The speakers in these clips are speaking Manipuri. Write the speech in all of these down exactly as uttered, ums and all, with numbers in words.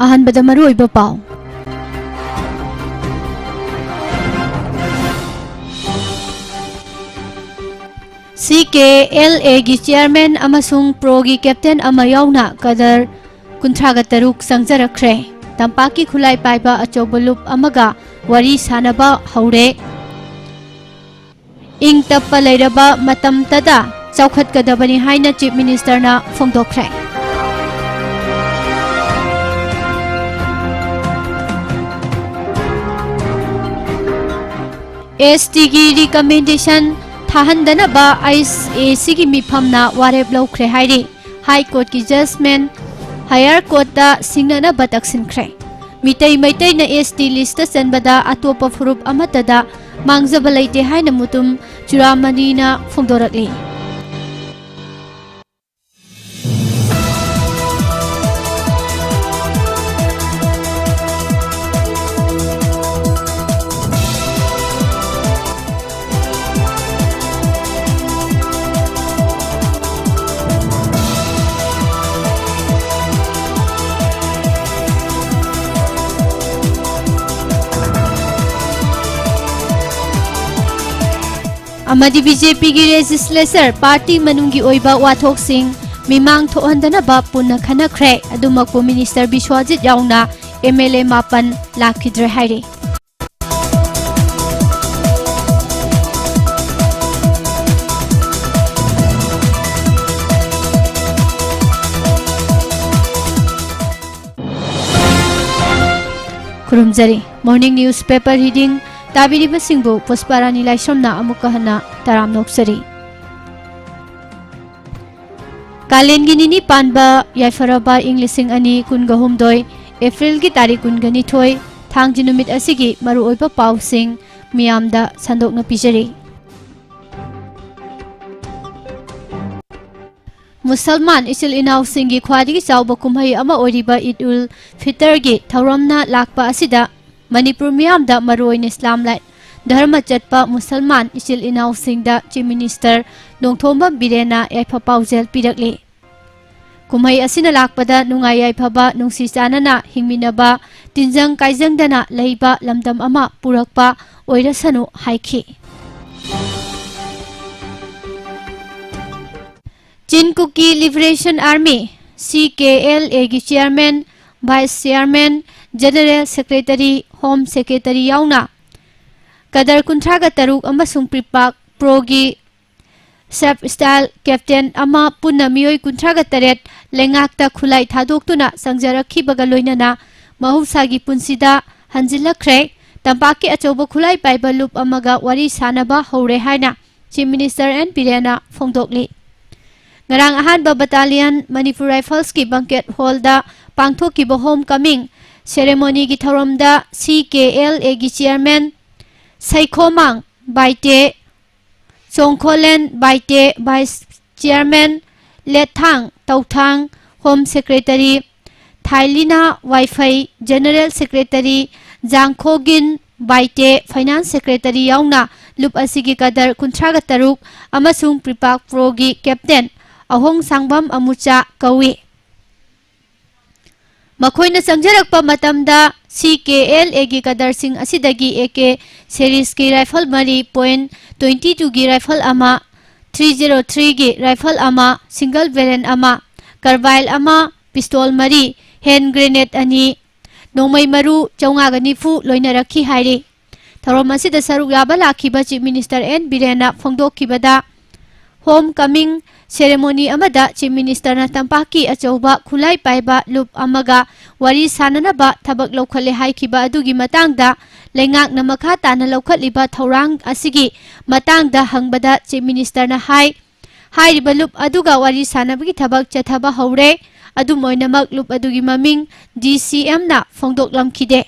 ꯑꯍꯥꯟꯕꯗ ꯃꯔꯨꯑꯣꯏꯕ ꯄꯥꯎ꯫ ꯁꯤ ꯀꯦ ꯑꯦꯜ ꯑꯦꯒꯤ ꯆꯤꯌꯔꯃꯦꯟ ꯑꯃꯁꯨꯡ ꯄ꯭ꯔꯣꯒꯤ ꯀꯦꯞꯇꯦꯟ ꯑꯃ ꯌꯥꯎꯅ ꯀꯗꯔ ꯀꯨꯟꯊ꯭ꯔꯥꯒ ꯇꯔꯨꯛ ꯆꯪꯖꯔꯛꯈ꯭ꯔꯦ꯫ ꯇꯝꯄꯥꯛꯀꯤ ꯈꯨꯠꯂꯥꯏ ꯄꯥꯏꯕ ꯑꯆꯧꯕ ꯂꯨꯞ ꯑꯃꯒ ꯋꯥꯔꯤ ꯁꯥꯅꯕ ꯍꯧꯔꯦ꯫ ꯏꯪ ꯇꯞꯄ ꯂꯩꯔꯕ ꯃꯇꯝꯇꯗ ꯆꯥꯎꯈꯠꯀꯗꯕꯅꯤ ꯍꯥꯏꯅ ꯆꯤꯐ ꯃꯤꯅꯤꯁꯇꯔꯅ ꯐꯣꯡꯗꯣꯛꯈ꯭ꯔꯦ꯫ ꯑꯦꯁ ꯇꯤꯒꯤ ꯔꯤꯀꯃꯦꯟꯗꯦꯁꯟ ꯊꯥꯍꯟꯗꯅꯕ ꯑꯥꯏ ꯑꯦꯁ ꯑꯦꯁꯤꯒꯤ ꯃꯤꯐꯝꯅ ꯋꯥꯔꯦꯞ ꯂꯧꯈ꯭ꯔꯦ ꯍꯥꯏꯔꯤ꯫ ꯍꯥꯏ ꯀꯣꯔꯠꯀꯤ ꯖꯖꯃꯦꯟ ꯍꯥꯌꯔ ꯀꯣꯔꯠꯇ ꯁꯤꯡꯅꯅꯕ ꯇꯛꯁꯤꯟꯈ꯭ꯔꯦ꯫ ꯃꯤꯇꯩ ꯃꯩꯇꯩꯅ ꯑꯦꯁ ꯇꯤ ꯂꯤꯁꯇ ꯆꯟꯕꯗ ꯑꯇꯣꯞꯄ ꯐꯨꯔꯨꯞ ꯑꯃꯠꯇꯗ ꯃꯥꯡꯖꯕ ꯂꯩꯇꯦ ꯍꯥꯏꯅ ꯃꯨꯇꯨꯝ ꯆꯨꯔꯥꯃꯅꯤꯅ ꯐꯣꯡꯗꯣꯔꯛꯂꯤ꯫ ꯑꯃꯗꯤ ꯕꯤ ꯖꯦ ꯄꯤꯒꯤ ꯂꯦꯖꯤꯁꯂꯦꯆꯔ ꯄꯥꯔꯇꯤ ꯃꯅꯨꯡꯒꯤ ꯑꯣꯏꯕ ꯋꯥꯊꯣꯛꯁꯤꯡ ꯃꯤꯃꯥꯡ ꯊꯣꯛꯍꯟꯗꯅꯕ ꯄꯨꯟꯅ ꯈꯟꯅꯈ꯭ꯔꯦ꯫ ꯑꯗꯨꯃꯛꯄꯨ ꯃꯤꯅꯤꯁꯇꯔ ꯕꯤꯁ꯭ꯋꯥꯖꯤꯠ ꯌꯥꯎꯅ ꯑꯦꯝ ꯑꯦꯜ ꯑꯦ ꯃꯥꯄꯟ ꯂꯥꯛꯈꯤꯗ꯭ꯔꯦ ꯍꯥꯏꯔꯤ꯫ ꯈꯨꯔꯨꯝꯖꯔꯤ꯫ Morning News Paper Reading ꯇꯥꯕꯤꯔꯤꯕꯁꯤꯡꯕꯨ ꯄꯨꯁꯄꯥꯔꯥꯅꯤ ꯂꯥꯏꯁ꯭ꯔꯝꯅ ꯑꯃꯨꯛꯀ ꯍꯟꯅ ꯇꯔꯥꯝꯅ ꯑꯣꯛꯆꯔꯤ꯫ ꯀꯥꯂꯦꯟꯒꯤ ꯅꯤꯅꯤ ꯄꯥꯟꯕ ꯌꯥꯏꯐꯔꯕ ꯏꯪ ꯂꯤꯁꯤꯡ ꯑꯅꯤ ꯀꯨꯟꯒ ꯍꯨꯝꯗꯣꯏ, ꯑꯦꯄ꯭ꯔꯤꯜꯒꯤ ꯇꯥꯔꯤꯛ ꯀꯨꯟꯒ ꯅꯤꯊꯣꯏ, ꯊꯥꯡꯖ ꯅꯨꯃꯤꯠ ꯑꯁꯤꯒꯤ ꯃꯔꯨꯑꯣꯏꯕ ꯄꯥꯎꯁꯤꯡ ꯃꯤꯌꯥꯝꯗ ꯁꯟꯗꯣꯛꯅ ꯄꯤꯖꯔꯤ꯫ ꯃꯨꯁꯜꯃꯥꯟ ꯏꯆꯤꯜ ꯏꯅꯥꯎꯁꯤꯡꯒꯤ ꯈ꯭ꯋꯥꯏꯗꯒꯤ ꯆꯥꯎꯕ ꯀꯨꯝꯍꯩ ꯑꯃ ꯑꯣꯏꯔꯤꯕ ꯏꯗ ꯎꯜ ꯐꯤꯇꯔꯒꯤ ꯊꯧꯔꯝꯅ ꯂꯥꯛꯄ ꯑꯁꯤꯗ ꯃꯅꯤꯄꯨꯔ ꯃꯤꯌꯥꯝꯗ, ꯃꯔꯨꯑꯣꯏꯅ ꯏꯁꯂꯥꯝ ꯂꯥꯏ ꯙꯔꯃ ꯆꯠꯄ ꯃꯨꯁꯜꯃꯥꯟ ꯏꯆꯤꯜ ꯏꯅꯥꯎꯁꯤꯡꯗ ꯆꯤꯐ ꯃꯤꯅꯤꯁꯇꯔ ꯅꯣꯡꯊꯣꯝꯕꯝ ꯕꯤꯔꯦꯟꯅ ꯌꯥꯏꯐ ꯄꯥꯎꯖꯦꯜ ꯄꯤꯔꯛꯂꯤ꯫ ꯀꯨꯝꯍꯩ ꯑꯁꯤꯅ ꯂꯥꯛꯄꯗ ꯅꯨꯡꯉꯥꯏ ꯌꯥꯏꯐꯕ, ꯅꯨꯡꯁꯤ ꯆꯥꯟꯅꯅ ꯍꯤꯡꯃꯤꯟꯅꯕ, ꯇꯤꯟꯖꯪ ꯀꯥꯏꯖꯪꯗꯅ ꯂꯩꯕ ꯂꯝꯗꯝ ꯑꯃ ꯄꯨꯔꯛꯄ ꯑꯣꯏꯔꯁꯅꯨ ꯍꯥꯏꯈꯤ꯫ Chin Kuki Liberation Army, C K L A ꯒꯤ chairman, vice chairman, general secretary, home secretary ꯌꯥꯎꯅ ꯀꯗꯔ ꯀꯨꯟꯊ꯭ꯔꯥꯒ ꯇꯔꯨꯛ ꯑꯃꯁꯨꯡ ꯄ꯭ꯔꯤꯄꯥꯛ ꯄ꯭ꯔꯣꯒꯤ sub style captain ꯑꯃ ꯄꯨꯟꯅ ꯃꯤꯑꯣꯏ ꯀꯨꯟꯊ꯭ꯔꯥꯒ ꯇꯔꯦꯠ ꯂꯩꯉꯥꯛꯇ ꯈꯨꯠꯂꯥꯏ ꯊꯥꯗꯣꯛꯇꯨꯅ ꯆꯪꯖꯔꯛꯈꯤꯕꯒ ꯂꯣꯏꯅꯅ ꯃꯍꯧꯁꯥꯒꯤ ꯄꯨꯟꯁꯤꯗ ꯍꯟꯖꯤꯜꯂꯛꯈ꯭ꯔꯦ꯫ ꯇꯝꯄꯥꯛꯀꯤ ꯑꯆꯧꯕ ꯈꯨꯠꯂꯥꯏ ꯄꯥꯏꯕ ꯂꯨꯞ ꯑꯃꯒ ꯋꯥꯔꯤ ꯁꯥꯅꯕ ꯍꯧꯔꯦ ꯍꯥꯏꯅ Chief Minister N ꯕꯤꯔꯦꯟꯅ ꯐꯣꯡꯗꯣꯛꯂꯤ꯫ ꯉꯔꯥꯡ ꯑꯍꯥꯟꯕ battalion Manipur Riflesꯀꯤ banquet hallꯗ ꯄꯥꯡꯊꯣꯛꯈꯤꯕ home coming ceremonyꯒꯤ ꯊꯧꯔꯝꯗ C K L Aꯒꯤ chairman ꯁꯩꯈꯣꯃꯥꯡ Baite, ꯆꯣꯡꯈꯣꯂꯦꯟ Baite vice chairman, ꯂꯦꯠꯊꯥꯡ ꯇꯧꯊꯥꯡ home secretary, ꯊꯥꯏꯂꯤꯅꯥ ꯋꯥꯏꯐꯩ general secretary, ꯖꯥꯡꯈꯣꯒꯤꯟ Baite finance secretary ꯌꯥꯎꯅ ꯂꯨꯞ ꯑꯁꯤꯒꯤ ꯀꯗꯔ ꯀꯨꯟꯊ꯭ꯔꯥꯒ ꯇꯔꯨꯛ ꯑꯃꯁꯨꯡ ꯄ꯭ꯔꯤꯄꯥꯛ ꯄ꯭ꯔꯣꯒꯤ captain ꯑꯍꯣꯡ ꯁꯥꯡꯕꯝ ꯑꯃꯨꯆꯥ ꯀꯧꯏ꯫ ꯃꯈꯣꯏꯅ ꯆꯪꯖꯔꯛꯄ ꯃꯇꯝꯗ C K L Aꯒꯤ ꯀꯗꯔꯁꯤꯡ ꯑꯁꯤꯗꯒꯤ A K serieski rifle ꯃꯔꯤ, point twenty twoꯒꯤ rifle ꯑꯃ, three zero threeꯒꯤ rifle ꯑꯃ, single barrel ꯑꯃ, carbine ꯑꯃ, pistol ꯃꯔꯤ, hand grenade ꯑꯅꯤ, ꯅꯣꯡꯃꯩ ꯃꯔꯨ ꯆꯥꯝꯃꯉꯥꯒ ꯅꯤꯐꯨ ꯂꯣꯏꯅꯔꯛꯈꯤ ꯍꯥꯏꯔꯤ꯫ ꯊꯧꯔꯝ ꯑꯁꯤꯗ ꯁꯔꯨꯛ ꯌꯥꯕ ꯂꯥꯛꯈꯤꯕ Chief Minister N ꯕꯤꯔꯦꯟꯅ ꯐꯣꯡꯗꯣꯛꯈꯤꯕꯗ, home coming ceremony ꯑꯃꯗ Chief Ministerꯅ ꯇꯝꯄꯥꯛꯀꯤ ꯑꯆꯧꯕ ꯈꯨꯠꯂꯥꯏ ꯄꯥꯏꯕ ꯂꯨꯞ ꯑꯃꯒ ꯋꯥꯔꯤ ꯁꯥꯅꯅꯕ ꯊꯕꯛ ꯂꯧꯈꯠꯂꯦ ꯍꯥꯏꯈꯤꯕ ꯑꯗꯨꯒꯤ ꯃꯇꯥꯡꯗ ꯂꯩꯉꯥꯛꯅ ꯃꯈꯥ ꯇꯥꯅ ꯂꯧꯈꯠꯂꯤꯕ ꯊꯧꯔꯥꯡ ꯑꯁꯤꯒꯤ ꯃꯇꯥꯡꯗ ꯍꯪꯕꯗ Chief Ministerꯅ ꯍꯥꯏ, ꯍꯥꯏꯔꯤꯕ ꯂꯨꯞ ꯑꯗꯨꯒ ꯋꯥꯔꯤ ꯁꯥꯅꯕꯒꯤ ꯊꯕꯛ ꯆꯠꯊꯕ ꯍꯧꯔꯦ꯫ ꯑꯗꯨꯝ ꯑꯣꯏꯅꯃꯛ, ꯂꯨꯞ ꯑꯗꯨꯒꯤ ꯃꯃꯤꯡ D C Mꯅ ꯐꯣꯡꯗꯣꯛꯂꯝꯈꯤꯗꯦ꯫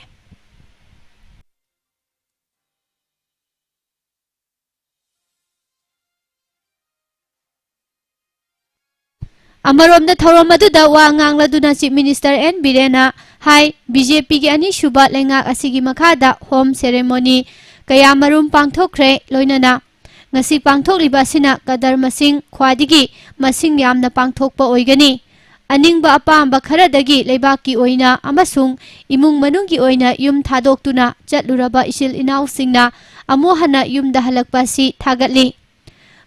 ꯑꯃꯔꯣꯝꯗ, ꯊꯧꯔꯝ ꯑꯗꯨꯗ ꯋꯥ ꯉꯥꯡꯂꯗꯨꯅ Chief Minister N ꯕꯤꯔꯦꯟꯅ ꯍꯥꯏ, B J Pꯒꯤ ꯑꯅꯤꯁꯨꯕ ꯂꯩꯉꯥꯛ ꯑꯁꯤꯒꯤ ꯃꯈꯥꯗ home ceremony ꯀꯌꯥꯃꯔꯨꯝ ꯄꯥꯡꯊꯣꯛꯈ꯭ꯔꯦ, ꯂꯣꯏꯅꯅ ꯉꯁꯤ ꯄꯥꯡꯊꯣꯛꯂꯤꯕ ꯑꯁꯤꯅ ꯀꯗꯔ ꯃꯁꯤꯡ ꯈ꯭ꯋꯥꯏꯗꯒꯤ ꯃꯁꯤꯡ ꯌꯥꯝꯅ ꯄꯥꯡꯊꯣꯛꯄ ꯑꯣꯏꯒꯅꯤ꯫ ꯑꯅꯤꯡꯕ ꯑꯄꯥꯝꯕ ꯈꯔꯗꯒꯤ ꯂꯩꯕꯥꯛꯀꯤ ꯑꯣꯏꯅ ꯑꯃꯁꯨꯡ ꯏꯃꯨꯡ ꯃꯅꯨꯡꯒꯤ ꯑꯣꯏꯅ ꯌꯨꯝ ꯊꯥꯗꯣꯛꯇꯨꯅ ꯆꯠꯂꯨꯔꯕ ꯏꯆꯤꯜ ꯏꯅꯥꯎꯁꯤꯡꯅ ꯑꯃꯨꯛ ꯍꯟꯅ ꯌꯨꯝꯗ ꯍꯜꯂꯛꯄ ꯑꯁꯤ ꯊꯥꯒꯠꯂꯤ꯫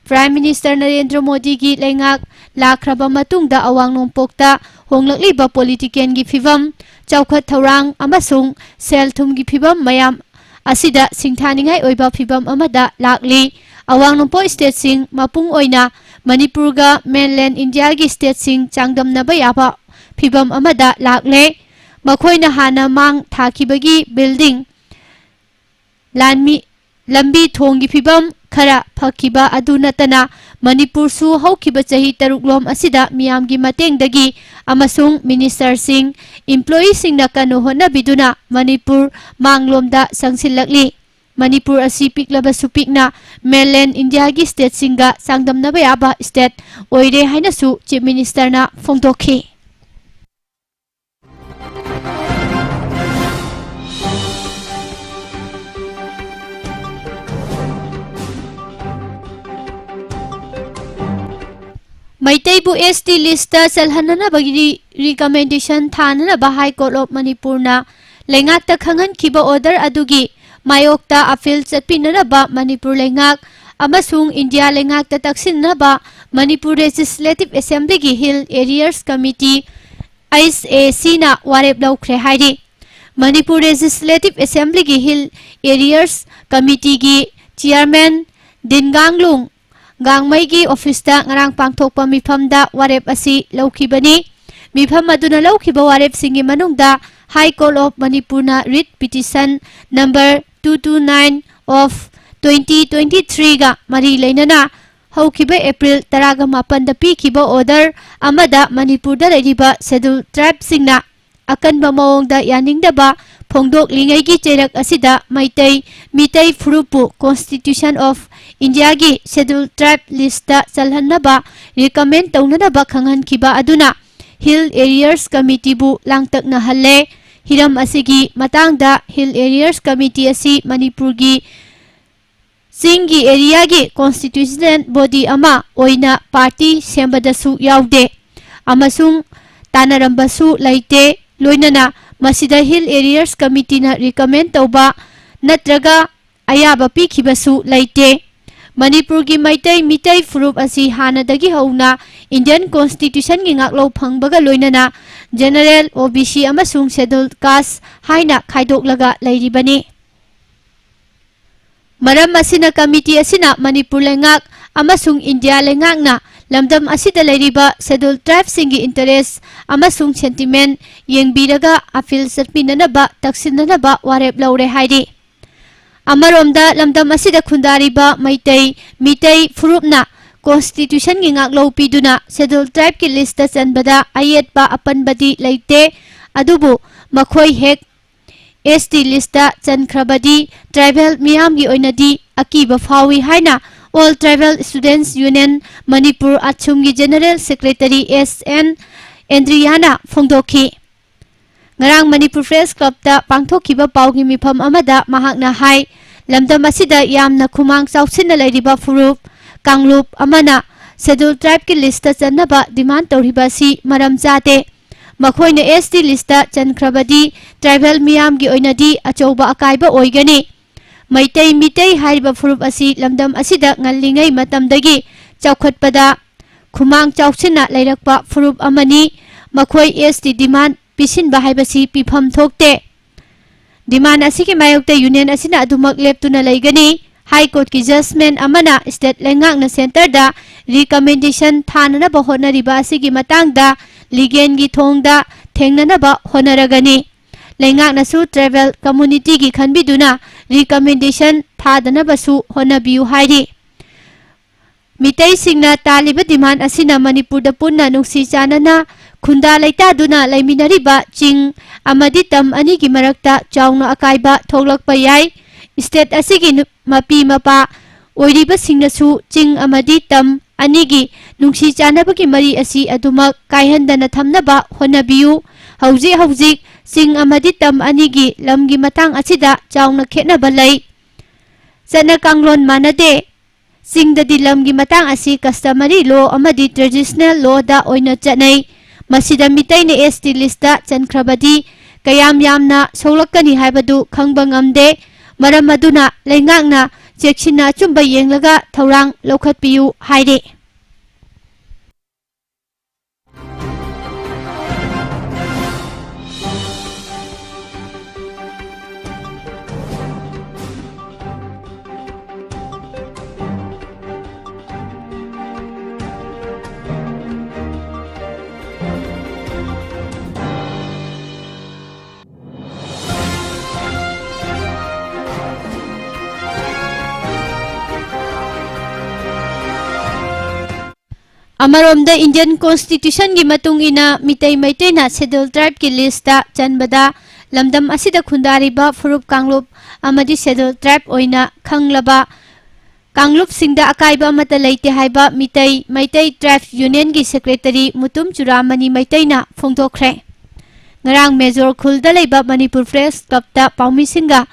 ꯄ꯭ꯔꯥꯏꯝ ꯃꯤꯅꯤꯁꯇꯔ ꯅꯔꯦꯟꯗ꯭ꯔ ꯃꯣꯗꯤꯒꯤ ꯂꯩꯉꯥꯛ ꯂꯥꯛꯈ꯭ꯔꯕ ꯃꯇꯨꯡꯗ ꯑꯋꯥꯡ ꯅꯣꯡꯄꯣꯛꯇ ꯍꯣꯡꯂꯛꯂꯤꯕ ꯄꯣꯂꯤꯇꯤꯀꯦꯜꯒꯤ ꯐꯤꯚꯝ, ꯆꯥꯎꯈꯠ ꯊꯧꯔꯥꯡ ꯑꯃꯁꯨꯡ ꯁꯦꯜ ꯊꯨꯝꯒꯤ ꯐꯤꯚꯝ ꯃꯌꯥꯝ ꯑꯁꯤꯗ ꯁꯤꯡꯊꯥꯅꯤꯡꯉꯥꯏ ꯑꯣꯏꯕ ꯐꯤꯚꯝ ꯑꯃꯗ ꯂꯥꯛꯂꯤ꯫ ꯑꯋꯥꯡ ꯅꯣꯡꯄꯣꯛ ꯁ꯭ꯇꯦꯠꯁꯤꯡ, ꯃꯄꯨꯡ ꯑꯣꯏꯅ ꯃꯅꯤꯄꯨꯔꯒ ꯃꯦꯟꯂꯦꯟ ꯏꯟꯗꯤꯌꯥꯒꯤ ꯁ꯭ꯇꯦꯠꯁꯤꯡ ꯆꯥꯡꯗꯝꯅꯕ ꯌꯥꯕ ꯐꯤꯚꯝ ꯑꯃꯗ ꯂꯥꯛꯂꯦ꯫ ꯃꯈꯣꯏꯅ ꯍꯥꯟꯅ ꯃꯥꯡ ꯊꯥꯈꯤꯕꯒꯤ ꯕꯤꯜꯗꯤꯡ, ꯂꯥꯟꯃꯤ, ꯂꯝꯕꯤ ꯊꯣꯡꯒꯤ ꯐꯤꯚꯝ ꯈꯔ ꯐꯈꯤꯕ ꯑꯗꯨ ꯅꯠꯇꯅ, ꯃꯅꯤꯄꯨꯔꯁꯨ ꯍꯧꯈꯤꯕ ꯆꯍꯤ ꯇꯔꯨꯛꯂꯣꯝ ꯑꯁꯤꯗ ꯃꯤꯌꯥꯝꯒꯤ ꯃꯇꯦꯡꯗꯒꯤ ꯑꯃꯁꯨꯡ ꯃꯤꯅꯤꯁꯇꯔꯁꯤꯡ, ꯏꯝꯄ꯭ꯂꯣꯌꯤꯁꯤꯡꯅ ꯀꯟꯅ ꯍꯣꯠꯅꯕꯤꯗꯨꯅ ꯃꯅꯤꯄꯨꯔ ꯃꯥꯡꯂꯣꯝꯗ ꯆꯪꯁꯤꯜꯂꯛꯂꯤ꯫ ꯃꯅꯤꯄꯨꯔ ꯑꯁꯤ ꯄꯤꯛꯂꯕꯁꯨ ꯄꯤꯛꯅ ꯃꯦꯟꯂꯦꯟ ꯏꯟꯗꯤꯌꯥꯒꯤ ꯁ꯭ꯇꯦꯠꯁꯤꯡꯒ ꯆꯥꯡꯗꯝꯅꯕ ꯌꯥꯕ ꯁ꯭ꯇꯦꯠ ꯑꯣꯏꯔꯦ ꯍꯥꯏꯅꯁꯨ ꯆꯤꯐ ꯃꯤꯅꯤꯁꯇꯔꯅ ꯐꯣꯡꯗꯣꯛꯈꯤ꯫ ꯃꯩꯇꯩꯕꯨ ꯑꯦꯁ ꯇꯤ ꯂꯤꯁꯇ ꯆꯜꯍꯟꯅꯅꯕꯒꯤ ꯔꯤꯀꯃꯦꯟꯗꯦꯁꯟ ꯊꯥꯅꯅꯕ ꯍꯥꯏ ꯀꯣꯔꯠ ꯑꯣꯐ ꯃꯅꯤꯄꯨꯔꯅ ꯂꯩꯉꯥꯛꯇ ꯈꯪꯍꯟꯈꯤꯕ ꯑꯣꯔꯗꯔ ꯑꯗꯨꯒꯤ ꯃꯥꯌꯣꯛꯇ ꯑꯄꯤꯜ ꯆꯠꯄꯤꯅꯅꯕ ꯃꯅꯤꯄꯨꯔ ꯂꯩꯉꯥꯛ ꯑꯃꯁꯨꯡ ꯏꯟꯗꯤꯌꯥ ꯂꯩꯉꯥꯛꯇ ꯇꯛꯁꯤꯟꯅꯕ ꯃꯅꯤꯄꯨꯔ ꯂꯦꯖꯤꯁꯂꯦꯇꯤꯚ ꯑꯦꯁꯦꯝꯕ꯭ꯂꯤꯒꯤ hill areas committee, H A ꯁꯤꯅ ꯋꯥꯔꯦꯞ ꯂꯧꯈ꯭ꯔꯦ ꯍꯥꯏꯔꯤ꯫ ꯃꯅꯤꯄꯨꯔ ꯂꯦꯖꯤꯁꯂꯦꯇꯤꯚ ꯑꯦꯁꯦꯝꯕ꯭ꯂꯤꯒꯤ ꯍꯤꯜ ꯑꯦꯔꯤꯌꯔꯁ ꯀꯃꯤꯇꯤꯒꯤ ꯆꯤꯌꯔꯃꯦꯟ ꯗꯤꯟꯒꯥꯡꯂꯨꯡ ꯒꯥꯡꯃꯩꯒꯤ ꯑꯣꯐꯤꯁꯇ ꯉꯔꯥꯡ ꯄꯥꯡꯊꯣꯛꯄ ꯃꯤꯐꯝꯗ ꯋꯥꯔꯦꯞ ꯑꯁꯤ ꯂꯧꯈꯤꯕꯅꯤ꯫ ꯃꯤꯐꯝ ꯑꯗꯨꯅ ꯂꯧꯈꯤꯕ ꯋꯥꯔꯦꯞꯁꯤꯡꯒꯤ ꯃꯅꯨꯡꯗ ꯍꯥꯏ ꯀꯣꯔꯠ ꯑꯣꯐ ꯃꯅꯤꯄꯨꯔꯅ read petition number two two nine of twenty twenty-threeꯒ ꯃꯔꯤ ꯂꯩꯅꯅ ꯍꯧꯈꯤꯕ ꯑꯦꯄ꯭ꯔꯤꯜ ꯇꯔꯥꯃꯥꯄꯟꯗ ꯄꯤꯈꯤꯕ ꯑꯣꯔꯗꯔ ꯑꯃꯗ ꯃꯅꯤꯄꯨꯔꯗ ꯂꯩꯔꯤꯕ ꯁꯦꯗꯨꯜ ꯇ꯭ꯔꯥꯏꯕꯁꯤꯡꯅ ꯑꯀꯟꯕ ꯃꯑꯣꯡꯗ ꯌꯥꯅꯤꯡꯗꯕ ꯐꯣꯡꯗꯣꯛꯂꯤꯉꯩꯒꯤ ꯆꯩꯔꯛ ꯑꯁꯤꯗ ꯃꯩꯇꯩ ꯃꯤꯇꯩ ꯐꯨꯔꯨꯞꯄꯨ Constitution of Indiaꯒꯤ ꯁꯦꯗꯨꯜ ꯇ꯭ꯔꯥꯏꯕ ꯂꯤꯁꯇ ꯆꯜꯍꯟꯅꯕ ꯔꯤꯀꯃꯦꯟ ꯇꯧꯅꯅꯕ ꯈꯪꯍꯟꯈꯤꯕ ꯑꯗꯨꯅ ꯍꯤꯜ ꯑꯦꯔꯤꯌꯔꯁ ꯀꯃꯤꯇꯤꯕꯨ ꯂꯥꯡꯇꯛꯅꯍꯜꯂꯦ꯫ ꯍꯤꯔꯝ ꯑꯁꯤꯒꯤ ꯃꯇꯥꯡꯗ ꯍꯤꯜ ꯑꯦꯔꯤꯌꯔꯁ ꯀꯃꯤꯇꯤ ꯑꯁꯤ ꯃꯅꯤꯄꯨꯔꯒꯤ ꯆꯤꯡꯒꯤ ꯑꯦꯔꯤꯌꯥꯒꯤ ꯀꯣꯟꯁꯇꯤꯇ꯭ꯌꯨꯁꯅꯦꯜ ꯕꯣꯗꯤ ꯑꯃ ꯑꯣꯏꯅ ꯄꯥꯔꯇꯤ ꯁꯦꯝꯕꯗꯁꯨ ꯌꯥꯎꯗꯦ꯫ ꯑꯃꯁꯨꯡ ꯇꯥꯟꯅꯔꯝꯕꯁꯨ ꯂꯩꯇꯦ꯫ ꯂꯣꯏꯅꯅ ꯃꯁꯤꯗ Hill Areas Committeeꯅ recommend ꯇꯧꯕ ꯅꯠꯇ꯭ꯔꯒ ꯑꯌꯥꯕ ꯄꯤꯈꯤꯕꯁꯨ ꯂꯩꯇꯦ꯫ ꯃꯅꯤꯄꯨꯔꯒꯤ ꯃꯩꯇꯩ ꯃꯤꯇꯩ ꯐꯨꯔꯨꯞ ꯑꯁꯤ ꯍꯥꯟꯅꯗꯒꯤ ꯍꯧꯅ Indian Constitutionꯒꯤ ꯉꯥꯛꯂꯧ ꯐꯪꯕꯒ ꯂꯣꯏꯅꯅ General, OBC ꯑꯃꯁꯨꯡ Scheduled Caste ꯍꯥꯏꯅ ꯈꯥꯏꯗꯣꯛꯂꯒ ꯂꯩꯔꯤꯕꯅꯤ꯫ ꯃꯔꯝ ꯑꯁꯤꯅ committee ꯑꯁꯤꯅ ꯃꯅꯤꯄꯨꯔ ꯂꯩꯉꯥꯛ ꯑꯃꯁꯨꯡ ꯏꯟꯗꯤꯌꯥ ꯂꯩꯉꯥꯛꯅ ꯂꯝꯗꯝ ꯑꯁꯤꯗ ꯂꯩꯔꯤꯕ Scheduled Tribeꯁꯤꯡꯒꯤ interest ꯑꯃꯁꯨꯡ sentiment ꯌꯦꯡꯕꯤꯔꯒ appeal ꯆꯠꯃꯤꯟꯅꯅꯕ ꯇꯛꯁꯤꯟꯅꯅꯕ ꯋꯥꯔꯦꯞ ꯂꯧꯔꯦ ꯍꯥꯏꯔꯤ꯫ ꯑꯃꯔꯣꯝꯗ ꯂꯝꯗꯝ ꯑꯁꯤꯗ ꯈꯨꯟꯗꯥꯔꯤꯕ ꯃꯩꯇꯩ, ꯃꯤꯇꯩ ꯐꯨꯔꯨꯞꯅ Constitutionꯒꯤ ꯉꯥꯛꯂꯧ ꯄꯤꯗꯨꯅ Scheduled Tribeꯀꯤ listꯇ ꯆꯟꯕꯗ ꯑꯌꯦꯠꯄ ꯑꯄꯟꯕꯗꯤ ꯂꯩꯇꯦ꯫ ꯑꯗꯨꯕꯨ ꯃꯈꯣꯏ ꯍꯦꯛ ST listꯇ ꯆꯟꯈ꯭ꯔꯕꯗꯤ tribal ꯃꯤꯌꯥꯝꯒꯤ ꯑꯣꯏꯅꯗꯤ ꯑꯀꯤꯕ ꯐꯥꯎꯏ ꯍꯥꯏꯅ All Tribal Students Union Manipur, ꯑꯁꯨꯝꯒꯤ General Secretary S N ꯑꯦꯟꯗ꯭ꯔꯤꯌꯥꯅ ꯐꯣꯡꯗꯣꯛꯈꯤ꯫ ꯉꯔꯥꯡ ꯃꯅꯤꯄꯨꯔ Press Clubꯇ ꯄꯥꯡꯊꯣꯛꯈꯤꯕ ꯄꯥꯎꯒꯤ ꯃꯤꯐꯝ ꯑꯃꯗ ꯃꯍꯥꯛꯅ ꯍꯥꯏ, ꯂꯝꯗꯝ ꯑꯁꯤꯗ ꯌꯥꯝꯅ ꯈꯨꯃꯥꯡ ꯆꯥꯎꯁꯤꯟꯅ ꯂꯩꯔꯤꯕ ꯐꯨꯔꯨꯞ ꯀꯥꯡꯂꯨꯞ ꯑꯃꯅ Scheduled Tribeꯀꯤ listꯇ ꯆꯟꯅꯕ demand ꯇꯧꯔꯤꯕ ꯑꯁꯤ ꯃꯔꯝ ꯆꯥꯗꯦ꯫ ꯃꯈꯣꯏꯅ ST listꯇ ꯆꯟꯈ꯭ꯔꯕꯗꯤ tribal ꯃꯤꯌꯥꯝꯒꯤ ꯑꯣꯏꯅꯗꯤ ꯑꯆꯧꯕ ꯑꯀꯥꯏꯕ ꯑꯣꯏꯒꯅꯤ꯫ ꯃꯩꯇꯩ ꯃꯤꯇꯩ ꯍꯥꯏꯔꯤꯕ ꯐꯨꯔꯨꯞ ꯑꯁꯤ ꯂꯝꯗꯝ ꯑꯁꯤꯗ ꯉꯜꯂꯤꯉꯩ ꯃꯇꯝꯗꯒꯤ ꯆꯥꯎꯈꯠꯄꯗ ꯈꯨꯃꯥꯡ ꯆꯥꯎꯁꯤꯟꯅ ꯂꯩꯔꯛꯄ ꯐꯨꯔꯨꯞ ꯑꯃꯅꯤ꯫ ꯃꯈꯣꯏ ST demand ꯄꯤꯁꯤꯟꯕ ꯍꯥꯏꯕꯁꯤ ꯄꯤꯐꯝ ꯊꯣꯛꯇꯦ꯫ Demand ꯑꯁꯤꯒꯤ ꯃꯥꯌꯣꯛꯇ union ꯑꯁꯤꯅ ꯑꯗꯨꯃꯛ ꯂꯦꯞꯇꯨꯅ ꯂꯩꯒꯅꯤ꯫ High Courtꯀꯤ judgment ꯑꯃꯅ state ꯂꯩꯉꯥꯛꯅ centreꯗ recommendation ꯊꯥꯅꯅꯕ ꯍꯣꯠꯅꯔꯤꯕ ꯑꯁꯤꯒꯤ ꯃꯇꯥꯡꯗ legalꯒꯤ ꯊꯣꯡꯗ ꯊꯦꯡꯅꯅꯕ ꯍꯣꯠꯅꯔꯒꯅꯤ꯫ ꯂꯩꯉꯥꯛꯅꯁꯨ tribal communityꯒꯤ ꯈꯟꯕꯤꯗꯨꯅ recommendation ꯊꯥꯗꯅꯕꯁꯨ ꯍꯣꯠꯅꯕꯤꯌꯨ ꯍꯥꯏꯔꯤ꯫ ꯃꯤꯇꯩꯁꯤꯡꯅ ꯇꯥꯜꯂꯤꯕ demand ꯑꯁꯤꯅ ꯃꯅꯤꯄꯨꯔꯗ ꯄꯨꯟꯅ ꯅꯨꯡꯁꯤ ꯆꯥꯟꯅꯅ ꯈꯨꯟꯗꯥ ꯂꯩꯇꯥꯗꯨꯅ ꯂꯩꯃꯤꯟꯅꯔꯤꯕ ꯆꯤꯡ ꯑꯃꯗꯤ ꯇꯝ ꯑꯅꯤꯒꯤ ꯃꯔꯛꯇ ꯆꯥꯎꯅ ꯑꯀꯥꯏꯕ ꯊꯣꯛꯂꯛꯄ ꯌꯥꯏ꯫ State ꯑꯁꯤꯒꯤ ꯅꯨ-, ꯃꯄꯤ ꯃꯄꯥ ꯑꯣꯏꯔꯤꯕꯁꯤꯡꯅꯁꯨ ꯆꯤꯡ ꯑꯃꯗꯤ ꯇꯝ ꯑꯅꯤꯒꯤ ꯅꯨꯡꯁꯤ ꯆꯥꯟꯅꯕꯒꯤ ꯃꯔꯤ ꯑꯁꯤ ꯑꯗꯨꯃꯛ ꯀꯥꯏꯍꯟꯗꯅ ꯊꯝꯅꯕ ꯍꯣꯠꯅꯕꯤꯌꯨ꯫ ꯍꯧꯖꯤꯛ ꯍꯧꯖꯤꯛ ꯆꯤꯡ ꯑꯃꯗꯤ ꯇꯝ ꯑꯅꯤꯒꯤ ꯂꯝꯒꯤ ꯃꯇꯥꯡ ꯑꯁꯤꯗ ꯆꯥꯎꯅ ꯈꯦꯠꯅꯕ ꯂꯩ꯫ ꯆꯠꯅ ꯀꯥꯡꯂꯣꯟ ꯃꯥꯟꯅꯗꯦ꯫ ꯆꯤꯡꯗꯗꯤ ꯂꯝꯒꯤ ꯃꯇꯥꯡ ꯑꯁꯤ customary law ꯑꯃꯗꯤ traditional lawꯗ ꯑꯣꯏꯅ ꯆꯠꯅꯩ꯫ ꯃꯁꯤꯗ ꯃꯤꯇꯩꯅ S T listꯇ ꯆꯟꯈ꯭ꯔꯕꯗꯤ ꯀꯌꯥꯝ ꯌꯥꯝꯅ ꯁꯣꯛꯂꯛꯀꯅꯤ ꯍꯥꯏꯕꯗꯨ ꯈꯪꯕ ꯉꯝꯗꯦ꯫ ꯃꯔꯝ ꯑꯗꯨꯅ ꯂꯩꯉꯥꯛꯅ ꯆꯦꯛꯁꯤꯟꯅ ꯑꯆꯨꯝꯕ ꯌꯦꯡꯂꯒ ꯊꯧꯔꯥꯡ ꯂꯧꯈꯠꯄꯤꯌꯨ ꯍꯥꯏꯔꯤ꯫ ꯑꯃꯔꯣꯝꯗ Indian Constitutionꯒꯤ ꯃꯇꯨꯡ ꯏꯟꯅ ꯃꯤꯇꯩ ꯃꯩꯇꯩꯅ Scheduled Tribeꯀꯤ listꯇ ꯆꯟꯕꯗ ꯂꯝꯗꯝ ꯑꯁꯤꯗ ꯈꯨꯟꯗꯥꯔꯤꯕ ꯐꯨꯔꯨꯞ ꯀꯥꯡꯂꯨꯞ ꯑꯃꯗꯤ Scheduled Tribe ꯑꯣꯏꯅ ꯈꯪꯂꯕ ꯀꯥꯡꯂꯨꯞꯁꯤꯡꯗ ꯑꯀꯥꯏꯕ ꯑꯃꯠꯇ ꯂꯩꯇꯦ ꯍꯥꯏꯕ ꯃꯤꯇꯩ ꯃꯩꯇꯩ Tribes Unionꯒꯤ Secretary ꯃꯨꯇꯨꯝ ꯆꯨꯔꯥꯃꯅꯤ ꯃꯩꯇꯩꯅ ꯐꯣꯡꯗꯣꯛꯈ꯭ꯔꯦ꯫ ꯉꯔꯥꯡ Major ꯈꯨꯜꯗ ꯂꯩꯕ Manipur Press Clubꯇ ꯄꯥꯎꯃꯤꯁꯤꯡꯒ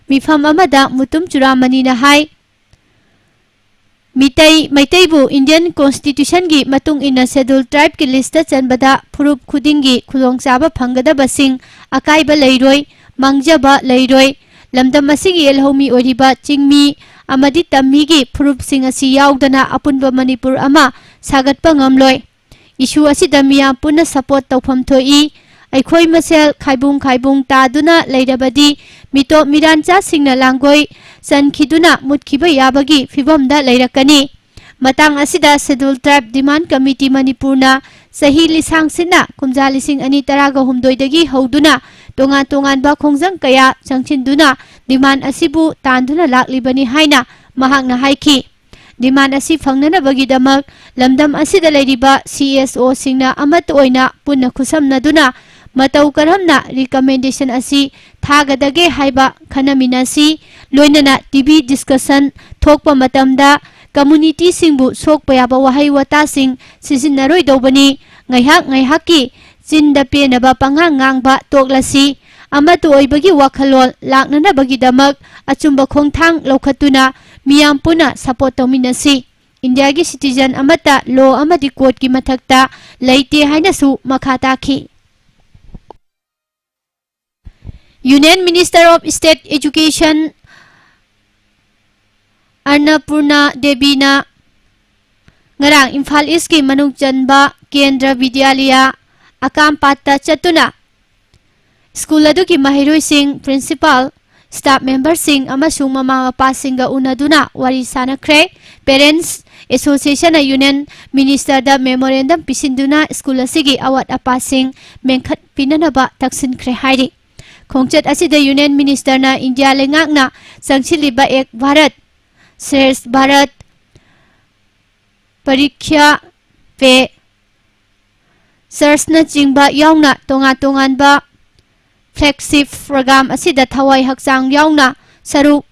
ꯃꯤꯐꯝ ꯑꯃꯗ ꯃꯨꯇꯨꯝ ꯆꯨꯔꯥꯃꯅꯤꯅ ꯍꯥꯏ, ꯃꯤꯇꯩ ꯃꯩꯇꯩꯕꯨ Indian Constitutionꯒꯤ ꯃꯇꯨꯡ ꯏꯟꯅ Scheduled Tribeꯀꯤ listꯇ ꯆꯟꯕꯗ ꯐꯨꯔꯨꯞ ꯈꯨꯗꯤꯡꯒꯤ ꯈꯨꯗꯣꯡꯆꯥꯕ ꯐꯪꯒꯗꯕꯁꯤꯡ ꯑꯀꯥꯏꯕ ꯂꯩꯔꯣꯏ, ꯃꯥꯡꯖꯕ ꯂꯩꯔꯣꯏ꯫ ꯂꯝꯗꯝ ꯑꯁꯤꯒꯤ ꯌꯦꯜꯍꯧꯃꯤ ꯑꯣꯏꯔꯤꯕ ꯆꯤꯡꯃꯤ ꯑꯃꯗꯤ ꯇꯝꯃꯤꯒꯤ ꯐꯨꯔꯨꯞꯁꯤꯡ ꯑꯁꯤ ꯌꯥꯎꯗꯅ ꯑꯄꯨꯟꯕ ꯃꯅꯤꯄꯨꯔ ꯑꯃ ꯁꯥꯒꯠꯄ ꯉꯝꯂꯣꯏ꯫ Issue ꯑꯁꯤꯗ ꯃꯤꯌꯥꯝ ꯄꯨꯟꯅ support ꯇꯧꯐꯝ ꯊꯣꯛꯏ꯫ ꯑꯩꯈꯣꯏ ꯃꯁꯦꯜ ꯈꯥꯏꯕꯨꯡ ꯈꯥꯏꯕꯨꯡ ꯇꯥꯗꯨꯅ ꯂꯩꯔꯕꯗꯤ ꯃꯤꯇꯣꯞ ꯃꯤꯔꯥꯟꯆꯥꯁꯤꯡꯅ ꯂꯥꯡꯒꯣꯏ ꯆꯟꯈꯤꯗꯨꯅ ꯃꯨꯠꯈꯤꯕ ꯌꯥꯕꯒꯤ ꯐꯤꯚꯝꯗ ꯂꯩꯔꯛꯀꯅꯤ꯫ ꯃꯇꯥꯡ ꯑꯁꯤꯗ Scheduled Tribe Demand Committee ꯃꯅꯤꯄꯨꯔꯅ ꯆꯍꯤ ꯂꯤꯁꯥꯡ ꯁꯤꯠꯅ ꯀꯨꯝꯖꯥ ꯂꯤꯁꯤꯡ ꯑꯅꯤ ꯇꯔꯥꯒ ꯍꯨꯝꯗꯣꯏꯗꯒꯤ ꯍꯧꯗꯨꯅ ꯇꯣꯉꯥꯟ ꯇꯣꯉꯥꯟꯕ ꯈꯣꯡꯖꯪ ꯀꯌꯥ ꯆꯪꯁꯤꯟꯗꯨꯅ demand ꯑꯁꯤꯕꯨ ꯇꯥꯟꯗꯨꯅ ꯂꯥꯛꯂꯤꯕꯅꯤ ꯍꯥꯏꯅ ꯃꯍꯥꯛꯅ ꯍꯥꯏꯈꯤ꯫ Demand ꯑꯁꯤ ꯐꯪꯅꯅꯕꯒꯤꯗꯃꯛ ꯂꯝꯗꯝ ꯑꯁꯤꯗ ꯂꯩꯔꯤꯕ C S Oꯁꯤꯡꯅ ꯑꯃꯠꯇ ꯑꯣꯏꯅ ꯄꯨꯟꯅ ꯈꯨꯠꯁꯝꯅꯗꯨꯅ ꯃꯇꯧ ꯀꯔꯝꯅ recommendation ꯑꯁꯤ ꯊꯥꯒꯗꯒꯦ ꯍꯥꯏꯕ ꯈꯟꯅꯃꯤꯟꯅꯁꯤ꯫ ꯂꯣꯏꯅꯅ T V discussion ꯊꯣꯛꯄ ꯃꯇꯝꯗ communityꯁꯤꯡꯕꯨ ꯁꯣꯛꯄ ꯌꯥꯕ ꯋꯥꯍꯩ ꯋꯥꯇꯥꯁꯤꯡ ꯁꯤꯖꯤꯟꯅꯔꯣꯏꯗꯧꯕꯅꯤ꯫ ꯉꯥꯏꯍꯥꯛ ꯉꯥꯏꯍꯥꯛꯀꯤ ꯆꯤꯟꯗ ꯄꯦꯟꯅꯕ ꯄꯉꯥꯡ ꯉꯥꯡꯕ ꯇꯣꯛꯂꯁꯤ꯫ ꯑꯃꯠꯇ ꯑꯣꯏꯕꯒꯤ ꯋꯥꯈꯜꯂꯣꯟ ꯂꯥꯛꯅꯅꯕꯒꯤꯗꯃꯛ ꯑꯆꯨꯝꯕ ꯈꯣꯡꯊꯥꯡ ꯂꯧꯈꯠꯇꯨꯅ ꯃꯤꯌꯥꯝ ꯄꯨꯟꯅ support ꯇꯧꯃꯤꯟꯅꯁꯤ꯫ ꯏꯟꯗꯤꯌꯥꯒꯤ citizen ꯑꯃꯠꯇ law ꯑꯃꯗꯤ courtꯀꯤ ꯃꯊꯛꯇ ꯂꯩꯇꯦ ꯍꯥꯏꯅꯁꯨ ꯃꯈꯥ ꯇꯥꯈꯤ꯫ Union Minister of State Education ꯑꯟꯅꯄꯨꯔꯅꯥ ꯗꯦꯕꯤꯅ ꯉꯔꯥꯡ ꯏꯝꯐꯥꯜ ꯏꯁꯀꯤ ꯃꯅꯨꯡ ꯆꯟꯕ ꯀꯦꯟꯗ꯭ꯔ ꯕꯤꯗ꯭ꯌꯥꯂꯌꯥ ꯑꯀꯥꯝꯄꯥꯠꯇ ꯆꯠꯇꯨꯅ ꯁ꯭ꯀꯨꯜ ꯑꯗꯨꯒꯤ ꯃꯍꯩꯔꯣꯏꯁꯤꯡ, principal, staff memberꯁꯤꯡ ꯑꯃꯁꯨꯡ ꯃꯃꯥ ꯃꯄꯥꯁꯤꯡꯒ ꯎꯅꯗꯨꯅ ꯋꯥꯔꯤ ꯁꯥꯅꯈ꯭ꯔꯦ꯫ Parents Associationꯅ Union Ministerꯗ memorandum ꯄꯤꯁꯤꯟꯗꯨꯅ ꯁ꯭ꯀꯨꯜ ꯑꯁꯤꯒꯤ ꯑꯋꯥꯠ ꯑꯄꯥꯁꯤꯡ ꯃꯦꯟꯈꯠꯄꯤꯅꯅꯕ ꯇꯛꯁꯤꯟꯈ꯭ꯔꯦ ꯍꯥꯏꯔꯤ꯫ ꯈꯣꯡꯆꯠ ꯑꯁꯤꯗ Union Ministerꯅ ꯏꯟꯗꯤꯌꯥ ꯂꯩꯉꯥꯛꯅ ꯆꯪꯁꯤꯜꯂꯤꯕ ꯑꯦꯛ ꯚꯥꯔꯠ ꯁ꯭ꯔꯦꯁꯊ ꯚꯥꯔꯠ ꯄꯔꯤꯈ꯭ꯌꯥ ꯄꯦ ꯆꯔꯆꯅꯆꯤꯡꯕ ꯌꯥꯎꯅ ꯇꯣꯉꯥꯟ ꯇꯣꯉꯥꯟꯕ flagship program ꯑꯁꯤꯗ ꯊꯋꯥꯏ ꯍꯛꯆꯥꯡ ꯌꯥꯎꯅ ꯁꯔꯨꯛ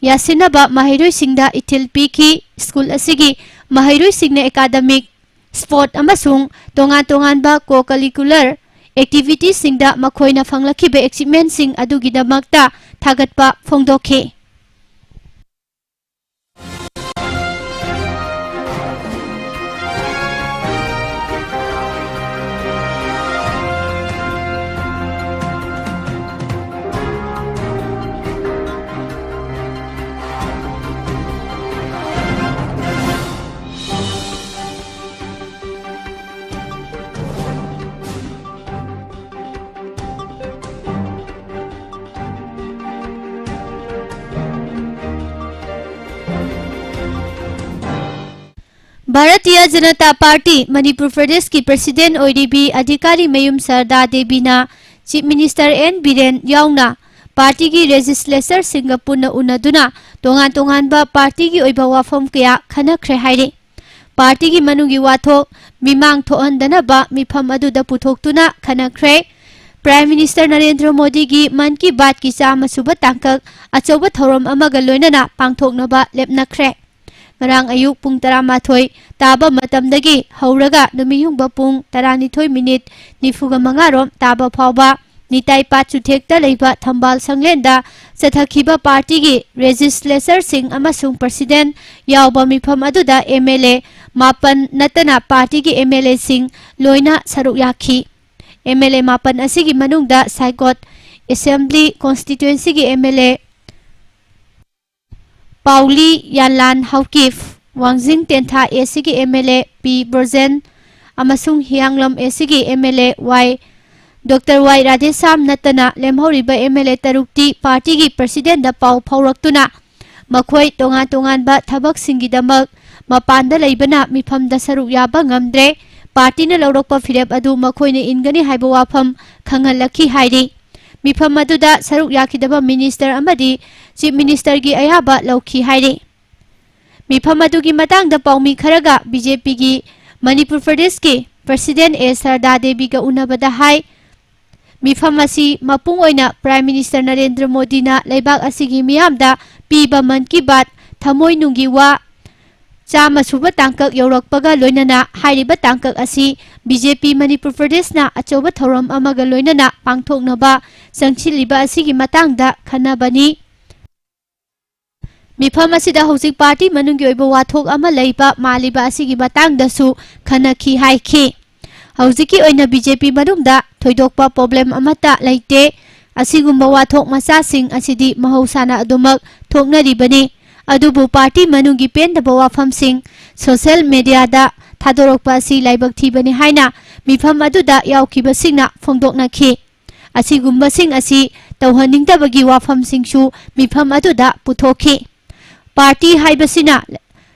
ꯌꯥꯁꯤꯟꯅꯕ ꯃꯍꯩꯔꯣꯏꯁꯤꯡꯗ ꯏꯊꯤꯜ ꯄꯤꯈꯤ꯫ ꯁ꯭ꯀꯨꯜ ꯑꯁꯤꯒꯤ ꯃꯍꯩꯔꯣꯏꯁꯤꯡꯅ academic, sport ꯑꯃꯁꯨꯡ ꯇꯣꯉꯥꯟ ꯇꯣꯉꯥꯟꯕ co-curricular activityꯁꯤꯡꯗ ꯃꯈꯣꯏꯅ ꯐꯪꯂꯛꯈꯤꯕ achievementꯁꯤꯡ ꯑꯗꯨꯒꯤꯗꯃꯛꯇ ꯊꯥꯒꯠꯄ ꯐꯣꯡꯗꯣꯛꯈꯤ꯫ ꯚꯥꯔꯇꯤꯌ ꯖꯅꯇꯥ ꯄꯥꯔꯇꯤ ꯃꯅꯤꯄꯨꯔ ꯄ꯭ꯔꯗꯦꯁꯀꯤ president ꯑꯣꯏꯔꯤꯕꯤ ꯑꯙꯤꯀꯥꯔꯤ ꯃꯌꯨꯝ ꯁꯔꯗꯥ ꯗꯦꯕꯤꯅ Chief Minister ꯑꯦꯟ ꯕꯤꯔꯦꯟ ꯌꯥꯎꯅ ꯄꯥꯔꯇꯤꯒꯤ legislatorꯁꯤꯡꯒ ꯄꯨꯟꯅ ꯎꯅꯗꯨꯅ ꯇꯣꯉꯥꯟ ꯇꯣꯉꯥꯟꯕ ꯄꯥꯔꯇꯤꯒꯤ ꯑꯣꯏꯕ ꯋꯥꯐꯝ ꯀꯌꯥ ꯈꯟꯅꯈ꯭ꯔꯦ ꯍꯥꯏꯔꯤ꯫ ꯄꯥꯔꯇꯤꯒꯤ ꯃꯅꯨꯡꯒꯤ ꯋꯥꯊꯣꯛ ꯃꯤꯃꯥꯡ ꯊꯣꯛꯍꯟꯗꯅꯕ ꯃꯤꯐꯝ ꯑꯗꯨꯗ ꯄꯨꯊꯣꯛꯇꯨꯅ ꯈꯟꯅꯈ꯭ꯔꯦ꯫ Prime Minister ꯅꯔꯦꯟꯗ꯭ꯔ ꯃꯣꯗꯤꯒꯤ ꯃꯟ ꯀꯤ ꯕꯥꯠꯀꯤ ꯆꯥꯝꯃ ꯁꯨꯕ ꯇꯥꯡꯀꯛ ꯑꯆꯧꯕ ꯊꯧꯔꯝ ꯑꯃꯒ ꯂꯣꯏꯅꯅ ꯄꯥꯡꯊꯣꯛꯅꯕ ꯂꯦꯞꯅꯈ꯭ꯔꯦ꯫ ꯉꯔꯥꯡ ꯑꯌꯨꯛ ꯄꯨꯡ ꯇꯔꯥꯃꯥꯊꯣꯏ ꯇꯥꯕ ꯃꯇꯝꯗꯒꯤ ꯍꯧꯔꯒ ꯅꯨꯃꯤꯠ ꯌꯨꯡꯕ ꯄꯨꯡ ꯇꯔꯥꯅꯤꯊꯣꯏ minute ꯅꯤꯐꯨꯒ ꯃꯉꯥ ꯔꯣꯝ ꯇꯥꯕ ꯐꯥꯎꯕ ꯅꯤꯇꯥꯏ ꯄꯥꯠ ꯆꯨꯊꯦꯛꯇ ꯂꯩꯕ ꯊꯝꯕꯥꯜ ꯁꯪꯂꯦꯟꯗ ꯆꯠꯊꯈꯤꯕ ꯄꯥꯔꯇꯤꯒꯤ ꯔꯦꯖꯤꯁꯂꯦꯆꯔꯁꯤꯡ ꯑꯃꯁꯨꯡ ꯄ꯭ꯔꯁꯤꯗꯦꯟ ꯌꯥꯎꯕ ꯃꯤꯐꯝ ꯑꯗꯨꯗ ꯑꯦꯝ ꯑꯦꯜ ꯑꯦ ꯃꯥꯄꯟ ꯅꯠꯇꯅ ꯄꯥꯔꯇꯤꯒꯤ ꯑꯦꯝ ꯑꯦꯜ ꯑꯦꯁꯤꯡ ꯂꯣꯏꯅ ꯁꯔꯨꯛ ꯌꯥꯈꯤ꯫ ꯑꯦꯝ ꯑꯦꯜ ꯑꯦ ꯃꯥꯄꯟ ꯑꯁꯤꯒꯤ ꯃꯅꯨꯡꯗ ꯁꯥꯏꯀꯣꯠ ꯑꯦꯁꯦꯝꯕ꯭ꯂꯤ ꯀꯣꯟꯁꯇꯤꯇ꯭ꯋꯦꯟꯁꯤꯒꯤ ꯑꯦꯝ ꯑꯦꯜ ꯑꯦ ꯄꯥꯎꯂꯤ ꯌꯥꯟꯂꯥꯟ ꯍꯥꯎꯀꯤꯞ, ꯋꯥꯡꯖꯤꯡ ꯇꯦꯟꯊꯥ ꯑꯦ ꯁꯤꯒꯤ ꯑꯦꯝ ꯑꯦꯜ ꯑꯦ ꯄꯤ ꯕ꯭ꯔꯣꯖꯦꯟ ꯑꯃꯁꯨꯡ ꯍꯤꯌꯥꯡꯂꯝ ꯑꯦ ꯁꯤꯒꯤ M L A Y doctor Y Radheshyam ꯅꯠꯇꯅ ꯂꯦꯝꯍꯧꯔꯤꯕ ꯑꯦꯝ ꯑꯦꯜ ꯑꯦ ꯇꯔꯨꯛꯇꯤ ꯄꯥꯔꯇꯤꯒꯤ ꯄ꯭ꯔꯁꯤꯗꯦꯟꯗ ꯄꯥꯎ ꯐꯥꯎꯔꯛꯇꯨꯅ ꯃꯈꯣꯏ ꯇꯣꯉꯥꯟ ꯇꯣꯉꯥꯟꯕ ꯊꯕꯛꯁꯤꯡꯒꯤꯗꯃꯛ ꯃꯄꯥꯟꯗ ꯂꯩꯕꯅ ꯃꯤꯐꯝꯗ ꯁꯔꯨꯛ ꯌꯥꯕ ꯉꯝꯗ꯭ꯔꯦ꯫ ꯄꯥꯔꯇꯤꯅ ꯂꯧꯔꯛꯄ ꯐꯤꯔꯦꯞ ꯑꯗꯨ ꯃꯈꯣꯏꯅ ꯏꯟꯒꯅꯤ ꯍꯥꯏꯕ ꯋꯥꯐꯝ ꯈꯪꯍꯜꯂꯛꯈꯤ ꯍꯥꯏꯔꯤ꯫ ꯃꯤꯐꯝ ꯑꯗꯨꯗ ꯁꯔꯨꯛ ꯌꯥꯈꯤꯗꯕ ꯃꯤꯅꯤꯁꯇꯔ ꯑꯃꯗꯤ ꯆꯤꯐ ꯃꯤꯅꯤꯁꯇꯔꯒꯤ ꯑꯌꯥꯕ ꯂꯧꯈꯤ ꯍꯥꯏꯔꯤ꯫ ꯃꯤꯐꯝ ꯑꯗꯨꯒꯤ ꯃꯇꯥꯡꯗ ꯄꯥꯎꯃꯤ ꯈꯔꯒ ꯕꯤ ꯖꯦ ꯄꯤꯒꯤ ꯃꯅꯤꯄꯨꯔ ꯄ꯭ꯔꯗꯦꯁꯀꯤ ꯄ꯭ꯔꯁꯤꯗꯦꯟ ꯑꯦ ꯁꯔꯗꯥ ꯗꯦꯕꯤꯒ ꯎꯅꯕꯗ ꯍꯥꯏ꯫ ꯃꯤꯐꯝ ꯑꯁꯤ ꯃꯄꯨꯡ ꯑꯣꯏꯅ ꯄ꯭ꯔꯥꯏꯝ ꯃꯤꯅꯤꯁꯇꯔ ꯅꯔꯦꯟꯗ꯭ꯔ ꯃꯣꯗꯤꯅ ꯂꯩꯕꯥꯛ ꯑꯁꯤꯒꯤ ꯃꯤꯌꯥꯝꯗ ꯄꯤꯕ ꯃꯟ ꯀꯤ ꯕꯥꯠ ꯊꯃꯣꯏꯅꯨꯡꯒꯤ ꯋꯥ ꯆꯥꯝꯃ ꯁꯨꯕ ꯇꯥꯡꯀꯛ ꯌꯧꯔꯛꯄꯒ ꯂꯣꯏꯅꯅ ꯍꯥꯏꯔꯤꯕ ꯇꯥꯡꯀꯛ ꯑꯁꯤ ꯕꯤ ꯖꯦ ꯄꯤ ꯃꯅꯤꯄꯨꯔ ꯄ꯭ꯔꯗꯦꯁꯅ ꯑꯆꯧꯕ ꯊꯧꯔꯝ ꯑꯃꯒ ꯂꯣꯏꯅꯅ ꯄꯥꯡꯊꯣꯛꯅꯕ ꯆꯪꯁꯤꯜꯂꯤꯕ ꯑꯁꯤꯒꯤ ꯃꯇꯥꯡꯗ ꯈꯟꯅꯕꯅꯤ꯫ ꯃꯤꯐꯝ ꯑꯁꯤꯗ ꯍꯧꯖꯤꯛ ꯄꯥꯔꯇꯤ ꯃꯅꯨꯡꯒꯤ ꯑꯣꯏꯕ ꯋꯥꯊꯣꯛ ꯑꯃ ꯂꯩꯕ ꯃꯥꯜꯂꯤꯕ ꯑꯁꯤꯒꯤ ꯃꯇꯥꯡꯗꯁꯨ ꯈꯟꯅꯈꯤ ꯍꯥꯏꯈꯤ꯫ ꯍꯧꯖꯤꯛꯀꯤ ꯑꯣꯏꯅ ꯕꯤ ꯖꯦ ꯄꯤ ꯃꯅꯨꯡꯗ ꯊꯣꯏꯗꯣꯛꯄ ꯄ꯭ꯔꯣꯕ꯭ꯂꯦꯝ ꯑꯃꯠꯇ ꯂꯩꯇꯦ꯫ ꯑꯁꯤꯒꯨꯝꯕ ꯋꯥꯊꯣꯛ ꯃꯆꯥꯁꯤꯡ ꯑꯁꯤꯗꯤ ꯃꯍꯧꯁꯥꯅ ꯑꯗꯨꯃꯛ ꯊꯣꯛꯅꯔꯤꯕꯅꯤ꯫ ꯑꯗꯨꯕꯨ ꯄꯥꯔꯇꯤ ꯃꯅꯨꯡꯒꯤ ꯄꯦꯟꯗꯕ ꯋꯥꯐꯝꯁꯤꯡ ꯁꯣꯁꯤꯌꯦꯜ ꯃꯦꯗꯤꯌꯥꯗ ꯊꯥꯗꯣꯔꯛꯄ ꯑꯁꯤ ꯂꯥꯏꯕꯛ ꯊꯤꯕꯅꯤ ꯍꯥꯏꯅ ꯃꯤꯐꯝ ꯑꯗꯨꯗ ꯌꯥꯎꯈꯤꯕꯁꯤꯡꯅ ꯐꯣꯡꯗꯣꯛꯅꯈꯤ꯫ ꯑꯁꯤꯒꯨꯝꯕꯁꯤꯡ ꯑꯁꯤ ꯇꯧꯍꯟꯅꯤꯡꯗꯕꯒꯤ ꯋꯥꯐꯝꯁꯤꯡꯁꯨ ꯃꯤꯐꯝ ꯑꯗꯨꯗ ꯄꯨꯊꯣꯛꯈꯤ꯫ ꯄꯥꯔꯇꯤ ꯍꯥꯏꯕꯁꯤꯅ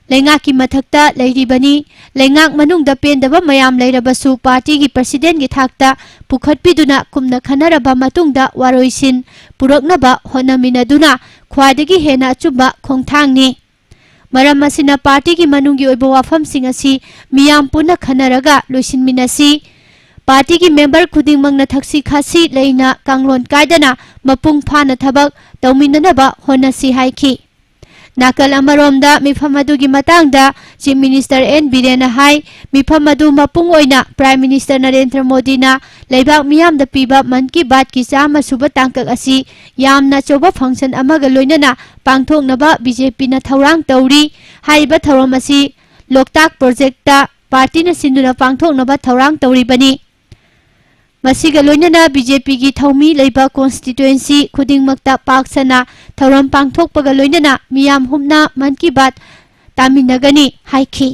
ꯂꯩꯉꯥꯛꯀꯤ ꯃꯊꯛꯇ ꯂꯩꯔꯤꯕꯅꯤ꯫ ꯂꯩꯉꯥꯛ ꯃꯅꯨꯡꯗ ꯄꯦꯟꯗꯕ ꯃꯌꯥꯝ ꯂꯩꯔꯕꯁꯨ ꯄꯥꯔꯇꯤꯒꯤ ꯄ꯭ꯔꯁꯤꯗꯦꯟꯒꯤ ꯊꯥꯛꯇ ꯄꯨꯈꯠꯄꯤꯗꯨꯅ ꯀꯨꯞꯅ ꯈꯟꯅꯔꯕ ꯃꯇꯨꯡꯗ ꯋꯥꯔꯣꯏꯁꯤꯟ ꯄꯨꯔꯛꯅꯕ ꯍꯣꯠꯅꯃꯤꯟꯅꯗꯨꯅ ꯈ꯭ꯋꯥꯏꯗꯒꯤ ꯍꯦꯟꯅ ꯑꯆꯨꯝꯕ ꯈꯣꯡꯊꯥꯡꯅꯤ꯫ ꯃꯔꯝ ꯑꯁꯤꯅ ꯄꯥꯔꯇꯤꯒꯤ ꯃꯅꯨꯡꯒꯤ ꯑꯣꯏꯕ ꯋꯥꯐꯝꯁꯤꯡ ꯑꯁꯤ ꯃꯤꯌꯥꯝ ꯄꯨꯟꯅ ꯈꯟꯅꯔꯒ ꯂꯣꯏꯁꯤꯟꯃꯤꯟꯅꯁꯤ꯫ ꯄꯥꯔꯇꯤꯒꯤ ꯃꯦꯝꯕꯔ ꯈꯨꯗꯤꯡꯃꯛꯅ ꯊꯛꯁꯤ ꯈꯥꯁꯤ ꯂꯩꯅ ꯀꯥꯡꯂꯣꯟ ꯀꯥꯏꯗꯅ ꯃꯄꯨꯡ ꯐꯥꯅ ꯊꯕꯛ ꯇꯧꯃꯤꯟꯅꯅꯕ ꯍꯣꯠꯅꯁꯤ ꯍꯥꯏꯈꯤ꯫ ꯅꯥꯀꯜ ꯑꯃꯔꯣꯝꯗ ꯃꯤꯐꯝ ꯑꯗꯨꯒꯤ ꯃꯇꯥꯡꯗ Chief Minister N ꯕꯤꯔꯦꯟꯅ ꯍꯥꯏ, ꯃꯤꯐꯝ ꯑꯗꯨ ꯃꯄꯨꯡ ꯑꯣꯏꯅ Prime Minister ꯅꯔꯦꯟꯗ꯭ꯔ ꯃꯣꯗꯤꯅ ꯂꯩꯕꯥꯛ ꯃꯤꯌꯥꯝꯗ ꯄꯤꯕ ꯃꯟ ꯀꯤ ꯕꯥꯠꯀꯤ ꯆꯥꯝꯃ ꯁꯨꯕ ꯇꯥꯡꯀꯛ ꯑꯁꯤ ꯌꯥꯝꯅ ꯑꯆꯧꯕ function ꯑꯃꯒ ꯂꯣꯏꯅꯅ ꯄꯥꯡꯊꯣꯛꯅꯕ ꯕꯤ ꯖꯦ ꯄꯤꯅ ꯊꯧꯔꯥꯡ ꯇꯧꯔꯤ꯫ ꯍꯥꯏꯔꯤꯕ ꯊꯧꯔꯝ ꯑꯁꯤ ꯂꯣꯛꯇꯥꯛ projectꯇ partyꯅ ꯁꯤꯟꯗꯨꯅ ꯄꯥꯡꯊꯣꯛꯅꯕ ꯊꯧꯔꯥꯡ ꯇꯧꯔꯤꯕꯅꯤ꯫ ꯃꯁꯤꯒ ꯂꯣꯏꯅꯅ ꯕꯤ ꯖꯦ ꯄꯤꯒꯤ ꯊꯧꯃꯤ ꯂꯩꯕ constituency ꯈꯨꯗꯤꯡꯃꯛꯇ ꯄꯥꯛ ꯁꯟꯅ ꯊꯧꯔꯝ ꯄꯥꯡꯊꯣꯛꯄꯒ ꯂꯣꯏꯅꯅ ꯃꯤꯌꯥꯝ ꯍꯨꯞꯅ ꯃꯟ ꯀꯤ ꯕꯥꯠ ꯇꯥꯃꯤꯟꯅꯒꯅꯤ ꯍꯥꯏꯈꯤ꯫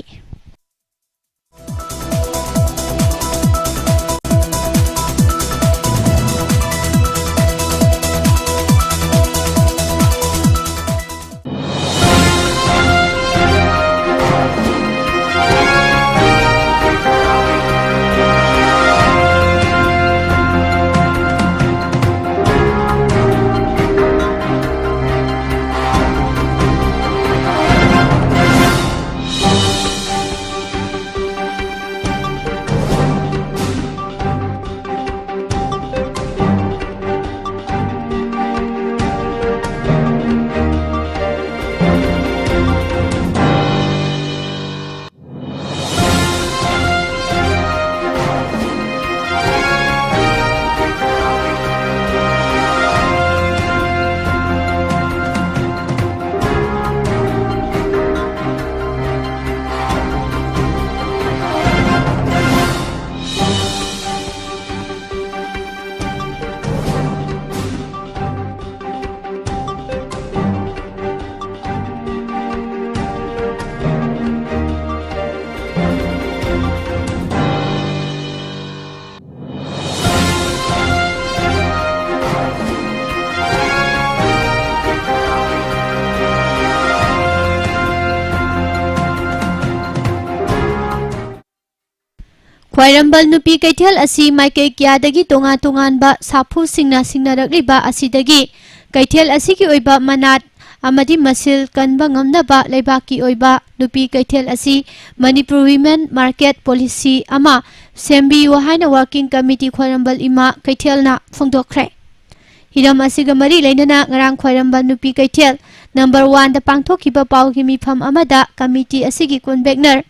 ꯈ꯭ꯋꯥꯏꯔꯝꯕꯟ ꯅꯨꯄꯤ ꯀꯩꯊꯦꯜ ꯑꯁꯤ ꯃꯥꯏꯀꯩ ꯀꯌꯥꯗꯒꯤ ꯇꯣꯉꯥꯟ ꯇꯣꯉꯥꯟꯕ ꯁꯥꯐꯨꯁꯤꯡꯅ ꯁꯤꯡꯅꯔꯛꯂꯤꯕ ꯑꯁꯤꯗꯒꯤ ꯀꯩꯊꯦꯜ ꯑꯁꯤꯒꯤ ꯑꯣꯏꯕ ꯃꯅꯥꯠ ꯑꯃꯗꯤ ꯃꯁꯤꯜ ꯀꯟꯕ ꯉꯝꯅꯕ ꯂꯩꯕꯥꯛꯀꯤ ꯑꯣꯏꯕ ꯅꯨꯄꯤ ꯀꯩꯊꯦꯜ ꯑꯁꯤ Manipur Women Market Policy ꯑꯃ ꯁꯦꯝꯕꯤꯌꯨ ꯍꯥꯏꯅ Working Committee ꯈ꯭ꯋꯥꯏꯔꯝꯕꯟ ꯏꯃꯥ ꯀꯩꯊꯦꯜꯅ ꯐꯣꯡꯗꯣꯛꯈ꯭ꯔꯦ꯫ ꯍꯤꯔꯝ ꯑꯁꯤꯒ ꯃꯔꯤ ꯂꯩꯅꯅ ꯉꯔꯥꯡ ꯈ꯭ꯋꯥꯏꯔꯝꯕꯟ ꯅꯨꯄꯤ ꯀꯩꯊꯦꯜ ꯅꯝꯕꯔ ꯋꯥꯟꯗ ꯄꯥꯡꯊꯣꯛꯈꯤꯕ ꯄꯥꯎꯒꯤ ꯃꯤꯐꯝ ꯑꯃꯗ ꯀꯃꯤꯇꯤ ꯑꯁꯤꯒꯤ ꯀꯣꯟꯚꯦꯛꯅꯔ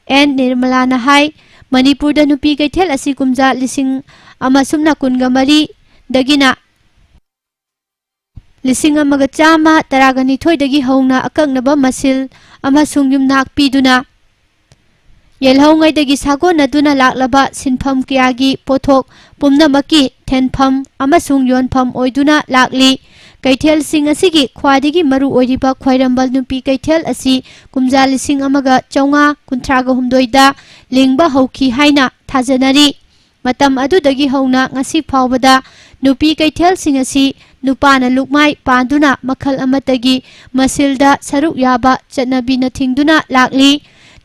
ꯑꯦꯟ ꯅꯤꯔꯃꯂꯥꯅ ꯍꯥꯏ, ꯃꯅꯤꯄꯨꯔꯗ ꯅꯨꯄꯤ ꯀꯩꯊꯦꯜ ꯑꯁꯤ ꯀꯨꯝꯖꯥ ꯂꯤꯁꯤꯡ ꯑꯃ ꯁꯨꯞꯅ ꯀꯨꯟꯒ ꯃꯔꯤꯗꯒꯤꯅ ꯂꯤꯁꯤꯡ ꯑꯃꯒ ꯆꯥꯝꯃ ꯇꯔꯥꯒ ꯅꯤꯊꯣꯏꯗꯒꯤ ꯍꯧꯅ ꯑꯀꯛꯅꯕ ꯃꯁꯤꯜ ꯑꯃꯁꯨꯡ ꯌꯨꯝꯅꯥꯛ ꯄꯤꯗꯨꯅ ꯌꯦꯜꯍꯧꯉꯩꯗꯒꯤ ꯁꯥꯒꯣꯟꯅꯗꯨꯅ ꯂꯥꯛꯂꯕ ꯁꯤꯟꯐꯝ ꯀꯌꯥꯒꯤ ꯄꯣꯠꯊꯣꯛ ꯄꯨꯝꯅꯃꯛꯀꯤ ꯊꯦꯟꯐꯝ ꯑꯃꯁꯨꯡ ꯌꯣꯟꯐꯝ ꯑꯣꯏꯗꯨꯅ ꯂꯥꯛꯂꯤ꯫ ꯀꯩꯊꯦꯜꯁꯤꯡ ꯑꯁꯤꯒꯤ ꯈ꯭ꯋꯥꯏꯗꯒꯤ ꯃꯔꯨ ꯑꯣꯏꯔꯤꯕ ꯈ꯭ꯋꯥꯏꯔꯝꯕꯜ ꯅꯨꯄꯤ ꯀꯩꯊꯦꯜ ꯑꯁꯤ ꯀꯨꯝꯖꯥ ꯂꯤꯁꯤꯡ ꯑꯃꯒ ꯆꯥꯝꯃꯉꯥ ꯀꯨꯟꯊ꯭ꯔꯥꯒ ꯍꯨꯝꯗꯣꯏꯗ ꯂꯤꯡꯕ ꯍꯧꯈꯤ ꯍꯥꯏꯅ ꯊꯥꯖꯅꯔꯤ꯫ ꯃꯇꯝ ꯑꯗꯨꯗꯒꯤ ꯍꯧꯅ ꯉꯁꯤ ꯐꯥꯎꯕꯗ ꯅꯨꯄꯤ ꯀꯩꯊꯦꯜꯁꯤꯡ ꯑꯁꯤ ꯅꯨꯄꯥꯅ ꯂꯨꯛꯃꯥꯏ ꯄꯥꯟꯗꯨꯅ ꯃꯈꯜ ꯑꯃꯠꯇꯒꯤ ꯃꯁꯤꯜꯗ ꯁꯔꯨꯛ ꯌꯥꯕ ꯆꯠꯅꯕꯤꯅ ꯊꯤꯡꯗꯨꯅ ꯂꯥꯛꯂꯤ꯫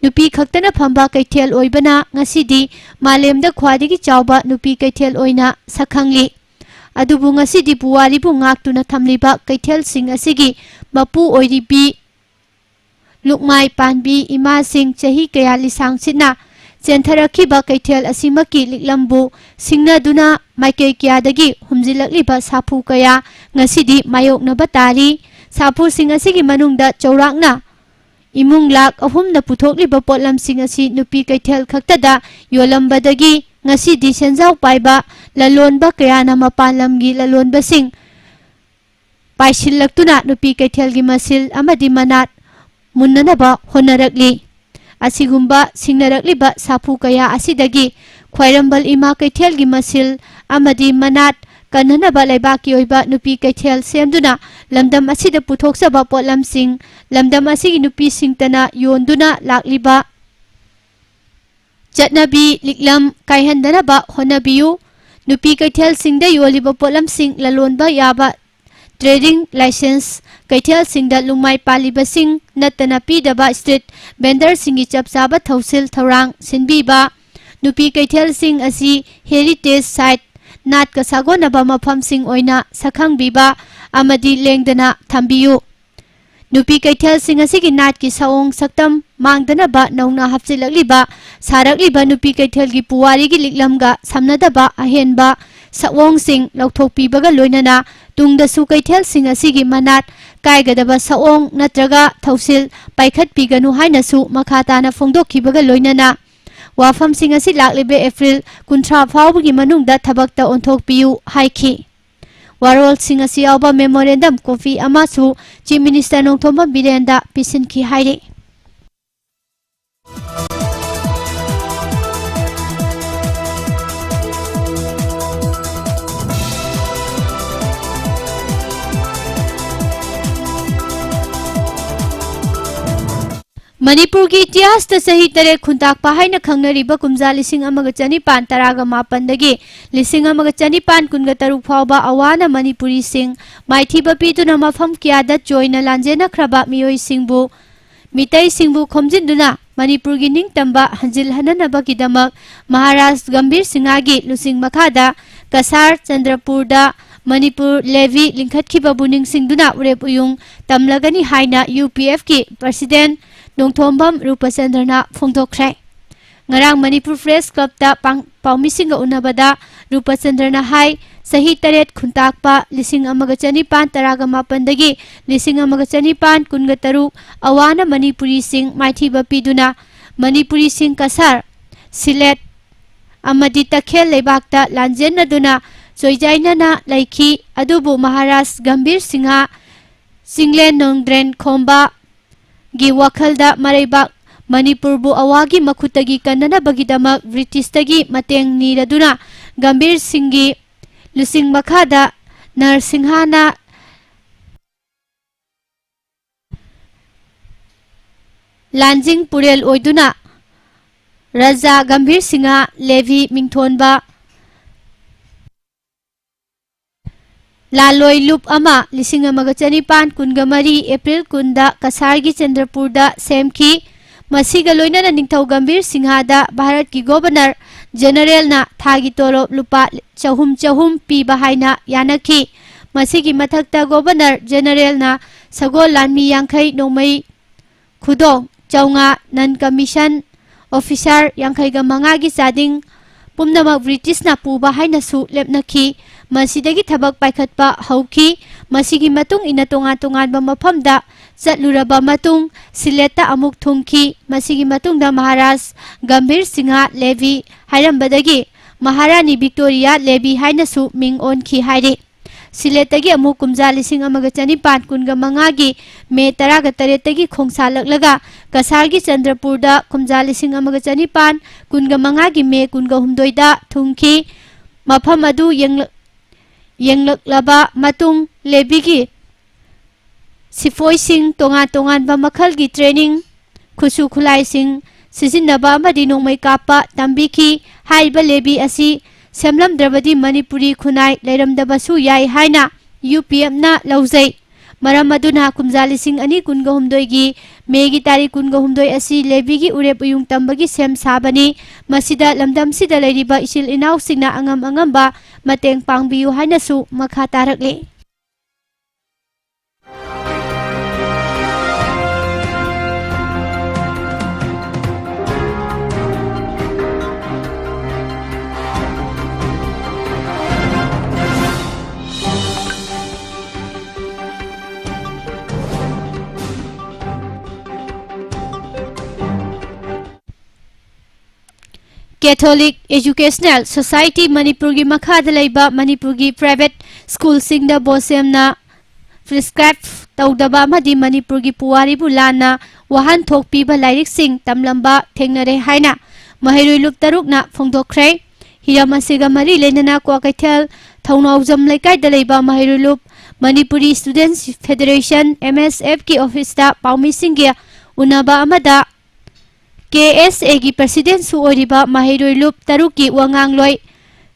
ꯅꯨꯄꯤ ꯈꯛꯇꯅ ꯐꯝꯕ ꯀꯩꯊꯦꯜ ꯑꯣꯏꯕꯅ ꯉꯁꯤꯗꯤ ꯃꯥꯂꯦꯝꯗ ꯈ꯭ꯋꯥꯏꯗꯒꯤ ꯆꯥꯎꯕ ꯅꯨꯄꯤ ꯀꯩꯊꯦꯜ ꯑꯣꯏꯅ ꯁꯛꯈꯪꯂꯤ꯫ ꯑꯗꯨꯕꯨ ꯉꯁꯤꯗꯤ ꯄꯨꯋꯥꯔꯤꯕꯨ ꯉꯥꯛꯇꯨꯅ ꯊꯝꯂꯤꯕ ꯀꯩꯊꯦꯜꯁꯤꯡ ꯑꯁꯤꯒꯤ ꯃꯄꯨ ꯑꯣꯏꯔꯤꯕꯤ ꯂꯨꯛꯃꯥꯏ ꯄꯥꯟꯕꯤ ꯏꯃꯥꯁꯤꯡ ꯆꯍꯤ ꯀꯌꯥ ꯂꯤꯁꯥꯡ ꯁꯤꯠꯅ ꯆꯦꯟꯊꯔꯛꯈꯤꯕ ꯀꯩꯊꯦꯜ ꯑꯁꯤꯃꯛꯀꯤ ꯂꯤꯛꯂꯝꯕꯨ ꯁꯤꯡꯅꯗꯨꯅ ꯃꯥꯏꯀꯩ ꯀꯌꯥꯗꯒꯤ ꯍꯨꯝꯖꯤꯜꯂꯛꯂꯤꯕ ꯁꯥꯐꯨ ꯀꯌꯥ ꯉꯁꯤꯗꯤ ꯃꯥꯌꯣꯛꯅꯕ ꯇꯥꯔꯤ꯫ ꯁꯥꯐꯨꯁꯤꯡ ꯑꯁꯤꯒꯤ ꯃꯅꯨꯡꯗ ꯆꯥꯎꯔꯥꯛꯅ ꯏꯃꯨꯡ ꯂꯥꯈ ꯑꯍꯨꯝꯅ ꯄꯨꯊꯣꯛꯂꯤꯕ ꯄꯣꯠꯂꯝꯁꯤꯡ ꯑꯁꯤ ꯅꯨꯄꯤ ꯀꯩꯊꯦꯜ ꯈꯛꯇꯗ ꯌꯣꯜꯂꯝꯕꯗꯒꯤ ꯉꯁꯤꯗꯤ ꯁꯦꯟꯖꯥꯎ ꯄꯥꯏꯕ ꯂꯂꯣꯟꯕ ꯀꯌꯥꯅ ꯃꯄꯥꯟ ꯂꯝꯒꯤ ꯂꯂꯣꯟꯕꯁꯤꯡ ꯄꯥꯏꯁꯤꯜꯂꯛꯇꯨꯅ ꯅꯨꯄꯤ ꯀꯩꯊꯦꯜꯒꯤ ꯃꯁꯤꯜ ꯑꯃꯗꯤ ꯃꯅꯥꯠ ꯃꯨꯟꯅꯅꯕ ꯍꯣꯠꯅꯔꯛꯂꯤ꯫ ꯑꯁꯤꯒꯨꯝꯕ ꯁꯤꯡꯅꯔꯛꯂꯤꯕ ꯁꯥꯐꯨ ꯀꯌꯥ ꯑꯁꯤꯗꯒꯤ ꯈ꯭ꯋꯥꯏꯔꯝꯕꯜ ꯏꯃꯥ ꯀꯩꯊꯦꯜꯒꯤ ꯃꯁꯤꯜ ꯑꯃꯗꯤ ꯃꯅꯥꯠ ꯀꯟꯅꯅꯕ ꯂꯩꯕꯥꯛꯀꯤ ꯑꯣꯏꯕ ꯅꯨꯄꯤ ꯀꯩꯊꯦꯜ ꯁꯦꯝꯗꯨꯅ ꯂꯝꯗꯝ ꯑꯁꯤꯗ ꯄꯨꯊꯣꯛꯆꯕ ꯄꯣꯠꯂꯝꯁꯤꯡ ꯂꯝꯗꯝ ꯑꯁꯤꯒꯤ ꯅꯨꯄꯤꯁꯤꯡꯇꯅ ꯌꯣꯟꯗꯨꯅ ꯂꯥꯛꯂꯤꯕ ꯆꯠꯅꯕꯤ ꯂꯤꯛꯂꯝ ꯀꯥꯏꯍꯟꯗꯅꯕ ꯍꯣꯠꯅꯕꯤꯌꯨ꯫ ꯅꯨꯄꯤ ꯀꯩꯊꯦꯜꯁꯤꯡꯗ ꯌꯣꯜꯂꯤꯕ ꯄꯣꯠꯂꯝꯁꯤꯡ ꯂꯂꯣꯟꯕ ꯌꯥꯕ ꯇ꯭ꯔꯦꯗꯤꯡ ꯂꯥꯏꯁꯦꯟꯁ ꯀꯩꯊꯦꯜꯁꯤꯡꯗ ꯂꯨꯃꯥꯏ ꯄꯥꯜꯂꯤꯕꯁꯤꯡ ꯅꯠꯇꯅ ꯄꯤꯗꯕ ꯁ꯭ꯇ꯭ꯔꯤꯠ ꯚꯦꯟꯗꯔꯁꯤꯡꯒꯤ ꯆꯞ ꯆꯥꯕ ꯊꯧꯁꯤꯜ ꯊꯧꯔꯥꯡ ꯁꯤꯟꯕꯤꯕ, ꯅꯨꯄꯤ ꯀꯩꯊꯦꯜꯁꯤꯡ ꯑꯁꯤ ꯍꯦꯔꯤꯇꯦꯖ ꯁꯥꯏꯠ, ꯅꯥꯠꯀ ꯁꯥꯒꯣꯟꯅꯕ ꯃꯐꯝꯁꯤꯡ ꯑꯣꯏꯅ ꯁꯛꯈꯪꯕꯤꯕ ꯑꯃꯗꯤ ꯂꯦꯡꯗꯅ ꯊꯝꯕꯤꯌꯨ꯫ ꯅꯨꯄꯤ ꯀꯩꯊꯦꯜꯁꯤꯡ ꯑꯁꯤꯒꯤ ꯅꯥꯠꯀꯤ ꯁꯑꯣꯡ ꯁꯛꯇꯝ ꯃꯥꯡꯗꯅꯕ ꯅꯧꯅ ꯍꯥꯞꯆꯤꯜꯂꯛꯂꯤꯕ, ꯁꯥꯔꯛꯂꯤꯕ ꯅꯨꯄꯤ ꯀꯩꯊꯦꯜꯒꯤ ꯄꯨꯋꯥꯔꯤꯒꯤ ꯂꯤꯛꯂꯝꯒ ꯁꯝꯅꯗꯕ ꯑꯍꯦꯟꯕ ꯁꯛꯑꯣꯡꯁꯤꯡ ꯂꯧꯊꯣꯛꯄꯤꯕꯒ ꯂꯣꯏꯅꯅ ꯇꯨꯡꯗꯁꯨ ꯀꯩꯊꯦꯜꯁꯤꯡ ꯑꯁꯤꯒꯤ ꯃꯅꯥꯠ ꯀꯥꯏꯒꯗꯕ ꯁꯛꯑꯣꯡ ꯅꯠꯇ꯭ꯔꯒ ꯊꯧꯁꯤꯜ ꯄꯥꯏꯈꯠꯄꯤꯒꯅꯨ ꯍꯥꯏꯅꯁꯨ ꯃꯈꯥ ꯇꯥꯅ ꯐꯣꯡꯗꯣꯛꯈꯤꯕꯒ ꯂꯣꯏꯅꯅ ꯋꯥꯐꯝꯁꯤꯡ ꯑꯁꯤ ꯂꯥꯛꯂꯤꯕ ꯑꯦꯄ꯭ꯔꯤꯜ ꯀꯨꯟꯊ꯭ꯔꯥ ꯐꯥꯎꯕꯒꯤ ꯃꯅꯨꯡꯗ ꯊꯕꯛꯇ ꯑꯣꯟꯊꯣꯛꯄꯤꯌꯨ ꯍꯥꯏꯈꯤ꯫ ꯋꯥꯔꯣꯜꯁꯤꯡ ꯑꯁꯤ ꯌꯥꯎꯕ memorandum copy ꯑꯃꯁꯨ Chief Minister ꯅꯣꯡꯊꯣꯝꯕꯝ ꯕꯤꯔꯦꯟꯗ ꯄꯤꯁꯤꯟꯈꯤ ꯍꯥꯏꯔꯤ꯫ ꯃꯅꯤꯄꯨꯔꯒꯤ ꯏꯇꯤꯍꯥꯁꯇ ꯆꯍꯤ ꯇꯔꯦꯠ ꯈꯨꯟꯇꯥꯛꯄ ꯍꯥꯏꯅ ꯈꯪꯅꯔꯤꯕ ꯀꯨꯝꯖꯥ ꯂꯤꯁꯤꯡ ꯑꯃꯒ ꯆꯅꯤꯄꯥꯟ ꯇꯔꯥꯒ ꯃꯥꯄꯟꯗꯒꯤ ꯂꯤꯁꯤꯡ ꯑꯃꯒ ꯆꯅꯤꯄꯥꯟ ꯀꯨꯟꯒ ꯇꯔꯨꯛ ꯐꯥꯎꯕ ꯑꯋꯥꯅ ꯃꯅꯤꯄꯨꯔꯤꯁꯤꯡ ꯃꯥꯏꯊꯤꯕ ꯄꯤꯗꯨꯅ ꯃꯐꯝ ꯀꯌꯥꯗ ꯆꯣꯏꯅ ꯂꯥꯟꯖꯦꯟꯅꯈ꯭ꯔꯕ ꯃꯤꯑꯣꯏꯁꯤꯡꯕꯨ, ꯃꯤꯇꯩꯁꯤꯡꯕꯨ ꯈꯣꯝꯖꯤꯟꯗꯨꯅ ꯃꯅꯤꯄꯨꯔꯒꯤ ꯅꯤꯡꯇꯝꯕ ꯍꯟꯖꯤꯜꯍꯟꯅꯅꯕꯒꯤꯗꯃꯛ ꯃꯍꯥꯔꯥꯖ ꯒꯝꯚꯤꯔ ꯁꯤꯡꯍꯒꯤ ꯂꯨꯆꯤꯡ ꯃꯈꯥꯗ ꯀꯁꯥꯔ ꯆꯟꯗ꯭ꯔꯄꯨꯔꯗ ꯃꯅꯤꯄꯨꯔ ꯂꯦꯚꯤ ꯂꯤꯡꯈꯠꯈꯤꯕꯕꯨ ꯅꯤꯡꯁꯤꯡꯗꯨꯅ ꯎꯔꯦꯞ ꯎꯌꯨꯡ ꯇꯝꯂꯒꯅꯤ ꯍꯥꯏꯅ ꯌꯨ ꯄꯤ ꯑꯦꯐꯀꯤ president ꯅꯣꯡꯊꯣꯝꯕꯝ ꯔꯨꯄꯆꯟꯗ꯭ꯔꯅ ꯐꯣꯡꯗꯣꯛꯈ꯭ꯔꯦ꯫ ꯉꯔꯥꯡ ꯃꯅꯤꯄꯨꯔ ꯄ꯭ꯔꯦꯁ ꯀ꯭ꯂꯕꯇ ꯄꯥꯡ-, ꯄꯥꯎꯃꯤꯁꯤꯡꯒ ꯎꯅꯕꯗ ꯔꯨꯄꯆꯟꯗ꯭ꯔꯅ ꯍꯥꯏ, ꯆꯍꯤ ꯇꯔꯦꯠ ꯈꯨꯟꯇꯥꯛꯄ ꯂꯤꯁꯤꯡ ꯑꯃꯒ ꯆꯅꯤꯄꯥꯟ ꯇꯔꯥꯒ ꯃꯥꯄꯟꯗꯒꯤ ꯂꯤꯁꯤꯡ ꯑꯃꯒ ꯆꯅꯤꯄꯥꯟ ꯀꯨꯟꯒ ꯇꯔꯨꯛ ꯑꯋꯥꯅ ꯃꯅꯤꯄꯨꯔꯤꯁꯤꯡ ꯃꯥꯏꯊꯤꯕ ꯄꯤꯗꯨꯅ ꯃꯅꯤꯄꯨꯔꯤꯁꯤꯡ ꯀꯁꯥꯔ, ꯁꯤꯂꯦꯠ ꯑꯃꯗꯤ ꯇꯈꯦꯜ ꯂꯩꯕꯥꯛꯇ ꯂꯥꯟꯖꯦꯟꯅꯗꯨꯅ ꯆꯣꯏꯖꯥꯏꯅꯅ ꯂꯩꯈꯤ꯫ ꯑꯗꯨꯕꯨ ꯃꯍꯥꯔꯥꯖ ꯒꯝꯚꯤꯔ ꯁꯤꯡꯍ ꯆꯤꯡꯂꯦꯟ ꯅꯣꯡꯗ꯭ꯔꯦꯟ ꯈꯣꯝꯕ ꯒꯤ ꯋꯥꯈꯜꯗ ꯃꯔꯩꯕꯥꯛ ꯃꯅꯤꯄꯨꯔꯕꯨ ꯑꯋꯥꯒꯤ ꯃꯈꯨꯠꯇꯒꯤ ꯀꯟꯅꯅꯕꯒꯤꯗꯃꯛ ꯕ꯭ꯔꯤꯇꯤꯁꯇꯒꯤ ꯃꯇꯦꯡ ꯅꯤꯔꯗꯨꯅ ꯒꯝꯚꯤꯔ ꯁꯤꯡꯒꯤ ꯂꯨꯆꯤꯡ ꯃꯈꯥꯗ ꯅꯔꯁꯤꯡꯍꯅ ꯂꯥꯟꯖꯤꯡ ꯄꯨꯔꯦꯜ ꯑꯣꯏꯗꯨꯅ ꯔꯥꯖꯥ ꯒꯝꯚꯤꯔ ꯁꯤꯡꯍ ꯂꯦꯚꯤ ꯃꯤꯡꯊꯣꯟꯕ ꯂꯥꯂꯣꯏ ꯂꯨꯞ ꯑꯃ ꯂꯤꯁꯤꯡ ꯑꯃꯒ ꯆꯅꯤꯄꯥꯟ ꯀꯨꯟꯒ ꯃꯔꯤ ꯑꯦꯄ꯭ꯔꯤꯜ ꯀꯨꯟꯗ ꯀꯁꯥꯔꯒꯤ ꯆꯟꯗ꯭ꯔꯄꯨꯔꯗ ꯁꯦꯝꯈꯤ꯫ ꯃꯁꯤꯒ ꯂꯣꯏꯅꯅ ꯅꯤꯡꯊꯧ ꯒꯝꯚꯤꯔ ꯁꯤꯡꯍꯗ ꯚꯥꯔꯠꯀꯤ ꯒꯣꯚꯔꯅꯔ ꯖꯦꯅꯔꯦꯜꯅ ꯊꯥꯒꯤ ꯇꯣꯂꯣꯞ ꯂꯨꯄꯥ ꯆꯍꯨꯝ ꯆꯍꯨꯝ ꯄꯤꯕ ꯍꯥꯏꯅ ꯌꯥꯅꯈꯤ꯫ ꯃꯁꯤꯒꯤ ꯃꯊꯛꯇ ꯒꯣꯚꯔꯅꯔ ꯖꯦꯅꯔꯦꯜꯅ ꯁꯒꯣꯜ ꯂꯥꯟꯃꯤ ꯌꯥꯡꯈꯩ ꯅꯣꯡꯃꯩ ꯈꯨꯗꯣꯡ ꯆꯥꯝꯃꯉꯥ, non commission officer ꯌꯥꯡꯈꯩꯒ ꯃꯉꯥꯒꯤ ꯆꯥꯗꯤꯡ ꯄꯨꯝꯅꯃꯛ ꯕ꯭ꯔꯤꯇꯤꯁꯅ ꯄꯨꯕ ꯍꯥꯏꯅꯁꯨ ꯂꯦꯞꯅꯈꯤ꯫ ꯃꯁꯤꯗꯒꯤ ꯊꯕꯛ ꯄꯥꯏꯈꯠꯄ ꯍꯧꯈꯤ꯫ ꯃꯁꯤꯒꯤ ꯃꯇꯨꯡ ꯏꯟꯅ ꯇꯣꯉꯥꯟ ꯇꯣꯉꯥꯟꯕ ꯃꯐꯝꯗ ꯆꯠꯂꯨꯔꯕ ꯃꯇꯨꯡ ꯁꯤꯂꯦꯠꯇ ꯑꯃꯨꯛ ꯊꯨꯡꯈꯤ꯫ ꯃꯁꯤꯒꯤ ꯃꯇꯨꯡꯗ ꯃꯍꯥꯔꯥꯖ ꯒꯝꯚꯤꯔ ꯁꯤꯡꯍ ꯂꯦꯕꯤ ꯍꯥꯏꯔꯝꯕꯗꯒꯤ ꯃꯍꯥꯔꯥꯅꯤ ꯚꯤꯛꯇꯣꯔꯤꯌꯥ ꯂꯦꯕꯤ ꯍꯥꯏꯅꯁꯨ ꯃꯤꯡ ꯑꯣꯟꯈꯤ ꯍꯥꯏꯔꯤ꯫ ꯁꯤꯂꯦꯠꯇꯒꯤ ꯑꯃꯨꯛ ꯀꯨꯝꯖꯥ ꯂꯤꯁꯤꯡ ꯑꯃꯒ ꯆꯅꯤꯄꯥꯟ ꯀꯨꯟꯒ ꯃꯉꯥꯒꯤ ꯃꯦ ꯇꯔꯥꯒ ꯇꯔꯦꯠꯇꯒꯤ ꯈꯣꯡꯁꯥꯜꯂꯛꯂꯒ ꯀꯁꯥꯔꯒꯤ ꯆꯟꯗ꯭ꯔꯄꯨꯔꯗ ꯀꯨꯝꯖꯥ ꯂꯤꯁꯤꯡ ꯑꯃꯒ ꯆꯅꯤꯄꯥꯟ ꯀꯨꯟꯒ ꯃꯉꯥꯒꯤ ꯃꯦ ꯀꯨꯟꯒ ꯍꯨꯝꯗꯣꯏꯗ ꯊꯨꯡꯈꯤ꯫ ꯃꯐꯝ ꯑꯗꯨ ꯌꯦꯡꯂꯛ-, ꯌꯦꯡꯂꯛꯂꯕ ꯃꯇꯨꯡ ꯂꯦꯕꯤꯒꯤ ꯁꯤꯐꯣꯏꯁꯤꯡ ꯇꯣꯉꯥꯟ ꯇꯣꯉꯥꯟꯕ ꯃꯈꯜꯒꯤ training, ꯈꯨꯠꯁꯨ ꯈꯨꯠꯂꯥꯏꯁꯤꯡ ꯁꯤꯖꯤꯟꯅꯕ ꯑꯃꯗꯤ ꯅꯣꯡꯃꯩ ꯀꯥꯞꯄ ꯇꯝꯕꯤꯈꯤ꯫ ꯍꯥꯏꯔꯤꯕ ꯂꯦꯕꯤ ꯑꯁꯤ ꯁꯦꯝꯂꯝꯗ꯭ꯔꯕꯗꯤ ꯃꯅꯤꯄꯨꯔꯤ ꯈꯨꯟꯅꯥꯏ ꯂꯩꯔꯝꯗꯕꯁꯨ ꯌꯥꯏ ꯍꯥꯏꯅ ꯌꯨ ꯄꯤ ꯑꯦꯐꯅ ꯂꯧꯖꯩ꯫ ꯃꯔꯝ ꯑꯗꯨꯅ ꯀꯨꯝꯖꯥ ꯂꯤꯁꯤꯡ ꯑꯅꯤ ꯀꯨꯟꯒ ꯍꯨꯝꯗꯣꯏꯒꯤ ꯃꯦꯒꯤ ꯇꯥꯔꯤꯛ ꯀꯨꯟꯒ ꯍꯨꯝꯗꯣꯏ ꯑꯁꯤ ꯂꯦꯕꯤꯒꯤ ꯎꯔꯦꯞ ꯎꯌꯨꯡ ꯇꯝꯕꯒꯤ ꯁꯦꯝ ꯁꯥꯕꯅꯤ꯫ ꯃꯁꯤꯗ ꯂꯝꯗꯝꯁꯤꯗ ꯂꯩꯔꯤꯕ ꯏꯆꯤꯜ ꯏꯅꯥꯎꯁꯤꯡꯅ ꯑꯉꯝ ꯑꯉꯝꯕ ꯃꯇꯦꯡ ꯄꯥꯡꯕꯤꯌꯨ ꯍꯥꯏꯅꯁꯨ ꯃꯈꯥ ꯇꯥꯔꯛꯂꯤ꯫ Catholic Educational Society ꯃꯅꯤꯄꯨꯔꯒꯤ ꯃꯈꯥꯗ ꯂꯩꯕ ꯃꯅꯤꯄꯨꯔꯒꯤ private schoolꯁꯤꯡꯗ ꯕꯣꯁꯦꯝꯅ prescribe ꯇꯧꯗꯕ ꯑꯃꯗꯤ ꯃꯅꯤꯄꯨꯔꯒꯤ ꯄꯨꯋꯥꯔꯤꯕꯨ ꯂꯥꯟꯅ ꯋꯥꯍꯟꯊꯣꯛ ꯄꯤꯕ ꯂꯥꯏꯔꯤꯛꯁꯤꯡ ꯇꯝꯂꯝꯕ ꯊꯦꯡꯅꯔꯦ ꯍꯥꯏꯅ ꯃꯍꯩꯔꯣꯏ ꯂꯨꯞ ꯇꯔꯨꯛꯅ ꯐꯣꯡꯗꯣꯛꯈ꯭ꯔꯦ꯫ ꯍꯤꯔꯝ ꯑꯁꯤꯒ ꯃꯔꯤ ꯂꯩꯅꯅ ꯀ꯭ꯋꯥꯀꯩꯊꯦꯜ ꯊꯧꯅꯥꯎꯖꯝ ꯂꯩꯀꯥꯏꯗ ꯂꯩꯕ ꯃꯍꯩꯔꯣꯏ ꯂꯨꯞ Manipuri Students Federation, M S Fꯀꯤ officeꯇ ꯄꯥꯎꯃꯤꯁꯤꯡꯒꯤ ꯎꯅꯕ ꯑꯃꯗ K S Aꯒꯤ presidentꯁꯨ ꯑꯣꯏꯔꯤꯕ ꯃꯍꯩꯔꯣꯏ ꯂꯨꯞ ꯇꯔꯨꯛꯀꯤ ꯋꯥꯉꯥꯡꯂꯣꯏ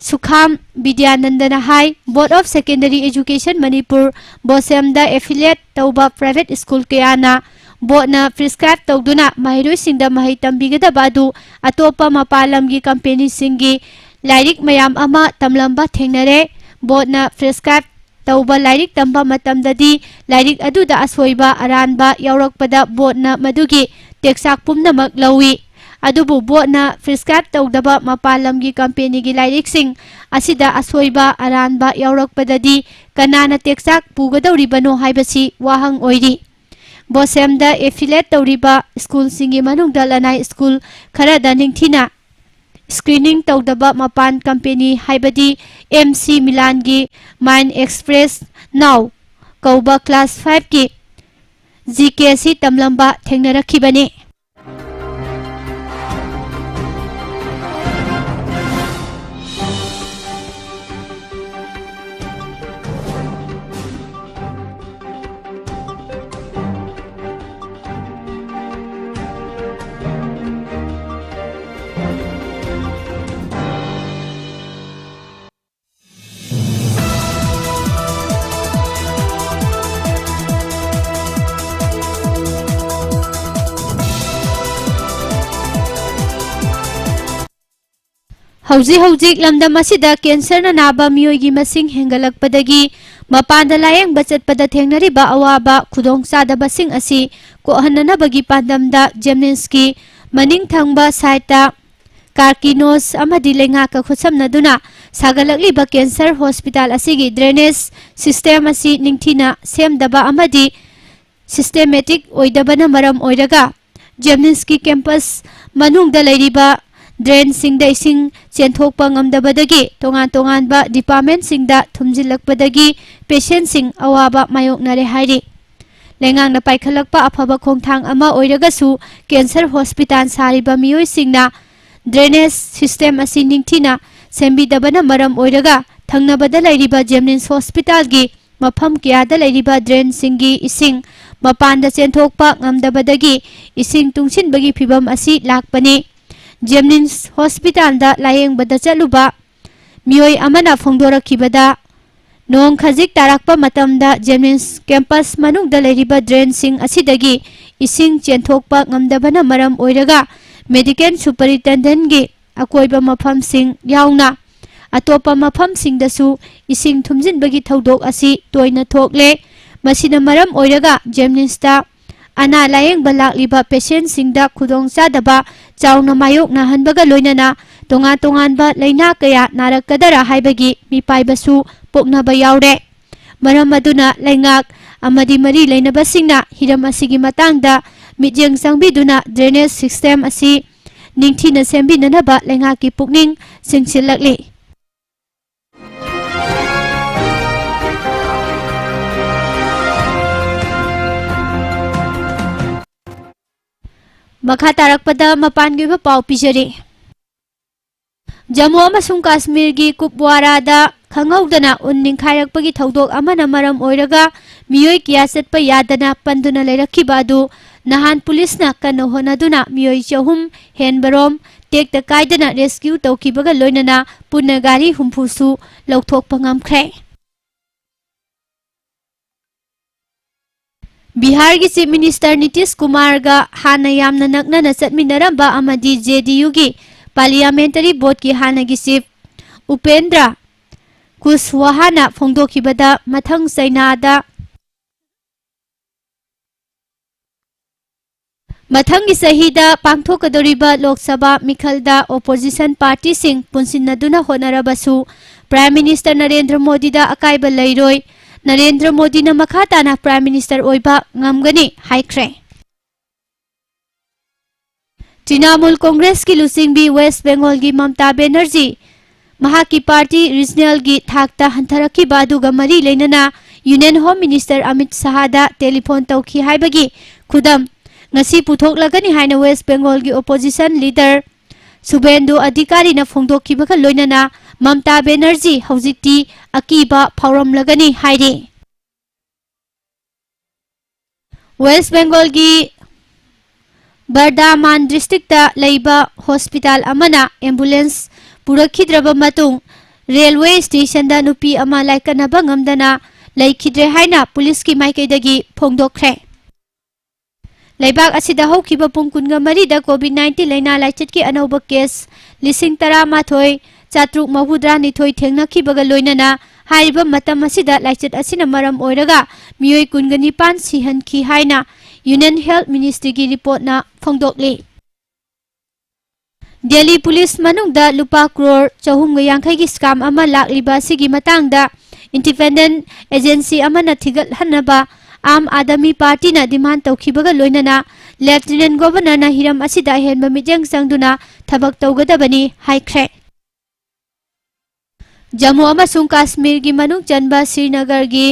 ꯁꯨꯈꯥꯝ ꯕꯤꯗ꯭ꯌꯥꯅꯟꯗꯅ ꯍꯥꯏ, Board of Secondary Education Manipur, ꯕꯣꯁꯦꯝꯗ affiliate ꯇꯧꯕ private school ꯀꯌꯥꯅ boardꯅ prescribe ꯇꯧꯗꯨꯅ ꯃꯍꯩꯔꯣꯏꯁꯤꯡꯗ ꯃꯍꯩ ꯇꯝꯕꯤꯒꯗꯕ ꯑꯗꯨ ꯑꯇꯣꯞꯄ ꯃꯄꯥꯟ ꯂꯝꯒꯤ companyꯁꯤꯡꯒꯤ ꯂꯥꯏꯔꯤꯛ ꯃꯌꯥꯝ ꯑꯃ ꯇꯝꯂꯝꯕ ꯊꯦꯡꯅꯔꯦ꯫ Boardꯅ prescribe ꯇꯧꯕ ꯂꯥꯏꯔꯤꯛ ꯇꯝꯕ ꯃꯇꯝꯗꯗꯤ ꯂꯥꯏꯔꯤꯛ ꯑꯗꯨꯗ ꯑꯁꯣꯏꯕ ꯑꯔꯥꯟꯕ ꯌꯥꯎꯔꯛꯄꯗ boardꯅ ꯃꯗꯨꯒꯤ ꯇꯦꯛꯆꯥꯛ ꯄꯨꯝꯅꯃꯛ ꯂꯧꯏ꯫ ꯑꯗꯨꯕꯨ ꯕꯣꯔꯗꯅ ꯄ꯭ꯔꯤꯁꯀ꯭ꯔꯥꯏꯕ ꯇꯧꯗꯕ ꯃꯄꯥꯟ ꯂꯝꯒꯤ ꯀꯝꯄꯦꯅꯤꯒꯤ ꯂꯥꯏꯔꯤꯛꯁꯤꯡ ꯑꯁꯤꯗ ꯑꯁꯣꯏꯕ ꯑꯔꯥꯟꯕ ꯌꯥꯎꯔꯛꯄꯗꯗꯤ ꯀꯅꯥꯅ ꯇꯦꯛꯆꯥꯛ ꯄꯨꯒꯗꯧꯔꯤꯕꯅꯣ ꯍꯥꯏꯕꯁꯤ ꯋꯥꯍꯪ ꯑꯣꯏꯔꯤ꯫ ꯕꯣꯁꯦꯝꯗ ꯑꯦꯐꯤꯂꯦꯠ ꯇꯧꯔꯤꯕ ꯁ꯭ꯀꯨꯜꯁꯤꯡꯒꯤ ꯃꯅꯨꯡꯗ ꯂꯅꯥꯏ ꯁ꯭ꯀꯨꯜ ꯈꯔꯗ ꯅꯤꯡꯊꯤꯅ ꯁ꯭ꯀ꯭ꯔꯤꯅꯤꯡ ꯇꯧꯗꯕ ꯃꯄꯥꯟ ꯀꯝꯄꯦꯅꯤ, ꯍꯥꯏꯕꯗꯤ ꯑꯦꯝ ꯁꯤ ꯃꯤꯂꯥꯟꯒꯤ ꯃꯥꯏꯟ ꯑꯦꯛꯁꯄ꯭ꯔꯦꯁ ꯅꯥꯎ ꯀꯧꯕ ꯀ꯭ꯂꯥꯁ ꯐꯥꯏꯚꯀꯤ ꯖꯤ ꯀꯦ ꯑꯁꯤ ꯇꯝꯂꯝꯕ ꯊꯦꯡꯅꯔꯛꯈꯤꯕꯅꯤ꯫ ꯍꯧꯖꯤꯛ ꯍꯧꯖꯤꯛ ꯂꯝꯗꯝ ꯑꯁꯤꯗ ꯀꯦꯟꯁꯔꯅ ꯅꯥꯕ ꯃꯤꯑꯣꯏꯒꯤ ꯃꯁꯤꯡ ꯍꯦꯟꯒꯠꯂꯛꯄꯗꯒꯤ ꯃꯄꯥꯟꯗ ꯂꯥꯌꯦꯡꯕ ꯆꯠꯄꯗ ꯊꯦꯡꯅꯔꯤꯕ ꯑꯋꯥꯕ ꯈꯨꯗꯣꯡꯆꯥꯗꯕꯁꯤꯡ ꯑꯁꯤ ꯀꯣꯛꯍꯟꯅꯅꯕꯒꯤ ꯄꯥꯟꯗꯝꯗ ꯖꯦꯝꯅꯤꯝꯁꯀꯤ ꯃꯅꯤꯡ ꯊꯪꯕ ꯁꯥꯏꯠꯇ ꯀꯥꯔꯀꯤꯅꯣꯁ ꯑꯃꯗꯤ ꯂꯩꯉꯥꯛꯀ ꯈꯨꯠꯁꯝꯅꯗꯨꯅ ꯁꯥꯒꯠꯂꯛꯂꯤꯕ ꯀꯦꯟꯁꯔ ꯍꯣꯁꯄꯤꯇꯥꯜ ꯑꯁꯤꯒꯤ ꯗ꯭ꯔꯦꯅꯦꯖ ꯁꯤꯁꯇꯦꯝ ꯑꯁꯤ ꯅꯤꯡꯊꯤꯅ ꯁꯦꯝꯗꯕ ꯑꯃꯗꯤ ꯁꯤꯁꯇꯦꯃꯦꯇꯤꯛ ꯑꯣꯏꯗꯕꯅ ꯃꯔꯝ ꯑꯣꯏꯔꯒ ꯖꯦꯝꯅꯤꯝꯁꯀꯤ ꯀꯦꯝꯄꯁ ꯃꯅꯨꯡꯗ ꯂꯩꯔꯤꯕ ꯗ꯭ꯔꯦꯟꯁꯤꯡꯗ ꯏꯁꯤꯡ ꯆꯦꯟꯊꯣꯛꯄ ꯉꯝꯗꯕꯗꯒꯤ ꯇꯣꯉꯥꯟ ꯇꯣꯉꯥꯟꯕ ꯗꯤꯄꯥꯔꯠꯃꯦꯟꯁꯤꯡꯗ ꯊꯨꯝꯖꯤꯜꯂꯛꯄꯗꯒꯤ ꯄꯦꯁꯦꯟꯁꯤꯡ ꯑꯋꯥꯕ ꯃꯥꯌꯣꯛꯅꯔꯦ ꯍꯥꯏꯔꯤ꯫ ꯂꯩꯉꯥꯛꯅ ꯄꯥꯏꯈꯠꯂꯛꯄ ꯑꯐꯕ ꯈꯣꯡꯊꯥꯡ ꯑꯃ ꯑꯣꯏꯔꯒꯁꯨ ꯀꯦꯟꯁꯔ ꯍꯣꯁꯄꯤꯇꯥꯜ ꯁꯥꯔꯤꯕ ꯃꯤꯑꯣꯏꯁꯤꯡꯅ ꯗ꯭ꯔꯦꯅꯦꯖ ꯁꯤꯁꯇꯦꯝ ꯑꯁꯤ ꯅꯤꯡꯊꯤꯅ ꯁꯦꯝꯕꯤꯗꯕꯅ ꯃꯔꯝ ꯑꯣꯏꯔꯒ ꯊꯪꯅꯕꯗ ꯂꯩꯔꯤꯕ ꯖꯦꯝꯅꯤꯝꯁ ꯍꯣꯁꯄꯤꯇꯥꯜꯒꯤ ꯃꯐꯝ ꯀꯌꯥꯗ ꯂꯩꯔꯤꯕ ꯗ꯭ꯔꯦꯟꯁꯤꯡꯒꯤ ꯏꯁꯤꯡ ꯃꯄꯥꯟꯗ ꯆꯦꯟꯊꯣꯛꯄ ꯉꯝꯗꯕꯗꯒꯤ ꯏꯁꯤꯡ ꯇꯨꯡꯁꯤꯟꯕꯒꯤ ꯐꯤꯚꯝ ꯑꯁꯤ ꯂꯥꯛꯄꯅꯤ꯫ ꯖꯦꯝꯅꯤꯝꯁ ꯍꯣꯁꯄꯤꯇꯥꯜꯗ ꯂꯥꯌꯦꯡꯕꯗ ꯆꯠꯂꯨꯕ ꯃꯤꯑꯣꯏ ꯑꯃꯅ ꯐꯣꯡꯗꯣꯔꯛꯈꯤꯕꯗ, ꯅꯣꯡ ꯈꯖꯤꯛ ꯇꯥꯔꯛꯄ ꯃꯇꯝꯗ ꯖꯦꯝꯅꯤꯝꯁ ꯀꯦꯝꯄꯁ ꯃꯅꯨꯡꯗ ꯂꯩꯔꯤꯕ ꯗ꯭ꯔꯦꯟꯁꯤꯡ ꯑꯁꯤꯗꯒꯤ ꯏꯁꯤꯡ ꯆꯦꯟꯊꯣꯛꯄ ꯉꯝꯗꯕꯅ ꯃꯔꯝ ꯑꯣꯏꯔꯒ ꯃꯦꯗꯤꯀꯦꯜ ꯁꯨꯄꯔꯤꯟꯇꯦꯟꯗꯦꯟꯒꯤ ꯑꯀꯣꯏꯕ ꯃꯐꯝꯁꯤꯡ ꯌꯥꯎꯅ ꯑꯇꯣꯞꯄ ꯃꯐꯝꯁꯤꯡꯗꯁꯨ ꯏꯁꯤꯡ ꯊꯨꯝꯖꯤꯟꯕꯒꯤ ꯊꯧꯗꯣꯛ ꯑꯁꯤ ꯇꯣꯏꯅ ꯊꯣꯛꯂꯦ꯫ ꯃꯁꯤꯅ ꯃꯔꯝ ꯑꯣꯏꯔꯒ ꯖꯦꯝꯅꯤꯝꯁꯇ ꯑꯅꯥ ꯂꯥꯌꯦꯡꯕ ꯂꯥꯛꯂꯤꯕ patientꯁꯤꯡꯗ ꯈꯨꯗꯣꯡꯆꯥꯗꯕ ꯆꯥꯎꯅ ꯃꯥꯌꯣꯛꯅꯍꯟꯕꯒ ꯂꯣꯏꯅꯅ ꯇꯣꯉꯥꯟ ꯇꯣꯉꯥꯟꯕ ꯂꯥꯏꯅꯥ ꯀꯌꯥ ꯅꯥꯔꯛꯀꯗꯔꯥ ꯍꯥꯏꯕꯒꯤ ꯃꯤꯄꯥꯏꯕꯁꯨ ꯄꯣꯛꯅꯕ ꯌꯥꯎꯔꯦ꯫ ꯃꯔꯝ ꯑꯗꯨꯅ ꯂꯩꯉꯥꯛ ꯑꯃꯗꯤ ꯃꯔꯤ ꯂꯩꯅꯕꯁꯤꯡꯅ ꯍꯤꯔꯝ ꯑꯁꯤꯒꯤ ꯃꯇꯥꯡꯗ ꯃꯤꯠꯌꯦꯡ ꯆꯪꯕꯤꯗꯨꯅ drainage system ꯑꯁꯤ ꯅꯤꯡꯊꯤꯅ ꯁꯦꯝꯕꯤꯅꯅꯕ ꯂꯩꯉꯥꯛꯀꯤ ꯄꯨꯛꯅꯤꯡ ꯆꯤꯡꯁꯤꯜꯂꯛꯂꯤ꯫ ꯃꯈꯥ ꯇꯥꯔꯛꯄꯗ ꯃꯄꯥꯟꯒꯤ ꯑꯣꯏꯕ ꯄꯥꯎ ꯄꯤꯖꯔꯤ꯫ ꯖꯝꯃꯨ ꯑꯃꯁꯨꯡ ꯀꯥꯁꯃꯤꯔꯒꯤ ꯀꯨꯞꯋꯥꯔꯥꯗ ꯈꯪꯍꯧꯗꯅ ꯎꯟ ꯅꯤꯡꯈꯥꯏꯔꯛꯄꯒꯤ ꯊꯧꯗꯣꯛ ꯑꯃꯅ ꯃꯔꯝ ꯑꯣꯏꯔꯒ ꯃꯤꯑꯣꯏ ꯀꯌꯥ ꯆꯠꯄ ꯌꯥꯗꯅ ꯄꯟꯗꯨꯅ ꯂꯩꯔꯛꯈꯤꯕ ꯑꯗꯨ ꯅꯍꯥꯟ ꯄꯨꯂꯤꯁꯅ ꯀꯟꯅ ꯍꯣꯠꯅꯗꯨꯅ ꯃꯤꯑꯣꯏ ꯆꯍꯨꯝ ꯍꯦꯟꯕꯔꯣꯝ ꯇꯦꯛꯇ ꯀꯥꯏꯗꯅ rescue ꯇꯧꯈꯤꯕꯒ ꯂꯣꯏꯅꯅ ꯄꯨꯟꯅ ꯒꯥꯔꯤ ꯍꯨꯝꯐꯨꯁꯨ ꯂꯧꯊꯣꯛꯄ ꯉꯝꯈ꯭ꯔꯦ꯫ ꯕꯤꯍꯥꯔꯒꯤ Chief Minister ꯅꯤꯇꯤꯁ ꯀꯨꯃꯥꯔꯒ ꯍꯥꯟꯅ ꯌꯥꯝꯅ ꯅꯛꯅꯅ ꯆꯠꯃꯤꯟꯅꯔꯝꯕ ꯑꯃꯗꯤ JDUꯒꯤ Parliamentary Boardꯀꯤ ꯍꯥꯟꯅꯒꯤ Chief ꯎꯄꯦꯟꯗ꯭ꯔ ꯀꯨꯁꯋꯥꯍꯥꯅ ꯐꯣꯡꯗꯣꯛꯈꯤꯕꯗ ꯃꯊꯪ ꯆꯩꯅꯥꯗ ꯃꯊꯪꯒꯤ ꯆꯍꯤꯗ ꯄꯥꯡꯊꯣꯛꯀꯗꯧꯔꯤꯕ Lok Sabha ꯃꯤꯈꯜꯗ opposition partyꯁꯤꯡ ꯄꯨꯟꯁꯤꯟꯅꯗꯨꯅ ꯍꯣꯠꯅꯔꯕꯁꯨ Prime Minister Narendra ꯃꯣꯗꯤꯗ ꯑꯀꯥꯏꯕ ꯂꯩꯔꯣꯏ꯫ ꯅꯔꯦꯟꯗ꯭ꯔ ꯃꯣꯗꯤꯅ ꯃꯈꯥ ꯇꯥꯅ Prime Minister ꯑꯣꯏꯕ ꯉꯝꯒꯅꯤ ꯍꯥꯏꯈ꯭ꯔꯦ꯫ ꯇ꯭ꯔꯤꯅꯥꯃꯨꯜ ꯀꯣꯡꯒ꯭ꯔꯦꯁꯀꯤ ꯂꯨꯆꯤꯡꯕꯤ West Bengalꯒꯤ ꯃꯝꯇꯥ ꯕꯦꯅꯔꯖꯤ ꯃꯍꯥꯛꯀꯤ party regionalꯒꯤ ꯊꯥꯛꯇ ꯍꯟꯊꯔꯛꯈꯤꯕ ꯑꯗꯨꯒ ꯃꯔꯤ ꯂꯩꯅꯅ Union Home Minister Amit ꯁꯍꯥꯗ telephone ꯇꯧꯈꯤ ꯍꯥꯏꯕꯒꯤ ꯈꯨꯗꯝ ꯉꯁꯤ ꯄꯨꯊꯣꯛꯂꯒꯅꯤ ꯍꯥꯏꯅ West Bengalꯒꯤ opposition leader ꯁꯨꯕꯦꯟꯗꯨ ꯑꯙꯤꯀꯥꯔꯤꯅ ꯐꯣꯡꯗꯣꯛꯈꯤꯕꯒ ꯂꯣꯏꯅꯅ ꯃꯝꯇꯥ ꯕꯦꯅꯔꯖꯤ ꯍꯧꯖꯤꯛꯇꯤ ꯑꯀꯤꯕ ꯐꯥꯎꯔꯝꯂꯒꯅꯤ ꯍꯥꯏꯔꯤ꯫ West Bengalꯒꯤ ꯕꯔꯗꯥꯃꯥꯟ districtꯇ ꯂꯩꯕ hospital ꯑꯃꯅ ambulance ꯄꯨꯔꯛꯈꯤꯗ꯭ꯔꯕ ꯃꯇꯨꯡ railway stationꯗ ꯅꯨꯄꯤ ꯑꯃ ꯂꯥꯏꯀꯠꯅꯕ ꯉꯝꯗꯅ ꯂꯩꯈꯤꯗ꯭ꯔꯦ ꯍꯥꯏꯅ ꯄꯨꯂꯤꯁꯀꯤ ꯃꯥꯏꯀꯩꯗꯒꯤ ꯐꯣꯡꯗꯣꯛꯈ꯭ꯔꯦ꯫ ꯂꯩꯕꯥꯛ ꯑꯁꯤꯗ ꯍꯧꯈꯤꯕ ꯄꯨꯡ ꯀꯨꯟꯒ ꯃꯔꯤꯗ COVID nineteen ꯂꯥꯏꯅꯥ ꯂꯥꯏꯆꯠꯀꯤ ꯑꯅꯧꯕ case ꯂꯤꯁꯤꯡ ꯇꯔꯥꯃꯥꯊꯣꯏ ꯆꯥꯇ꯭ꯔꯨꯛ ꯃꯧꯗ꯭ꯔꯥꯅꯤꯊꯣꯏ ꯊꯦꯡꯅꯈꯤꯕꯒ ꯂꯣꯏꯅꯅ ꯍꯥꯏꯔꯤꯕ ꯃꯇꯝ ꯑꯁꯤꯗ ꯂꯥꯏꯆꯠ ꯑꯁꯤꯅ ꯃꯔꯝ ꯑꯣꯏꯔꯒ ꯃꯤꯑꯣꯏ ꯀꯨꯟꯒ ꯅꯤꯄꯥꯟ ꯁꯤꯍꯟꯈꯤ ꯍꯥꯏꯅ Union Health Ministryꯒꯤ reportꯅ ꯐꯣꯡꯗꯣꯛꯂꯤ꯫ ꯗꯦꯜꯂꯤ ꯄꯨꯂꯤꯁ ꯃꯅꯨꯡꯗ ꯂꯨꯄꯥ ꯀ꯭ꯔꯣꯔ ꯆꯍꯨꯝꯒ ꯌꯥꯡꯈꯩꯒꯤ scam ꯑꯃ ꯂꯥꯛꯂꯤꯕ ꯑꯁꯤꯒꯤ ꯃꯇꯥꯡꯗ independent agency ꯑꯃꯅ ꯊꯤꯒꯠꯍꯟꯅꯕ ꯑꯥꯝ ꯑꯥꯗꯃꯤ ꯄꯥꯔꯇꯤꯅ demand ꯇꯧꯈꯤꯕꯒ ꯂꯣꯏꯅꯅ Lieutenant Governorꯅ ꯍꯤꯔꯝ ꯑꯁꯤꯗ ꯑꯍꯦꯟꯕ ꯃꯤꯠꯌꯦꯡ ꯆꯪꯗꯨꯅ ꯊꯕꯛ ꯇꯧꯒꯗꯕꯅꯤ ꯍꯥꯏꯈ꯭ꯔꯦ꯫ ꯖꯝꯃꯨ ꯑꯃꯁꯨꯡ ꯀꯥꯁꯃꯤꯔꯒꯤ ꯃꯅꯨꯡ ꯆꯟꯕ ꯁ꯭ꯔꯤꯅꯒꯔꯒꯤ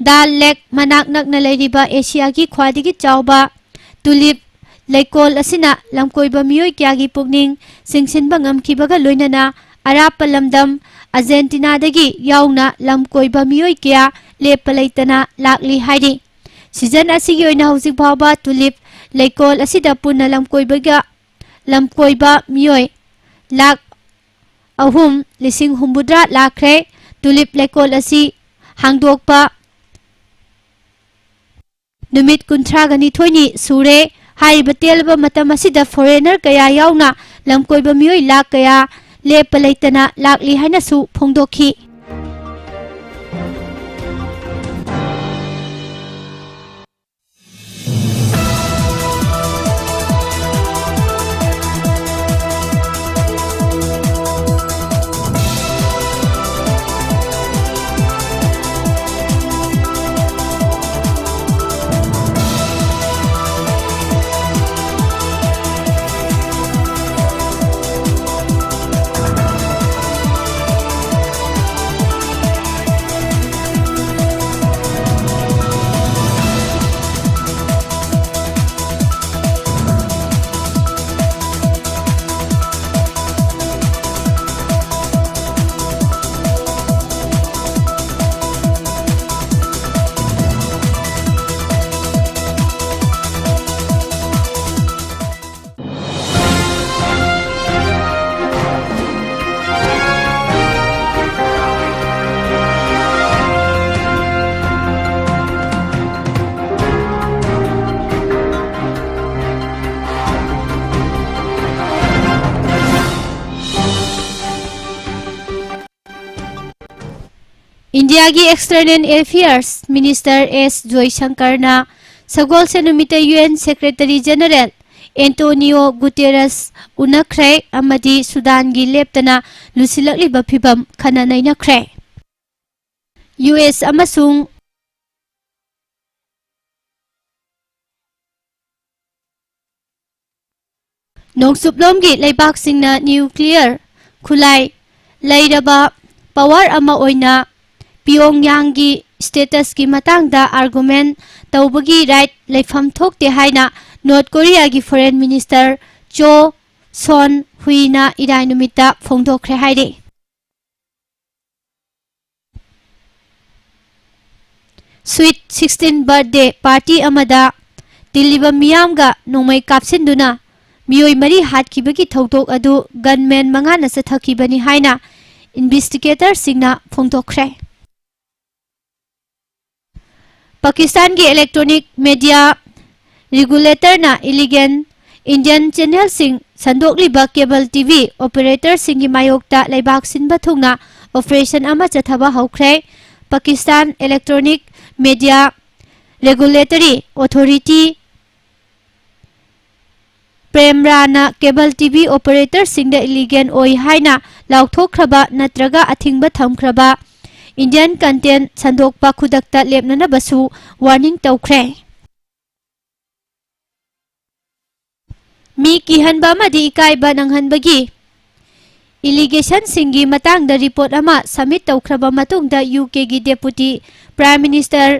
ꯗꯥꯜ ꯂꯦꯛ ꯃꯅꯥꯛ ꯅꯛꯅ ꯂꯩꯔꯤꯕ ꯑꯦꯁꯤꯌꯥꯒꯤ ꯈ꯭ꯋꯥꯏꯗꯒꯤ ꯆꯥꯎꯕ ꯇꯨꯂꯤꯞ ꯂꯩꯀꯣꯜ ꯑꯁꯤꯅ ꯂꯝꯀꯣꯏꯕ ꯃꯤꯑꯣꯏ ꯀꯌꯥꯒꯤ ꯄꯨꯛꯅꯤꯡ ꯆꯤꯡꯁꯤꯟꯕ ꯉꯝꯈꯤꯕꯒ ꯂꯣꯏꯅꯅ ꯑꯔꯥꯞꯄ ꯂꯝꯗꯝ ꯑꯔꯖꯦꯟꯇꯤꯅꯥꯗꯒꯤ ꯌꯥꯎꯅ ꯂꯝꯀꯣꯏꯕ ꯃꯤꯑꯣꯏ ꯀꯌꯥ ꯂꯦꯞꯄ ꯂꯩꯇꯅ ꯂꯥꯛꯂꯤ ꯍꯥꯏꯔꯤ꯫ Season ꯑꯁꯤꯒꯤ ꯑꯣꯏꯅ ꯍꯧꯖꯤꯛ ꯐꯥꯎꯕ ꯇꯨꯂꯤꯞ ꯂꯩꯀꯣꯜ ꯑꯁꯤꯗ ꯄꯨꯟꯅ ꯂꯝꯀꯣꯏꯕꯒ, ꯂꯝꯀꯣꯏꯕ ꯃꯤꯑꯣꯏ ꯂꯥꯈ ꯑꯍꯨꯝ ꯂꯤꯁꯤꯡ ꯍꯨꯝꯐꯨꯇꯔꯥ ꯂꯥꯛꯈ꯭ꯔꯦ꯫ ꯇꯨꯂꯤꯞ ꯂꯩꯀꯣꯜ ꯑꯁꯤ ꯍꯥꯡꯗꯣꯛꯄ ꯅꯨꯃꯤꯠ ꯀꯨꯟꯊ꯭ꯔꯥꯒ ꯅꯤꯊꯣꯏꯅꯤ ꯁꯨꯔꯦ꯫ ꯍꯥꯏꯔꯤꯕ ꯇꯦꯜꯂꯕ ꯃꯇꯝ ꯑꯁꯤꯗ foreigner ꯀꯌꯥ ꯌꯥꯎꯅ ꯂꯝꯀꯣꯏꯕ ꯃꯤꯑꯣꯏ ꯂꯥꯈ ꯀꯌꯥ ꯂꯦꯞꯄ ꯂꯩꯇꯅ ꯂꯥꯛꯂꯤ ꯍꯥꯏꯅꯁꯨ ꯐꯣꯡꯗꯣꯛꯈꯤ꯫ ꯏꯟꯗꯤꯌꯥꯒꯤ External Affairs Minister ꯑꯦꯁ ꯖꯣꯏꯁꯪꯀꯔꯅ ꯁꯒꯣꯜꯁꯦꯟ ꯅꯨꯃꯤꯠꯇ U N secretary general Antonio ꯒꯨꯇꯦꯔꯁ ꯎꯅꯈ꯭ꯔꯦ ꯑꯃꯗꯤ ꯁꯨꯗꯥꯟꯒꯤ ꯂꯦꯞꯇꯅ ꯂꯨꯁꯤꯜꯂꯛꯂꯤꯕ ꯐꯤꯚꯝ ꯈꯟꯅ ꯅꯩꯅꯈ꯭ꯔꯦ꯫ ꯌꯨ ꯑꯦꯁ ꯑꯃꯁꯨꯡ ꯅꯣꯡꯆꯨꯞꯂꯣꯝꯒꯤ ꯂꯩꯕꯥꯛꯁꯤꯡꯅ ꯅ꯭ꯌꯨꯀ꯭ꯂꯤꯌꯔ ꯈꯨꯠꯂꯥꯏ ꯂꯩꯔꯕ ꯄꯋꯥꯔ ꯑꯃ ꯑꯣꯏꯅ ꯄꯤꯌꯣꯡꯌꯥꯡꯒꯤ ꯁ꯭ꯇꯦꯇꯁꯀꯤ ꯃꯇꯥꯡꯗ ꯑꯥꯔꯒꯨꯃꯦꯟ ꯇꯧꯕꯒꯤ ꯔꯥꯏꯠ ꯂꯩꯐꯝ ꯊꯣꯛꯇꯦ ꯍꯥꯏꯅ ꯅꯣꯔꯠ ꯀꯣꯔꯤꯌꯥꯒꯤ ꯐꯣꯔꯦꯟ ꯃꯤꯅꯤꯁꯇꯔ ꯆꯣ ꯁꯣꯟ ꯍꯨꯏꯅ ꯏꯔꯥꯏ ꯅꯨꯃꯤꯠꯇ ꯐꯣꯡꯗꯣꯛꯈ꯭ꯔꯦ ꯍꯥꯏꯔꯤ꯫ ꯁ꯭ꯋꯤꯠ ꯁꯤꯛꯁꯇꯤꯟ ꯕꯔꯊꯗꯦ ꯄꯥꯔꯇꯤ ꯑꯃꯗ ꯇꯤꯜꯂꯤꯕ ꯃꯤꯌꯥꯝꯒ ꯅꯣꯡꯃꯩ ꯀꯥꯞꯁꯤꯟꯗꯨꯅ ꯃꯤꯑꯣꯏ ꯃꯔꯤ ꯍꯥꯠꯈꯤꯕꯒꯤ ꯊꯧꯗꯣꯛ ꯑꯗꯨ ꯒꯟꯃꯦꯟ ꯃꯉꯥꯅ ꯆꯠꯊꯈꯤꯕꯅꯤ ꯍꯥꯏꯅ ꯏꯟꯚꯦꯁꯇꯤꯒꯦꯇꯔꯁꯤꯡꯅ ꯐꯣꯡꯗꯣꯛꯈ꯭ꯔꯦ꯫ ꯄꯥꯀꯤꯁꯇꯥꯟꯒꯤ ꯏꯂꯦꯛꯇ꯭ꯔꯣꯅꯤꯛ ꯃꯦꯗꯤꯌꯥ ꯔꯤꯒꯨꯂꯦꯇꯔꯅ ꯏꯂꯤꯒꯦꯜ ꯏꯟꯗꯤꯌꯟ ꯆꯦꯅꯦꯜꯁꯤꯡ ꯁꯟꯗꯣꯛꯂꯤꯕ ꯀꯦꯕꯜ ꯇꯤ ꯚꯤ ꯑꯣꯄꯔꯦꯇꯔꯁꯤꯡꯒꯤ ꯃꯥꯌꯣꯛꯇ ꯂꯩꯕꯥꯛ ꯁꯤꯟꯕ ꯊꯨꯡꯅ ꯑꯣꯄꯔꯦꯁꯟ ꯑꯃ ꯆꯠꯊꯕ ꯍꯧꯈ꯭ꯔꯦ꯫ Pakistan electronic media regulatory authority ꯄ꯭ꯔꯦꯝꯔꯥꯅ ꯀꯦꯕꯜ ꯇꯤ ꯚꯤ ꯑꯣꯄꯔꯦꯇꯔꯁꯤꯡꯗ ꯏꯂꯤꯒꯦꯜ ꯑꯣꯏ ꯍꯥꯏꯅ ꯂꯥꯎꯊꯣꯛꯈ꯭ꯔꯕ ꯅꯠꯇ꯭ꯔꯒ ꯑꯊꯤꯡꯕ ꯊꯝꯈ꯭ꯔꯕ ꯏꯟꯗꯤꯌꯟ ꯀꯟꯇꯦꯟ ꯁꯟꯗꯣꯛꯄ ꯈꯨꯗꯛꯇ ꯂꯦꯞꯅꯅꯕꯁꯨ ꯋꯥꯔꯅꯤꯡ ꯇꯧꯈ꯭ꯔꯦ꯫ ꯃꯤ ꯀꯤꯍꯟꯕ ꯑꯃꯗꯤ ꯏꯀꯥꯏꯕ ꯅꯪꯍꯟꯕꯒꯤ ꯏꯂꯤꯒꯦꯁꯟꯁꯤꯡꯒꯤ ꯃꯇꯥꯡꯗ ꯔꯤꯄꯣꯔꯠ ꯑꯃ ꯁꯕꯃꯤꯠ ꯇꯧꯈ꯭ꯔꯕ ꯃꯇꯨꯡꯗ ꯌꯨ ꯀꯦꯒꯤ deputy prime minister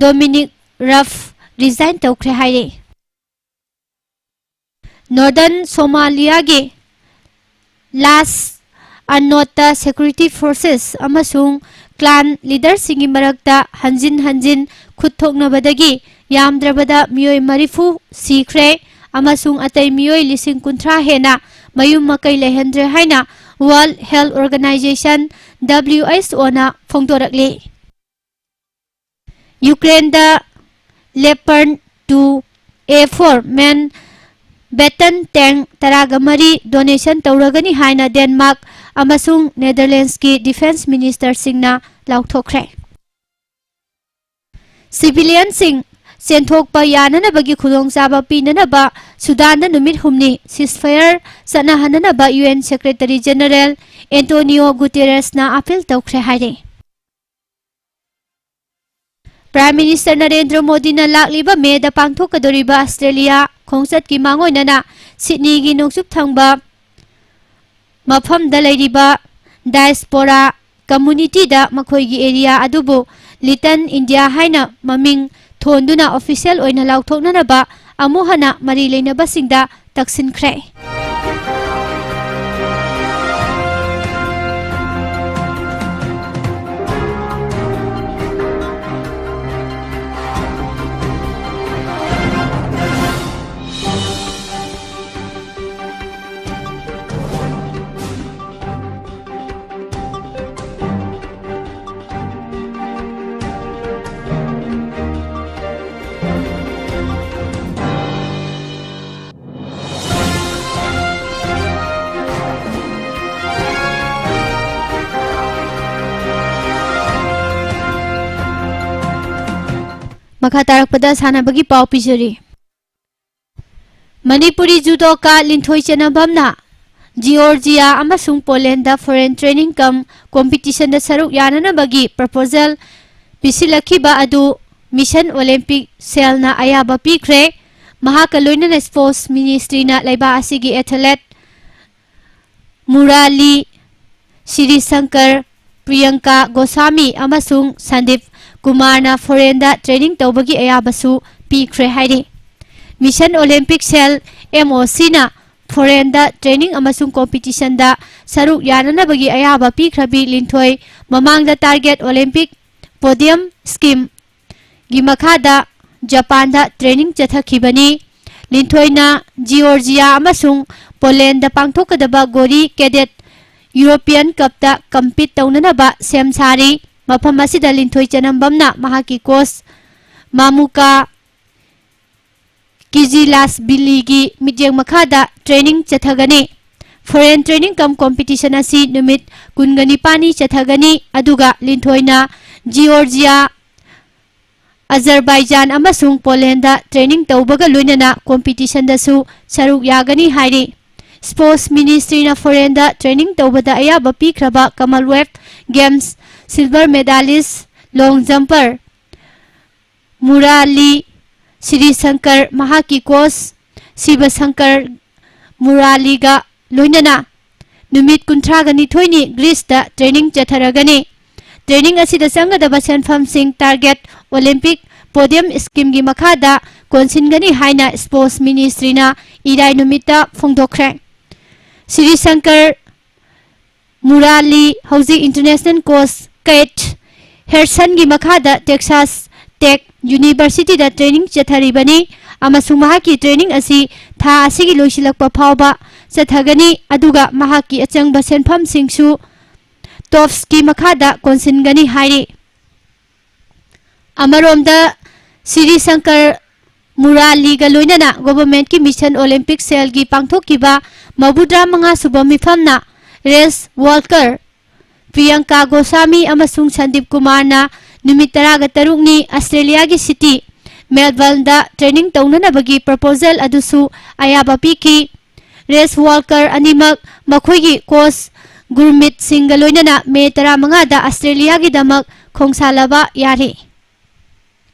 Dominic Raab resign ꯇꯧꯈ꯭ꯔꯦ ꯍꯥꯏꯔꯦ꯫ ꯅꯣꯔꯗꯔꯟ ꯁꯣꯃꯥꯂꯤꯌꯥꯒꯤ ꯂꯥꯁ ꯑꯅꯣꯠꯇ ꯁꯦꯀ꯭ꯌꯨꯔꯤꯇꯤ ꯐꯣꯔꯁꯦꯁ ꯑꯃꯁꯨꯡ ꯀ꯭ꯂꯥꯟ ꯂꯤꯗꯔꯁꯤꯡꯒꯤ ꯃꯔꯛꯇ ꯍꯟꯖꯤꯟ ꯍꯟꯖꯤꯟ ꯈꯨꯠ ꯊꯣꯛꯅꯕꯗꯒꯤ ꯌꯥꯝꯗ꯭ꯔꯕꯗ ꯃꯤꯑꯣꯏ ꯃꯔꯤꯐꯨ ꯁꯤꯈ꯭ꯔꯦ ꯑꯃꯁꯨꯡ ꯑꯇꯩ ꯃꯤꯑꯣꯏ ꯂꯤꯁꯤꯡ ꯀꯨꯟꯊ꯭ꯔꯥ ꯍꯦꯟꯅ ꯃꯌꯨꯝ ꯃꯀꯩ ꯂꯩꯍꯟꯗ꯭ꯔꯦ ꯍꯥꯏꯅ world health organisation, ꯗꯕ꯭ꯂꯤꯌꯨ H O ꯐꯣꯡꯗꯣꯔꯛꯂꯤ꯫ ꯌꯨꯀ꯭ꯔꯦꯟꯗ ꯂꯦꯄꯔꯟ two A for men Batten ꯇꯦꯡ ꯇꯔꯥꯒ ꯃꯔꯤ ꯗꯣꯅꯦꯁꯟ ꯇꯧꯔꯒꯅꯤ ꯍꯥꯏꯅ ꯗꯦꯟꯃꯥꯔꯛ ꯑꯃꯁꯨꯡ ꯅꯦꯗꯔꯂꯦꯟꯁꯀꯤ ꯗꯤꯐꯦꯟꯁ ꯃꯤꯅꯤꯁꯇꯔꯁꯤꯡꯅ ꯂꯥꯎꯊꯣꯛꯈ꯭ꯔꯦ꯫ ꯁꯤꯚꯤꯂꯤꯌꯟꯁꯤꯡ ꯆꯦꯟꯊꯣꯛꯄ ꯌꯥꯅꯅꯕꯒꯤ ꯈꯨꯗꯣꯡꯆꯥꯕ ꯄꯤꯅꯅꯕ ꯁꯨꯗꯥꯟꯗ ꯅꯨꯃꯤꯠ ꯍꯨꯝꯅꯤ ceasefire ꯆꯠꯅꯍꯟꯅꯅꯕ UN Secretary General Antonio Guterresꯅ appeal ꯇꯧꯈ꯭ꯔꯦ ꯍꯥꯏꯔꯤ꯫ Prime Minister ꯅꯔꯦꯟꯗ꯭ꯔ ꯃꯣꯗꯤꯅ ꯂꯥꯛꯂꯤꯕ ꯃꯦꯗ ꯄꯥꯡꯊꯣꯛꯀꯗꯧꯔꯤꯕ ꯑꯁꯇ꯭ꯔꯦꯂꯤꯌꯥ ꯈꯣꯡꯆꯠꯀꯤ ꯃꯥꯡꯑꯣꯏꯅꯅ ꯁꯤꯗꯅꯤꯒꯤ ꯅꯣꯡꯆꯨꯞ ꯊꯪꯕ ꯃꯐꯝꯗ ꯂꯩꯔꯤꯕ diaspora communityꯗ ꯃꯈꯣꯏꯒꯤ area ꯑꯗꯨꯕꯨ Little India ꯍꯥꯏꯅ ꯃꯃꯤꯡ ꯊꯣꯟꯗꯨꯅ official ꯑꯣꯏꯅ ꯂꯥꯎꯊꯣꯛꯅꯅꯕ ꯑꯃꯨꯛ ꯍꯟꯅ ꯃꯔꯤ ꯂꯩꯅꯕꯁꯤꯡꯗ ꯇꯛꯁꯤꯟꯈ꯭ꯔꯦ꯫ ꯃꯈꯥ ꯇꯥꯔꯛꯄꯗ ꯁꯥꯟꯅꯕꯒꯤ ꯄꯥꯎ ꯄꯤꯖꯔꯤ꯫ ꯃꯅꯤꯄꯨꯔꯤ judoka ꯂꯤꯟꯊꯣꯏ ꯆꯅꯝꯕꯝꯅ Georgia ꯑꯃꯁꯨꯡ Polandꯗ foreign training cum competitionꯗ ꯁꯔꯨꯛ ꯌꯥꯅꯅꯕꯒꯤ proposal ꯄꯤꯁꯤꯜꯂꯛꯈꯤꯕ ꯑꯗꯨ Mission Olympic Cellꯅ ꯑꯌꯥꯕ ꯄꯤꯈ꯭ꯔꯦ꯫ ꯃꯍꯥꯛꯀ ꯂꯣꯏꯅꯅ Sports Ministryꯅ ꯂꯩꯕꯥꯛ ꯑꯁꯤꯒꯤ athlete ꯃꯨꯔꯥꯂꯤ ꯁꯤꯔꯤꯁꯪꯀꯔ, ꯄ꯭ꯔꯤꯌꯪꯀꯥ ꯒꯣꯁꯥꯃꯤ ꯑꯃꯁꯨꯡ ꯁꯟꯗꯤꯞ ꯀꯨꯃꯥꯔꯅ foreignꯗ training ꯇꯧꯕꯒꯤ ꯑꯌꯥꯕꯁꯨ ꯄꯤꯈ꯭ꯔꯦ ꯍꯥꯏꯔꯤ꯫ Mission Olympic Cell, MOCꯅ foreignꯗ training ꯑꯃꯁꯨꯡ competitionꯗ ꯁꯔꯨꯛ ꯌꯥꯅꯅꯕꯒꯤ ꯑꯌꯥꯕ ꯄꯤꯈ꯭ꯔꯕꯤ ꯂꯤꯟꯊꯣꯏ ꯃꯃꯥꯡꯗ Target Olympic Podium Scheme ꯒꯤ ꯃꯈꯥꯗ ꯖꯄꯥꯟꯗ training ꯆꯠꯊꯈꯤꯕꯅꯤ꯫ ꯂꯤꯟꯊꯣꯏꯅ Georgia ꯑꯃꯁꯨꯡ Polandꯗ ꯄꯥꯡꯊꯣꯛꯀꯗꯕ ꯒꯣꯔꯤ Cadet European Cupꯇ compete ꯇꯧꯅꯅꯕ ꯁꯦꯝ ꯁꯥꯔꯤ꯫ ꯃꯐꯝ ꯑꯁꯤꯗ ꯂꯤꯟꯊꯣꯏ ꯆꯅꯝꯕꯝꯅ ꯃꯍꯥꯛꯀꯤ coach ꯃꯥꯃꯨꯀꯥ ꯀꯤꯖꯤꯂꯥꯁꯕꯤꯂꯤꯒꯤ ꯃꯤꯠꯌꯦꯡ ꯃꯈꯥꯗ training ꯆꯠꯊꯒꯅꯤ꯫ Foreign training cum competition ꯑꯁꯤ ꯅꯨꯃꯤꯠ ꯀꯨꯟꯒ ꯅꯤꯄꯥꯜꯅꯤ ꯆꯠꯊꯒꯅꯤ, ꯑꯗꯨꯒ ꯂꯤꯟꯊꯣꯏꯅ Georgia ꯑꯖꯔꯕꯥꯏꯖꯥꯟ ꯑꯃꯁꯨꯡ ꯄꯣꯂꯦꯟꯗ training ꯇꯧꯕꯒ ꯂꯣꯏꯅꯅ competitionꯗꯁꯨ ꯁꯔꯨꯛ ꯌꯥꯒꯅꯤ ꯍꯥꯏꯔꯤ꯫ Sports Ministryꯅ foreignꯗ training ꯇꯧꯕꯗ ꯑꯌꯥꯕ ꯄꯤꯈ꯭ꯔꯕ Commonwealth Games silver medalist long jumper ꯃꯨꯔꯥꯂꯤ ꯁ꯭ꯔꯤꯁꯪꯀꯔ ꯃꯍꯥꯛꯀꯤ coach ꯁꯤꯕꯁꯪꯀꯔ ꯃꯨꯔꯥꯂꯤꯒ ꯂꯣꯏꯅꯅ ꯅꯨꯃꯤꯠ ꯀꯨꯟꯊ꯭ꯔꯥꯒ ꯅꯤꯊꯣꯏꯅꯤ Greeceꯇ training ꯆꯠꯊꯔꯒꯅꯤ꯫ Training ꯑꯁꯤꯗ ꯆꯪꯒꯗꯕ ꯁꯦꯟꯐꯝꯁꯤꯡ target Olympic podium schemeꯒꯤ ꯃꯈꯥꯗ ꯀꯣꯟꯁꯤꯟꯒꯅꯤ ꯍꯥꯏꯅ Sports Ministryꯅ ꯏꯔꯥꯏ ꯅꯨꯃꯤꯠꯇ ꯐꯣꯡꯗꯣꯛꯈ꯭ꯔꯦ꯫ ꯁ꯭ꯔꯤꯁꯪꯀꯔ ꯃꯨꯔꯥꯂꯤ ꯍꯧꯖꯤꯛ international coach Kate Hersonꯒꯤ ꯃꯈꯥꯗ Texas Tech Universityꯗ training ꯆꯠꯊꯔꯤꯕꯅꯤ ꯑꯃꯁꯨꯡ ꯃꯍꯥꯛꯀꯤ training ꯑꯁꯤ ꯊꯥ ꯑꯁꯤꯒꯤ ꯂꯣꯏꯁꯤꯜꯂꯛꯄ ꯐꯥꯎꯕ ꯆꯠꯊꯒꯅꯤ, ꯑꯗꯨꯒ ꯃꯍꯥꯛꯀꯤ ꯑꯆꯪꯕ ꯁꯦꯟꯐꯝꯁꯤꯡꯁꯨ TOPSꯀꯤ ꯃꯈꯥꯗ ꯀꯣꯟꯁꯤꯟꯒꯅꯤ ꯍꯥꯏꯔꯤ꯫ ꯑꯃꯔꯣꯝꯗ ꯁ꯭ꯔꯤꯁꯪꯀꯔ ꯃꯨꯔꯥꯂꯤꯒ ꯂꯣꯏꯅꯅ governmentꯀꯤ Mission Olympic Cellꯒꯤ ꯄꯥꯡꯊꯣꯛꯈꯤꯕ ꯃꯧꯗ꯭ꯔꯥ ꯃꯉꯥ ꯁꯨꯕ ꯃꯤꯐꯝꯅ ꯔꯦꯁ ꯋꯥꯜꯀꯔ, ꯄ꯭ꯔꯤꯌꯪꯀꯥ ꯒꯣꯁꯥꯃꯤ ꯑꯃꯁꯨꯡ ꯁꯟꯗꯤꯞ ꯀꯨꯃꯥꯔꯅ ꯅꯨꯃꯤꯠ ꯇꯔꯥꯒ ꯇꯔꯨꯛꯅꯤ Australiaꯒꯤ city Melbourneꯗ training ꯇꯧꯅꯅꯕꯒꯤ proposal ꯑꯗꯨꯁꯨ ꯑꯌꯥꯕ ꯄꯤꯈꯤ꯫ ꯔꯦꯁ ꯋꯥꯜꯀꯔ ꯑꯅꯤꯃꯛ ꯃꯈꯣꯏꯒꯤ coach ꯒꯨꯔꯃꯤꯠ ꯁꯤꯡꯒ ꯂꯣꯏꯅꯅ ꯃꯦ ꯇꯔꯥꯃꯉꯥꯗ Australiaꯒꯤꯗꯃꯛ ꯈꯣꯡꯁꯥꯜꯂꯕ ꯌꯥꯔꯤ꯫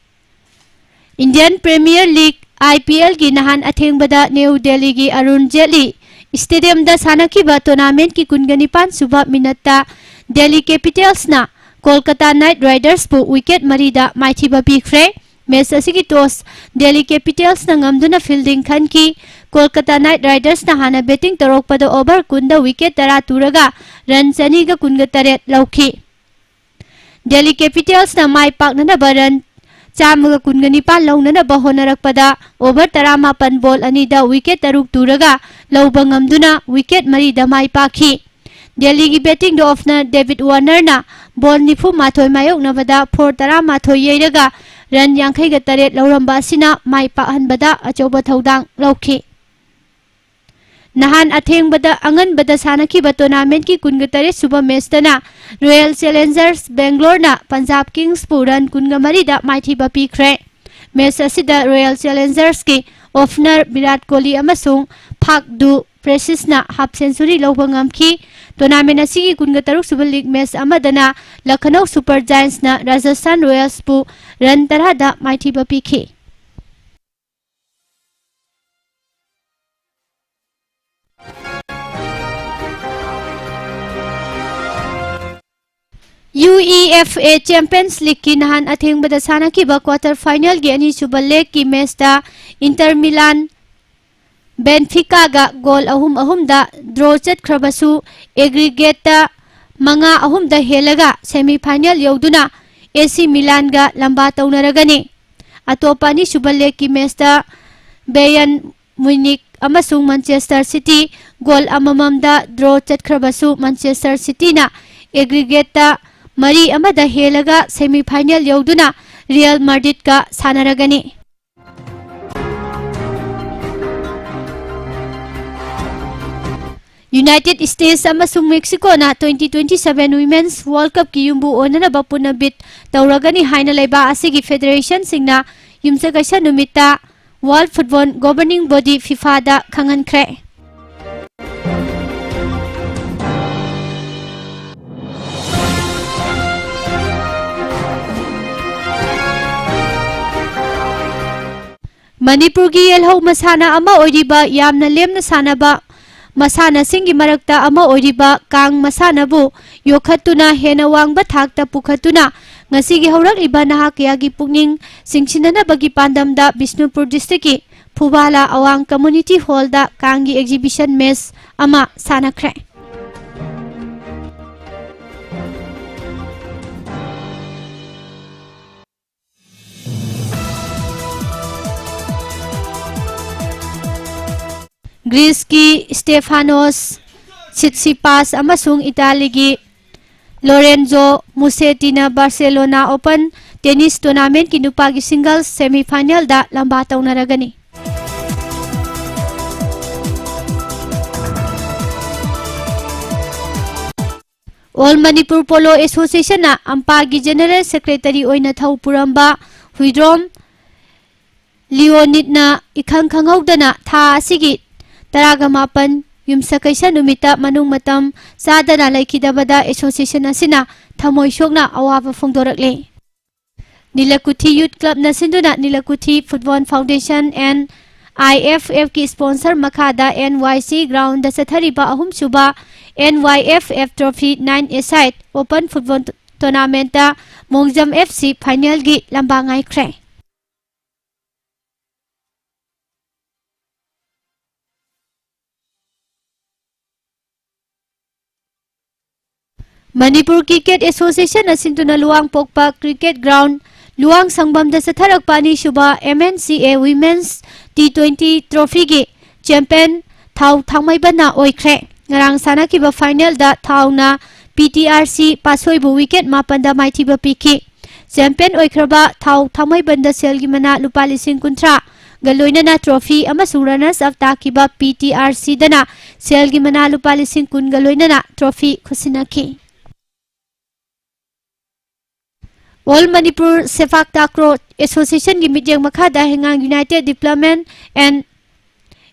Indian Premier League, IPLꯒꯤ ꯅꯍꯥꯟ ꯑꯊꯦꯡꯕꯗ ꯅ꯭ꯌꯨ ꯗꯦꯜꯂꯤꯒꯤ ꯑꯔꯨꯟ ꯖꯦꯠꯂꯤ stadiumꯗ ꯁꯥꯟꯅꯈꯤꯕ tournamentꯀꯤ ꯀꯨꯟꯒ ꯅꯤꯄꯥꯟ ꯁꯨꯕ minuteꯇ Delhi Capitalsꯅ Kolkata Knight Ridersꯄꯨ wicket ꯃꯔꯤꯗ ꯃꯥꯏꯊꯤꯕ ꯄꯤꯈ꯭ꯔꯦ꯫ Match ꯑꯁꯤꯒꯤ toss Delhi Capitalsꯅ ꯉꯝꯗꯨꯅ fielding ꯈꯟꯈꯤ꯫ Kolkata Knight Ridersꯅ ꯍꯥꯟꯅ batting ꯇꯧꯔꯛꯄꯗ over ꯀꯨꯟꯗ wicket ꯇꯔꯥ ꯇꯨꯔꯒ run ꯆꯅꯤꯒ ꯀꯨꯟꯒ ꯇꯔꯦꯠ ꯂꯧꯈꯤ꯫ Delhi Capitalsꯅ ꯃꯥꯏ ꯄꯥꯛꯅꯅꯕ run ꯆꯥꯝꯃꯒ ꯀꯨꯟꯒ ꯅꯤꯄꯥꯟ ꯂꯧꯅꯅꯕ ꯍꯣꯠꯅꯔꯛꯄꯗ over ꯇꯔꯥꯃꯥꯄꯟ ball ꯑꯅꯤꯗ wicket ꯇꯔꯨꯛ ꯇꯨꯔꯒ ꯂꯧꯕ ꯉꯝꯗꯨꯅ wicket ꯃꯔꯤꯗ ꯃꯥꯏ ꯄꯥꯛꯈꯤ꯫ ꯗꯦꯜꯂꯤꯒꯤ battingꯗ opener David Warnerꯅ ball ꯅꯤꯐꯨ ꯃꯥꯊꯣꯏ ꯃꯥꯌꯣꯛꯅꯕꯗ four ꯇꯔꯥꯃꯥꯊꯣꯏ ꯌꯩꯔꯒ run ꯌꯥꯡꯈꯩꯒ ꯇꯔꯦꯠ ꯂꯧꯔꯝꯕ ꯑꯁꯤꯅ ꯃꯥꯏ ꯄꯥꯛꯍꯟꯕꯗ ꯑꯆꯧꯕ ꯊꯧꯗꯥꯡ ꯂꯧꯈꯤ꯫ ꯅꯍꯥꯟ ꯑꯊꯦꯡꯕꯗ ꯑꯉꯟꯕꯗ ꯁꯥꯟꯅꯈꯤꯕ ꯇꯣꯔꯅꯥꯃꯦꯟꯠꯀꯤ ꯀꯨꯟꯒ ꯇꯔꯦꯠ ꯁꯨꯕ ꯃꯦꯆꯇꯅ ꯔꯣꯌꯦꯜ ꯆꯦꯂꯦꯟꯖꯔꯁ ꯕꯦꯡꯒ꯭ꯂꯣꯔꯅ ꯄꯟꯖꯥꯕ ꯀꯤꯡꯁꯄꯨ ꯔꯟ ꯀꯨꯟꯒ ꯃꯔꯤꯗ ꯃꯥꯏꯊꯤꯕ ꯄꯤꯈ꯭ꯔꯦ꯫ ꯃꯦꯆ ꯑꯁꯤꯗ ꯔꯣꯌꯦꯜ ꯆꯦꯂꯦꯟꯖꯔꯁꯀꯤ ꯑꯣꯄꯅꯔ ꯚꯤꯔꯥꯠ ꯀꯣꯍꯂꯤ ꯑꯃꯁꯨꯡ ꯐꯥꯛ ꯗꯨ ꯄ꯭ꯂꯦꯁꯤꯁꯅ ꯍꯥꯐ ꯁꯦꯟꯆꯨꯔꯤ ꯂꯧꯕ ꯉꯝꯈꯤ꯫ ꯇꯣꯔꯅꯥꯃꯦꯟ ꯑꯁꯤꯒꯤ ꯀꯨꯟꯒ ꯇꯔꯨꯛ ꯁꯨꯕ ꯂꯤꯒ ꯃꯦꯆ ꯑꯃꯗꯅ ꯂꯈꯅꯧ ꯁꯨꯄꯔ ꯖꯥꯏꯟꯁꯅ ꯔꯥꯖꯁꯊꯥꯟ ꯔꯣꯌꯦꯜꯁꯄꯨ ꯔꯟ ꯇꯔꯥꯗ ꯃꯥꯏꯊꯤꯕ ꯄꯤꯈꯤ꯫ U E F A champions ꯂꯤꯒꯀꯤ ꯅꯍꯥꯟ ꯑꯊꯦꯡꯕꯗ ꯁꯥꯟꯅꯈꯤꯕ ꯀ꯭ꯋꯥꯇꯔ ꯐꯥꯏꯅꯦꯜꯒꯤ ꯑꯅꯤꯁꯨꯕ ꯂꯦꯒꯀꯤ ꯃꯦꯆꯇ ꯏꯟꯇꯔ ꯃꯤꯂꯥꯟ ꯕꯦꯟꯐꯤꯀꯥꯒ ꯒꯣꯜ ꯑꯍꯨꯝ ꯑꯍꯨꯝꯗ ꯗ꯭ꯔꯣ ꯆꯠꯈ꯭ꯔꯕꯁꯨ, ꯑꯦꯒ꯭ꯔꯤꯒꯦꯠꯇ ꯃꯉꯥ ꯑꯍꯨꯝꯗ ꯍꯦꯜꯂꯒ ꯁꯦꯃꯤ ꯐꯥꯏꯅꯦꯜ ꯌꯧꯗꯨꯅ ꯑꯦ ꯁꯤ ꯃꯤꯂꯥꯟꯒ ꯂꯝꯕꯥ ꯇꯧꯅꯔꯒꯅꯤ꯫ ꯑꯇꯣꯞꯄ ꯑꯅꯤꯁꯨꯕ ꯂꯦꯒꯀꯤ ꯃꯦꯆꯇ ꯕꯦꯌꯟ ꯃ꯭ꯌꯨꯅꯤꯛ ꯑꯃꯁꯨꯡ ꯃꯥꯟꯆꯦꯁꯇꯔ ꯁꯤꯇꯤ ꯒꯣꯜ ꯑꯃꯃꯝꯗ ꯗ꯭ꯔꯣ ꯆꯠꯈ꯭ꯔꯕꯁꯨ, ꯃꯥꯟꯆꯦꯁꯇꯔ ꯁꯤꯇꯤꯅ ꯑꯦꯒ꯭ꯔꯤꯒꯦꯠꯇ ꯃꯔꯤ ꯑꯃꯗ ꯍꯦꯜꯂꯒ ꯁꯦꯃꯤ ꯐꯥꯏꯅꯦꯜ ꯌꯧꯗꯨꯅ ꯔꯤꯌꯦꯜ ꯃꯥꯗ꯭ꯔꯤꯗꯀ ꯁꯥꯟꯅꯔꯒꯅꯤ꯫ ꯌꯨꯅꯥꯏꯇꯦꯗ ꯁ꯭ꯇꯦꯠꯁ ꯑꯃꯁꯨꯡ ꯃꯦꯛꯁꯤꯀꯣꯅ twenty twenty-seven Women's World Cupꯀꯤ ꯌꯨꯝꯕꯨ ꯑꯣꯏꯅꯅꯕ ꯄꯨꯟꯅ ꯕꯤꯗ ꯇꯧꯔꯒꯅꯤ ꯍꯥꯏꯅ ꯂꯩꯕꯥꯛ ꯑꯁꯤꯒꯤ ꯐꯦꯗꯔꯦꯁꯟꯁꯤꯡꯅ ꯌꯨꯝꯁꯀꯩꯁ ꯅꯨꯃꯤꯠꯇ World Football Governing Body, FIFAꯗ ꯈꯪꯍꯟꯈ꯭ꯔꯦ꯫ ꯃꯅꯤꯄꯨꯔꯒꯤ ꯌꯦꯜꯍꯧ ꯃꯁꯥꯟꯅ ꯑꯃ ꯑꯣꯏꯔꯤꯕ, ꯌꯥꯝꯅ ꯂꯦꯝꯅ ꯁꯥꯟꯅꯕ ꯃꯁꯥꯟꯅꯁꯤꯡꯒꯤ ꯃꯔꯛꯇ ꯑꯃ ꯑꯣꯏꯔꯤꯕ ꯀꯥꯡ ꯃꯁꯥꯟꯅꯕꯨ ꯌꯣꯛꯈꯠꯇꯨꯅ ꯍꯦꯟꯅ ꯋꯥꯡꯕ ꯊꯥꯛꯇ ꯄꯨꯈꯠꯇꯨꯅ ꯉꯁꯤꯒꯤ ꯍꯧꯔꯛꯂꯤꯕ ꯅꯍꯥ ꯀꯌꯥꯒꯤ ꯄꯨꯛꯅꯤꯡ ꯆꯤꯡꯁꯤꯟꯅꯅꯕꯒꯤ ꯄꯥꯟꯗꯝꯗ ꯕꯤꯁꯅꯨꯄꯨꯔ ꯗꯤꯁꯇ꯭ꯔꯤꯛꯀꯤ ꯐꯨꯕꯥꯂꯥ ꯑꯋꯥꯡ ꯀꯝꯃ꯭ꯌꯨꯅꯤꯇꯤ ꯍꯣꯜꯗ ꯀꯥꯡꯒꯤ ꯑꯦꯛꯖꯤꯕꯤꯁꯟ ꯃꯦꯆ ꯑꯃ ꯁꯥꯟꯅꯈ꯭ꯔꯦ꯫ ꯒ꯭ꯔꯤꯁꯀꯤ ꯁ꯭ꯇꯦꯐꯥꯅꯣꯁ ꯁꯤꯠꯁꯤꯄꯥꯁ ꯑꯃꯁꯨꯡ ꯏꯇꯥꯂꯤꯒꯤ ꯂꯣꯔꯦꯟꯖꯣ ꯃꯨꯁꯦꯇꯤꯅ ꯕꯥꯔꯁꯦꯂꯣꯅꯥ ꯑꯣꯄꯟ ꯇꯦꯅꯤꯁ ꯇꯣꯔꯅꯥꯃꯦꯟꯠꯀꯤ ꯅꯨꯄꯥꯒꯤ ꯁꯤꯡꯒꯜꯁ ꯁꯦꯃꯤ ꯐꯥꯏꯅꯦꯜꯗ ꯂꯝꯕꯥ ꯇꯧꯅꯔꯒꯅꯤ꯫ All Manipur Polo Association-ꯅ ꯑꯝꯄꯥꯒꯤ General Secretary ꯑꯣꯏꯅ ꯊꯧ ꯄꯨꯔꯝꯕ ꯍꯨꯏꯗ꯭ꯔꯣꯝ ꯂꯤꯑꯣꯅꯤꯠꯅ ꯏꯈꯪ ꯈꯪꯍꯧꯗꯅ ꯊꯥ ꯑꯁꯤꯒꯤ ꯇꯔꯥꯒ ꯃꯥꯄꯟ ꯌꯨꯝꯁꯀꯩꯁ ꯅꯨꯃꯤꯠꯇ ꯃꯅꯨꯡ ꯃꯇꯝ ꯆꯥꯗꯅ ꯂꯩꯈꯤꯗꯕꯗ association ꯑꯁꯤꯅ ꯊꯃꯣꯏ ꯁꯣꯛꯅ ꯑꯋꯥꯕ ꯐꯣꯡꯗꯣꯔꯛꯂꯦ꯫ ꯅꯤꯂꯀꯨꯊꯤ Youth Club-ꯅ ꯁꯤꯟꯗꯨꯅ Nilakuthe Football Foundation and I F F-ꯀꯤ sponsor ꯃꯈꯥꯗ N Y C ground-ꯗ ꯆꯠꯊꯔꯤꯕ ꯑꯍꯨꯝꯁꯨꯕ N Y F F Trophy nine-a-side open football tournament-ꯇ ꯃꯣꯡꯖꯝ F C final-ꯒꯤ ꯂꯝꯕꯥ ꯉꯥꯏꯈ꯭ꯔꯦ꯫ ꯃꯅꯤꯄꯨꯔ Cricket Association-ꯅ ꯁꯤꯟꯗꯨꯅ ꯂꯨꯋꯥꯡꯄꯣꯛꯄ cricket ground ꯂꯨꯋꯥꯡꯁꯪꯕꯝꯗ ꯆꯠꯊꯔꯛꯄ ꯑꯅꯤꯁꯨꯕ M N C A Women's T twenty Trophy-ꯒꯤ champion ꯊꯥꯎ ꯊꯥꯡꯃꯩꯕꯟꯅ ꯑꯣꯏꯈ꯭ꯔꯦ꯫ ꯉꯔꯥꯡ ꯁꯥꯟꯅꯈꯤꯕ final-ꯗ ꯊꯥꯎꯅ P T R C ꯄꯥꯠꯁꯣꯏꯕꯨ wicket ꯃꯥꯄꯟꯗ ꯃꯥꯏꯊꯤꯕ ꯄꯤꯈꯤ꯫ Champion ꯑꯣꯏꯈ꯭ꯔꯕ ꯊꯥꯎ ꯊꯥꯡꯃꯩꯕꯟꯗ ꯁꯦꯜꯒꯤ ꯃꯅꯥ ꯂꯨꯄꯥ ꯂꯤꯁꯤꯡ ꯀꯨꯟꯊ꯭ꯔꯥꯒ ꯂꯣꯏꯅꯅ trophy ꯑꯃꯁꯨꯡ runners up ꯇꯥꯈꯤꯕ P T R C-ꯗꯅ ꯁꯦꯜꯒꯤ ꯃꯅꯥ ꯂꯨꯄꯥ ꯂꯤꯁꯤꯡ ꯀꯨꯟꯒ ꯂꯣꯏꯅꯅ trophy ꯈꯨꯠꯁꯤꯟꯅꯈꯤ꯫ All Manipur Sepak Takraw Association-ꯒꯤ ꯃꯤꯠꯌꯦꯡ ꯃꯈꯥꯗ ꯍꯩꯉꯥꯡ United Development and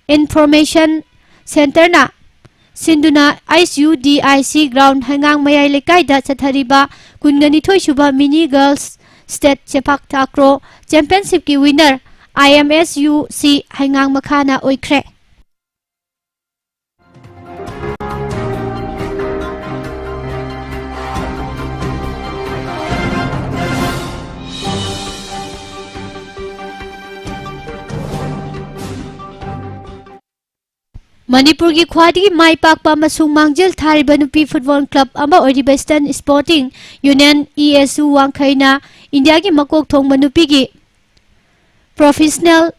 Information Centre-ꯅ ꯁꯤꯟꯗꯨꯅ H U D I C ground ꯍꯩꯉꯥꯡ ꯃꯌꯥꯏ ꯂꯩꯀꯥꯏꯗ ꯆꯠꯊꯔꯤꯕ ꯀꯨꯟꯒ ꯅꯤꯊꯣꯏ ꯁꯨꯕ Mini Girls State Sepak Takraw Championship-ꯀꯤ winner I M S U C ꯍꯩꯉꯥꯡ ꯃꯈꯥꯅ ꯑꯣꯏꯈ꯭ꯔꯦ꯫ ꯃꯅꯤꯄꯨꯔꯒꯤ ꯈ꯭ꯋꯥꯏꯗꯒꯤ ꯃꯥꯏ ꯄꯥꯛꯄ ꯑꯃꯁꯨꯡ ꯃꯥꯡꯖꯤꯜ ꯊꯥꯔꯤꯕ ꯅꯨꯄꯤ football club ꯑꯃ ꯑꯣꯏꯔꯤꯕ Eastern Sporting Union, E S U, ꯋꯥꯡꯈꯩꯅ ꯏꯟꯗꯤꯌꯥꯒꯤ ꯃꯀꯣꯛ ꯊꯣꯡꯕ ꯅꯨꯄꯤꯒꯤ professional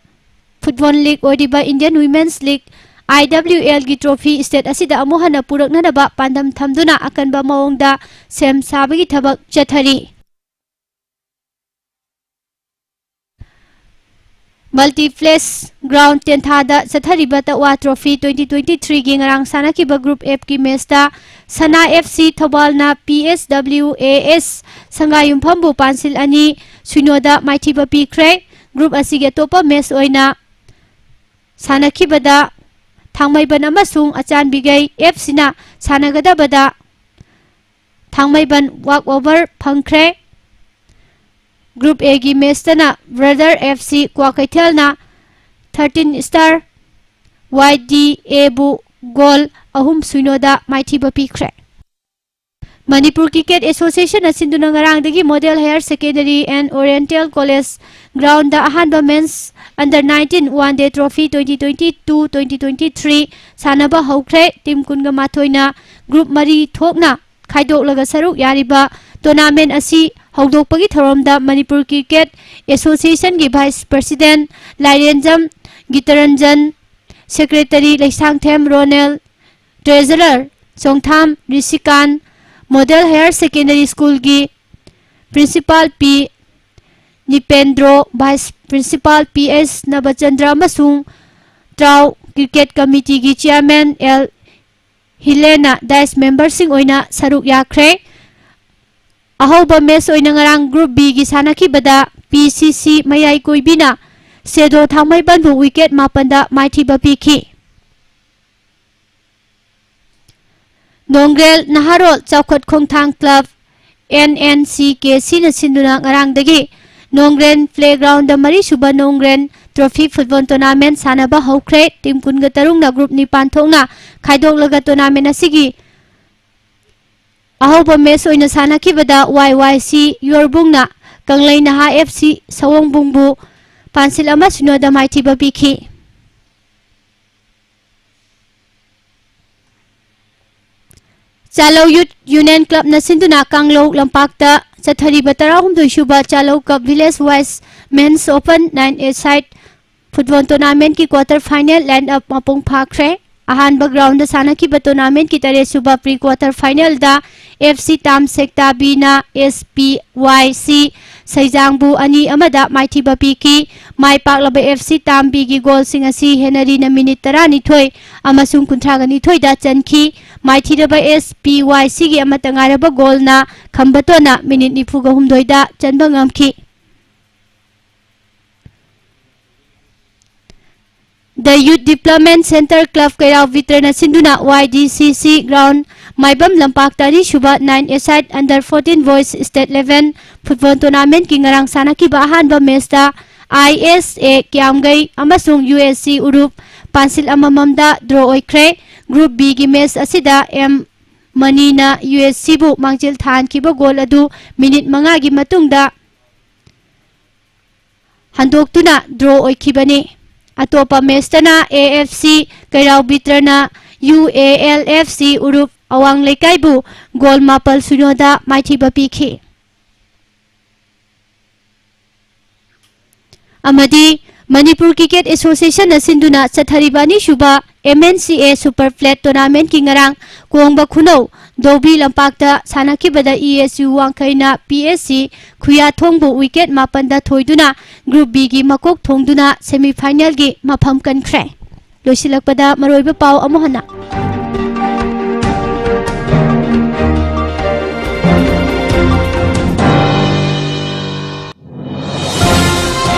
football league ꯑꯣꯏꯔꯤꯕ Indian Women's League, I W L-ꯒꯤ trophy state ꯑꯁꯤꯗ ꯑꯃꯨꯛ ꯍꯟꯅ ꯄꯨꯔꯛꯅꯅꯕ ꯄꯥꯟꯗꯝ ꯊꯝꯗꯨꯅ ꯑꯀꯟꯕ ꯃꯑꯣꯡꯗ ꯁꯦꯝ ꯁꯥꯕꯒꯤ ꯊꯕꯛ ꯆꯠꯊꯔꯤ꯫ Multiplex Ground ꯇꯦꯟꯊꯥꯗ ꯆꯠꯊꯔꯤꯕ ꯇꯛꯋꯥ Trophy twenty twenty-three ꯒꯤ ꯉꯔꯥꯡ ꯁꯥꯟꯅꯈꯤꯕ Group F ꯀꯤ match ꯇ ꯁꯅꯥ F C ꯊꯧꯕꯥꯜꯅ P S W A S ꯁꯪꯒꯥꯌꯨꯝꯐꯝꯕꯨ ꯄꯥꯟꯁꯤꯜ ꯑꯅꯤ, ꯁꯤꯅꯣꯗ ꯃꯥꯏꯊꯤꯕ ꯄꯤꯈ꯭ꯔꯦ꯫ Group ꯑꯁꯤꯒꯤ ꯑꯇꯣꯞꯄ match ꯑꯣꯏꯅ ꯁꯥꯟꯅꯈꯤꯕꯗ ꯊꯥꯡꯃꯩꯕꯟ ꯑꯃꯁꯨꯡ ꯑꯆꯥꯟꯕꯤꯒꯩ F Cꯅ ꯁꯥꯟꯅꯒꯗꯕꯗ ꯊꯥꯡꯃꯩꯕꯟ walk over ꯐꯪꯈ꯭ꯔꯦ꯫ Group A ꯒꯤ match ꯇꯅ Brother F C ꯀ꯭ꯋꯥꯀꯩꯊꯦꯜꯅ thirteen Star Y D A ꯕꯨ goal ꯑꯍꯨꯝ ꯁꯤꯅꯣꯗ ꯃꯥꯏꯊꯤꯕ ꯄꯤꯈ꯭ꯔꯦ꯫ ꯃꯅꯤꯄꯨꯔ Cricket Association ꯑꯁꯤꯟꯗꯨꯅ ꯉꯔꯥꯡꯗꯒꯤ Model Higher Secondary and Oriental College ground ꯑꯍꯥꯟꯕ Men's Under nineteen One Day Trophy twenty twenty-two twenty twenty-three ꯁꯥꯟꯅꯕ ꯍꯧꯈ꯭ꯔꯦ꯫ Team ꯀꯨꯟꯒ ꯃꯥꯊꯣꯏꯅ group ꯃꯔꯤ ꯊꯣꯛꯅ ꯈꯥꯏꯗꯣꯛꯂꯒ ꯁꯔꯨꯛ ꯌꯥꯔꯤꯕ tournament ꯑꯁꯤ ꯍꯧꯗꯣꯛꯄꯒꯤ ꯊꯧꯔꯝꯗ ꯃꯅꯤꯄꯨꯔ Cricket Association ꯒꯤ Vice President ꯂꯥꯏꯔꯦꯟꯖꯝ ꯒꯤꯇꯔꯟꯖꯟ, Secretary Leishangthem Ronel, Treasurer ꯆꯣꯡꯊꯥꯝ ꯔꯤꯁꯤꯀꯥꯟ, Model Higher Secondary School ꯒꯤ Principal ꯄꯤ ꯅꯤꯄꯦꯟꯗ꯭ꯔꯣ, Vice Principal ꯄꯤ ꯑꯦꯁ ꯅꯕꯆꯟꯗ꯭ꯔ ꯑꯃꯁꯨꯡ ꯇ꯭ꯔꯥꯎ Cricket Committee ꯒꯤ Chairman ꯑꯦꯜ ꯍꯤꯂꯦꯟꯅ dice member ꯁꯤꯡ ꯑꯣꯏꯅ ꯁꯔꯨꯛ ꯌꯥꯈ꯭ꯔꯦ꯫ ꯑꯍꯧꯕ match ꯑꯣꯏꯅ ꯉꯔꯥꯡ Group B ꯒꯤ ꯁꯥꯟꯅꯈꯤꯕꯗ P C C ꯃꯌꯥꯏ ꯀꯣꯏꯕꯤꯅ ꯁꯦꯗꯣ ꯊꯥꯡꯃꯩꯕꯟꯕꯨ wicket ꯃꯥꯄꯟꯗ ꯃꯥꯏꯊꯤꯕ ꯄꯤꯈꯤ꯫ ꯅꯣꯡꯒ꯭ꯔꯦꯜ ꯅꯍꯥꯔꯣꯜ ꯆꯥꯎꯈꯠ ꯈꯣꯡꯊꯥꯡ club N N C K C ꯅ ꯁꯤꯟꯗꯨꯅ ꯉꯔꯥꯡꯗꯒꯤ ꯅꯣꯡꯒ꯭ꯔꯦꯟ playground ꯗ ꯃꯔꯤꯁꯨꯕ ꯅꯣꯡꯒ꯭ꯔꯦꯟ Trophy football tournament ꯁꯥꯟꯅꯕ ꯍꯧꯈ꯭ꯔꯦ꯫ Team ꯀꯨꯟꯒ ꯇꯔꯨꯛꯅ group ꯅꯤꯄꯥꯟ ꯊꯣꯛꯅ ꯈꯥꯏꯗꯣꯛꯂꯒ tournament ꯑꯁꯤꯒꯤ ꯑꯍꯧꯕ match ꯑꯣꯏꯅ ꯁꯥꯟꯅꯈꯤꯕꯗ Y Y C ꯌꯣꯔꯕꯨꯡꯅ ꯀꯪꯂꯩ ꯅꯍꯥ F C ꯁꯑꯣꯡꯕꯨꯡꯕꯨ ꯄꯥꯟꯁꯤꯜ ꯑꯃ ꯁꯤꯅꯣꯗ ꯃꯥꯏꯊꯤꯕ ꯄꯤꯈꯤ꯫ ꯆꯥꯂꯧ Youth Union Club ꯅ ꯁꯤꯟꯗꯨꯅ ꯀꯥꯡꯂꯧ ꯂꯝꯄꯥꯛꯇ ꯆꯠꯊꯔꯤꯕ ꯇꯔꯥꯍꯨꯝꯗꯣꯏ ꯁꯨꯕ ꯆꯥꯂꯧ Cup Village Wise Men's Open nine A side football tournament ꯀꯤ quarter final line up ꯃꯄꯨꯡ ꯐꯥꯈ꯭ꯔꯦ꯫ ꯑꯍꯥꯟꯕ ground ꯁꯥꯟꯅꯈꯤꯕ tournament ꯀꯤ ꯇꯔꯦꯠ ꯁꯨꯕ pre quarter final ꯗ F C ꯇꯥꯝ ꯁꯦꯛꯇꯥ B ꯅ S P Y C ꯁꯩꯖꯥꯡꯕꯨ ꯑꯅꯤ ꯑꯃꯗ ꯃꯥꯏꯊꯤꯕ ꯄꯤꯈꯤ꯫ ꯃꯥꯏ ꯄꯥꯛꯂꯕ F C ꯇꯥꯝ B ꯒꯤ goal ꯁꯤꯡ ꯑꯁꯤ ꯍꯦꯅꯔꯤꯅ minute ꯇꯔꯥꯅꯤꯊꯣꯏ ꯑꯃꯁꯨꯡ ꯀꯨꯟꯊ꯭ꯔꯥꯒ ꯅꯤꯊꯣꯏꯗ ꯆꯟꯈꯤ꯫ ꯃꯥꯏꯊꯤꯔꯕ S P Y C ꯒꯤ ꯑꯃꯠꯇ ꯉꯥꯏꯔꯕ goal ꯅ ꯈꯝꯕꯇꯣꯟꯅ minute ꯅꯤꯐꯨꯒ ꯍꯨꯝꯗꯣꯏꯗ ꯆꯟꯕ ꯉꯝꯈꯤ꯫ The Youth Development Center Club ꯀꯩꯔꯥꯎ ꯕꯤꯇ꯭ꯔꯅ ꯁꯤꯟꯗꯨꯅ Y D C C ground ꯃꯥꯏꯕꯝ ꯂꯝꯄꯥꯛꯇ ꯑꯅꯤꯁꯨꯕ nine A-side under fourteen boys state level football tournament ꯀꯤ ꯉꯔꯥꯡ ꯁꯥꯟꯅꯈꯤꯕ ꯑꯍꯥꯟꯕ match ꯇ I S A ꯀ꯭ꯌꯥꯝꯒꯩ ꯑꯃꯁꯨꯡ U S C ꯎꯔꯨꯞ ꯄꯥꯟꯁꯤꯜ ꯑꯃꯃꯝꯗ draw ꯑꯣꯏꯈ꯭ꯔꯦ꯫ Group B ꯒꯤ match ꯑꯁꯤꯗ M ꯃꯅꯤꯅ U S C ꯕꯨ ꯃꯥꯡꯖꯤꯜ ꯊꯥꯍꯟꯈꯤꯕ goal ꯑꯗꯨ minute ꯃꯉꯥꯒꯤ ꯃꯇꯨꯡꯗ ꯍꯟꯗꯣꯛꯇꯨꯅ draw ꯑꯣꯏꯈꯤꯕꯅꯤ꯫ ꯑꯇꯣꯞꯄ match ꯇꯅ A F C ꯀꯩꯔꯥꯎ ꯕꯤꯇ꯭ꯔꯅ U A L F C ꯎꯔꯨꯞ ꯑꯋꯥꯡ ꯂꯩꯀꯥꯏꯕꯨ goal ꯃꯥꯄꯜ ꯁꯤꯅꯣꯗ ꯃꯥꯏꯊꯤꯕ ꯄꯤꯈꯤ꯫ ꯑꯃꯗꯤ Manipur Cricket Association ꯅ ꯁꯤꯟꯗꯨꯅ ꯆꯠꯊꯔꯤꯕ ꯑꯅꯤꯁꯨꯕ M N C A Super Plate tournament ꯀꯤ ꯉꯔꯥꯡ ꯀꯣꯡꯕ ꯈꯨꯅꯧ ꯗꯣꯕꯤ ꯂꯝꯄꯥꯛꯇ ꯁꯥꯟꯅꯈꯤꯕꯗ E S U ꯋꯥꯡꯈꯩꯅ P S C ꯈꯨꯌꯥꯊꯣꯡꯕꯨ wicket ꯃꯥꯄꯟꯗ ꯊꯣꯏꯗꯨꯅ Group B ꯒꯤ ꯃꯀꯣꯛ ꯊꯣꯡꯗꯨꯅ semi final ꯒꯤ ꯃꯐꯝ ꯀꯟꯈ꯭ꯔꯦ꯫ ꯂꯣꯏꯁꯤꯜꯂꯛꯄꯗ ꯃꯔꯨꯑꯣꯏꯕ ꯄꯥꯎ ꯑꯃꯨꯛ ꯍꯟꯅ꯫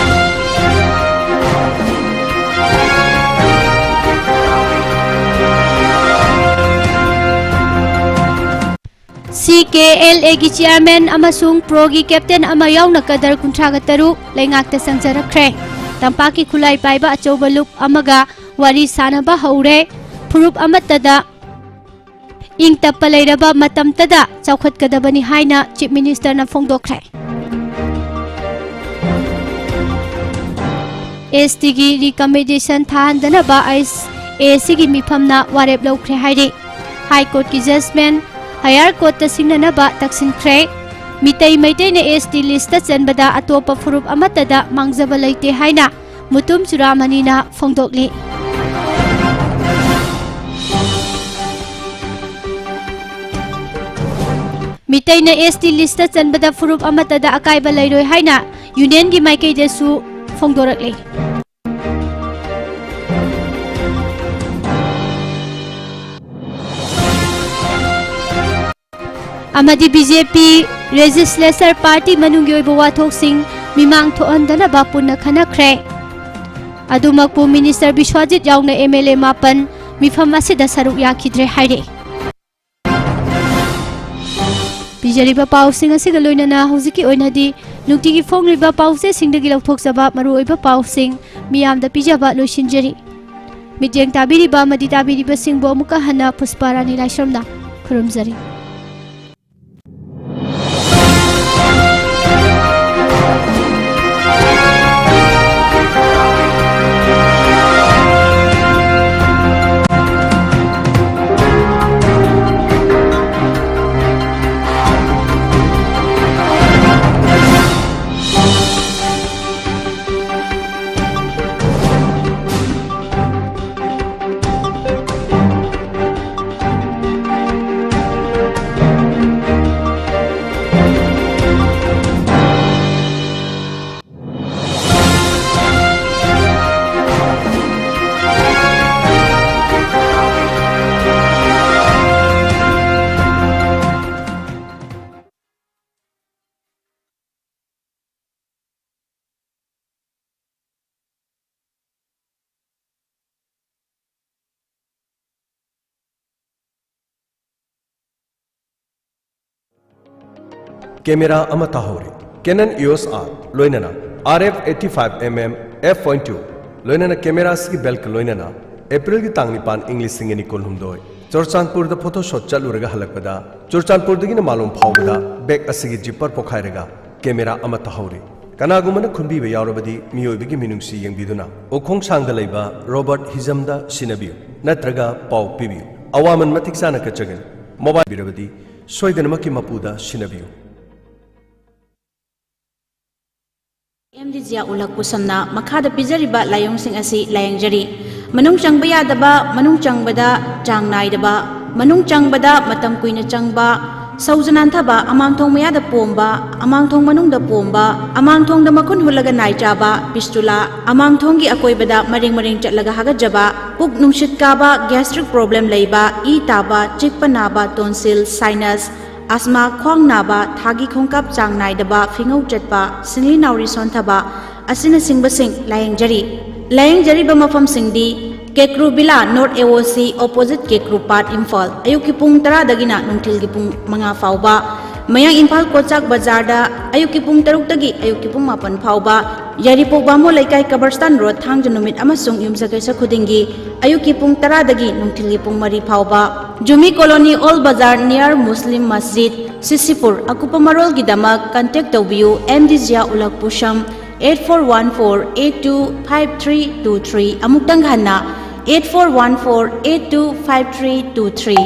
C K L A ꯒꯤ chairman ꯑꯃꯁꯨꯡ pro ꯒꯤ captain ꯑꯃ ꯌꯥꯎꯅ cadre ꯀꯨꯟꯊ꯭ꯔꯥꯒ ꯇꯔꯨꯛ ꯂꯩꯉꯥꯛꯇ ꯆꯪꯖꯔꯛꯈ꯭ꯔꯦ꯫ ꯇꯝꯄꯥꯛꯀꯤ ꯈꯨꯠꯂꯥꯏ ꯄꯥꯏꯕ ꯑꯆꯧꯕ ꯂꯨꯞ ꯑꯃꯒ ꯋꯥꯔꯤ ꯁꯥꯅꯕ ꯍꯧꯔꯦ꯫ ꯐꯨꯔꯨꯞ ꯑꯃꯠꯇꯗ ꯏꯪ ꯇꯞꯄ ꯂꯩꯔꯕ ꯃꯇꯝꯇꯗ ꯆꯥꯎꯈꯠꯀꯗꯕꯅꯤ ꯍꯥꯏꯅ Chief Minister ꯅ ꯐꯣꯡꯗꯣꯛꯈ꯭ꯔꯦ꯫ S T ꯒꯤ recommendation ꯊꯥꯍꯟꯗꯅꯕ I C S ꯒꯤ ꯃꯤꯐꯝꯅ ꯋꯥꯔꯦꯞ ꯂꯧꯈ꯭ꯔꯦ ꯍꯥꯏꯔꯤ꯫ High Court ꯀꯤ judgment Higher Court ꯇ ꯁꯤꯡꯅꯅꯕ ꯇꯛꯁꯤꯟꯈ꯭ꯔꯦ꯫ ꯃꯤꯇꯩ ꯃꯩꯇꯩꯅ S T list ꯇ ꯆꯟꯕꯗ ꯑꯇꯣꯞꯄ ꯐꯨꯔꯨꯞ ꯑꯃꯠꯇꯗ ꯃꯥꯡꯖꯕ ꯂꯩꯇꯦ ꯍꯥꯏꯅ ꯃꯨꯇꯨꯝ ꯆꯨꯔꯥꯃꯅꯤꯅ ꯐꯣꯡꯗꯣꯛꯂꯤ꯫ ꯃꯤꯇꯩꯅ ꯑꯦꯁ ꯇꯤ ꯂꯤꯁꯇ ꯆꯟꯕꯗ ꯐꯨꯔꯨꯞ ꯑꯃꯠꯇꯗ ꯑꯀꯥꯏꯕ ꯂꯩꯔꯣꯏ ꯍꯥꯏꯅ ꯌꯨꯅꯤꯌꯟꯒꯤ ꯃꯥꯏꯀꯩꯗꯁꯨ ꯐꯣꯡꯗꯣꯔꯛꯂꯦ꯫ ꯑꯃꯗꯤ ꯕꯤ ꯖꯦ ꯄꯤ ꯂꯦꯖꯤꯁꯂꯦꯆꯔ ꯄꯥꯔꯇꯤ ꯃꯅꯨꯡꯒꯤ ꯑꯣꯏꯕ ꯋꯥꯊꯣꯛꯁꯤꯡ ꯃꯤꯃꯥꯡ ꯊꯣꯛꯍꯟꯗꯅꯕ ꯄꯨꯟꯅ ꯈꯟꯅꯈ꯭ꯔꯦ꯫ ꯑꯗꯨꯃꯛꯄꯨ ꯃꯤꯅꯤꯁꯇꯔ ꯕꯤꯁ꯭ꯋꯥꯖꯤꯠ ꯌꯥꯎꯅ ꯑꯦꯝ ꯑꯦꯜ ꯑꯦ ꯃꯥꯄꯟ ꯃꯤꯐꯝ ꯑꯁꯤꯗ ꯁꯔꯨꯛ ꯌꯥꯈꯤꯗ꯭ꯔꯦ ꯍꯥꯏꯔꯤ꯫ ꯄꯤꯖꯔꯤꯕ ꯄꯥꯎꯁꯤꯡ ꯑꯁꯤꯒ ꯂꯣꯏꯅꯅ ꯍꯧꯖꯤꯛꯀꯤ ꯑꯣꯏꯅꯗꯤ ꯅꯨꯡꯇꯤꯒꯤ ꯐꯣꯡꯂꯤꯕ ꯄꯥꯎꯆꯦꯁꯤꯡꯗꯒꯤ ꯂꯧꯊꯣꯛꯆꯕ ꯃꯔꯨꯑꯣꯏꯕ ꯄꯥꯎꯁꯤꯡ ꯃꯤꯌꯥꯝꯗ ꯄꯤꯖꯕ ꯂꯣꯏꯁꯤꯟꯖꯔꯤ꯫ ꯃꯤꯠꯌꯦꯡ ꯇꯥꯕꯤꯔꯤꯕ ꯑꯃꯗꯤ ꯇꯥꯕꯤꯔꯤꯕꯁꯤꯡꯕꯨ ꯑꯃꯨꯛꯀ ꯍꯟꯅ ꯄꯨꯁꯄꯥ ꯔꯥꯅꯤ ꯂꯥꯏꯁ꯭ꯔꯝꯅ ꯈꯨꯔꯨꯝꯖꯔꯤ꯫ ꯀꯦꯃꯦꯔꯥ ꯑꯃ ꯇꯥꯍꯧꯔꯤ꯫ Canon EOS R ꯂꯣꯏꯅꯅ R F eighty five mm f point two ꯂꯣꯏꯅꯅ ꯀꯦꯃꯦꯔꯥ ꯑꯁꯤꯒꯤ ꯕꯦꯜꯀ ꯂꯣꯏꯅꯅ ꯑꯦꯄ꯭ꯔꯤꯜꯒꯤ ꯇꯥꯡ ꯅꯤꯄꯥꯟ, ꯏꯪ ꯂꯤꯁꯤꯡ ꯑꯅꯤ ꯀꯨꯟꯍꯨꯝꯗꯣꯏ ꯆꯨꯔꯆꯥꯟꯄꯨꯔꯗ ꯐꯣꯇꯣ ꯁꯣꯠ ꯆꯠꯂꯨꯔꯒ ꯍꯜꯂꯛꯄꯗ ꯆꯨꯔꯆꯥꯟꯄꯨꯔꯗꯒꯤꯅ ꯃꯥꯂꯣꯝ ꯐꯥꯎꯕꯗ ꯕꯦꯒ ꯑꯁꯤꯒꯤ ꯖꯤꯞꯄꯔ ꯄꯣꯈꯥꯏꯔꯒ ꯀꯦꯃꯦꯔꯥ ꯑꯃ ꯇꯥꯍꯧꯔꯤ꯫ ꯀꯅꯥꯒꯨꯝꯕꯅ ꯈꯨꯟꯕꯤꯕ ꯌꯥꯎꯔꯕꯗꯤ ꯃꯤꯑꯣꯏꯕꯒꯤ ꯃꯤꯅꯨꯡꯁꯤ ꯌꯦꯡꯕꯤꯗꯨꯅ ꯎꯈꯣꯡ ꯁꯥꯡꯗ ꯂꯩꯕ ꯔꯣꯕꯔꯠ ꯍꯤꯖꯝꯗ ꯁꯤꯟꯅꯕꯤꯌꯨ ꯅꯠꯇ꯭ꯔꯒ ꯄꯥꯎ ꯄꯤꯕꯤꯌꯨ꯫ ꯑꯋꯥꯃꯟ ꯃꯇꯤꯛ ꯆꯥꯅ ꯀꯠꯆꯒꯅꯤ꯫ ꯃꯣꯕꯥꯏꯜ ꯄꯤꯔꯕꯗꯤ ꯁꯣꯏꯗꯅꯃꯛꯀꯤ ꯃꯄꯨꯗ ꯁꯤꯟꯅꯕꯤꯌꯨ꯫ ꯑꯦꯝ ꯗꯤ ꯖꯤꯌꯥ ꯎꯂꯛ ꯄꯨꯁꯝꯅ ꯃꯈꯥꯗ ꯄꯤꯖꯔꯤꯕ ꯂꯥꯏꯑꯣꯡꯁꯤꯡ ꯑꯁꯤ ꯂꯥꯌꯦꯡꯖꯔꯤ꯫ ꯃꯅꯨꯡ ꯆꯪꯕ ꯌꯥꯗꯕ, ꯃꯅꯨꯡ ꯆꯪꯕꯗ ꯆꯥꯡ ꯅꯥꯏꯗꯕ, ꯃꯅꯨꯡ ꯆꯪꯕꯗ ꯃꯇꯝ ꯀꯨꯏꯅ ꯆꯪꯕ, ꯁꯧꯖ ꯅꯥꯟꯊꯕ, ꯑꯃꯥꯡꯊꯣꯡ ꯃꯌꯥꯗ ꯄꯣꯝꯕ, ꯑꯃꯥꯡꯊꯣꯡ ꯃꯅꯨꯡꯗ ꯄꯣꯝꯕ, ꯑꯃꯥꯡꯊꯣꯡꯗ ꯃꯈꯨꯟ ꯍꯨꯠꯂꯒ ꯅꯥꯏ ꯆꯥꯕ, ꯄꯤꯁꯇꯨꯂꯥ, ꯑꯃꯥꯡꯊꯣꯡꯒꯤ ꯑꯀꯣꯏꯕꯗ ꯃꯔꯦꯡ ꯃꯔꯦꯡ ꯆꯠꯂꯒ ꯍꯥꯒꯠꯆꯕ, ꯄꯨꯛ ꯅꯨꯡꯁꯤꯠ ꯀꯥꯕ, gastric problem ꯂꯩꯕ, ꯏ ꯇꯥꯕ, ꯆꯤꯛꯄ ꯅꯥꯕ, ꯇꯣꯟꯁꯤꯜ, ꯁꯥꯏꯅꯁ, ꯑꯁꯃꯥ, ꯈ꯭ꯋꯥꯡ ꯅꯥꯕ, ꯊꯥꯒꯤ ꯈꯣꯡꯀꯥꯞ ꯆꯥꯡ ꯅꯥꯏꯗꯕ, ꯐꯤꯉꯧ ꯆꯠꯄ, ꯁꯤꯡꯂꯤ ꯅꯥꯎꯔꯤ ꯁꯣꯟꯊꯕ ꯑꯁꯤꯅꯆꯤꯡꯕꯁꯤꯡ ꯂꯥꯌꯦꯡꯖꯔꯤ꯫ ꯂꯥꯌꯦꯡꯖꯔꯤꯕ ꯃꯐꯝꯁꯤꯡꯗꯤ ꯀꯦꯀ꯭ꯔꯨ ꯕꯤꯂꯥ, North A O C, opposite ꯀꯦꯀ꯭ꯔꯨ ꯄꯥꯠ, ꯏꯝꯐꯥꯜ꯫ ꯑꯌꯨꯛꯀꯤ ꯄꯨꯡ ꯇꯔꯥꯗꯒꯤꯅ ꯅꯨꯡꯊꯤꯜꯒꯤ ꯄꯨꯡ ꯃꯉꯥ ꯐꯥꯎꯕ꯫ ꯃꯌꯥꯡ ꯏꯝꯐꯥꯜ ꯀꯣꯆꯥꯛ ꯕꯖꯥꯔꯗ ꯑꯌꯨꯛꯀꯤ ꯄꯨꯡ ꯇꯔꯨꯛꯇꯒꯤ ꯑꯌꯨꯛꯀꯤ ꯄꯨꯡ ꯃꯥꯄꯟ ꯐꯥꯎꯕ꯫ ꯌꯥꯏꯔꯤꯄꯣꯛ ꯕꯥꯃꯣꯟ ꯂꯩꯀꯥꯏ ꯀꯕꯔꯁꯇꯥꯟ ꯔꯣꯗ, ꯊꯥꯡꯖ ꯅꯨꯃꯤꯠ ꯑꯃꯁꯨꯡ ꯌꯨꯝꯁꯀꯩꯁ ꯈꯨꯗꯤꯡꯒꯤ ꯑꯌꯨꯛꯀꯤ ꯄꯨꯡ ꯇꯔꯥꯗꯒꯤ ꯅꯨꯡꯊꯤꯜꯒꯤ ꯄꯨꯡ ꯃꯔꯤ ꯐꯥꯎꯕ꯫ ꯖꯨꯃꯤ colony, old bazaar, near Muslim ꯃꯁꯖꯤꯗ, ꯁꯤꯁꯤꯄꯨꯔ꯫ ꯑꯀꯨꯞꯄ ꯃꯔꯣꯜꯒꯤꯗꯃꯛ contact ꯇꯧꯕꯤꯌꯨ, ꯑꯦꯝ ꯗꯤ ꯖꯤꯌꯥ ꯎꯂꯛ ꯄꯨꯁꯝ, eight four one four eight two five three two three꯫ ꯑꯃꯨꯛꯇꯪ ꯍꯟꯅ, eight four one four eight two five three two three꯫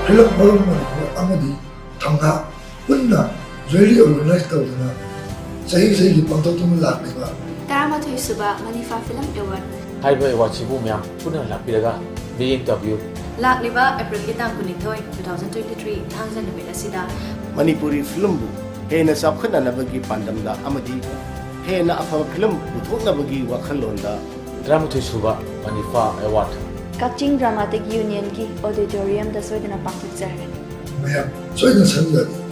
Film ꯃꯔꯨꯝ ꯃꯅꯤꯄꯨꯔ ꯑꯃꯗꯤ ꯊꯧꯅꯥ ꯄꯨꯟꯅ jointly organize ꯇꯧꯗꯨꯅ ꯆꯍꯤ ꯆꯍꯤꯒꯤ ꯄꯥꯡꯊꯣꯛꯇꯨꯅ ꯂꯥꯛꯂꯤꯕ ꯇꯔꯥꯃꯥꯊꯣꯏ ꯁꯨꯕ ꯃꯅꯤꯐꯥ ꯐꯤꯂꯝ ꯑꯦꯋꯥꯔꯗ꯫ ꯍꯥꯏꯔꯤꯕ ꯑꯦꯋꯥꯔꯗꯁꯤꯕꯨ ꯃꯌꯥꯝ ꯄꯨꯟꯅ ꯂꯥꯛꯄꯤꯔꯒ ꯃꯤꯠꯌꯦꯡ ꯇꯧꯕꯤꯌꯨ꯫ ꯂꯥꯛꯂꯤꯕ ꯑꯦꯄ꯭ꯔꯤꯜꯒꯤ ꯇꯥꯡ ꯀꯨꯟꯅꯤꯊꯣꯏ, two thousand twenty three, ꯊꯥꯡꯖ ꯅꯨꯃꯤꯠ ꯑꯁꯤꯗ ꯃꯅꯤꯄꯨꯔꯤ ꯐꯤꯂꯝꯕꯨ ꯍꯦꯟꯅ ꯆꯥꯎꯈꯠꯅꯅꯕꯒꯤ ꯄꯥꯟꯗꯝꯗ ꯑꯃꯗꯤ ꯍꯦꯟꯅ ꯑꯐꯕ ꯐꯤꯂꯝ ꯄꯨꯊꯣꯛꯅꯕꯒꯤ ꯋꯥꯈꯜꯂꯣꯟꯗ ꯇꯔꯥꯃꯥꯊꯣꯏ ꯁꯨꯕ ꯃꯅꯤꯐꯥ ꯑꯦꯋꯥꯔꯗ ꯀꯛꯆꯤꯡ ꯗ꯭ꯔꯃꯥꯇꯤꯛ ꯌꯨꯅꯤꯌꯟꯒꯤ ꯑꯣꯗꯤꯇꯣꯔꯤꯌꯝꯗ ꯁꯣꯏꯗꯅ ꯄꯥꯡꯊꯣꯛꯆꯔꯒꯅꯤ꯫ ꯃꯌꯥꯝ ꯁꯣꯏꯗꯅ ꯁꯔꯨꯛ ꯌꯥꯕꯤꯌꯨ꯫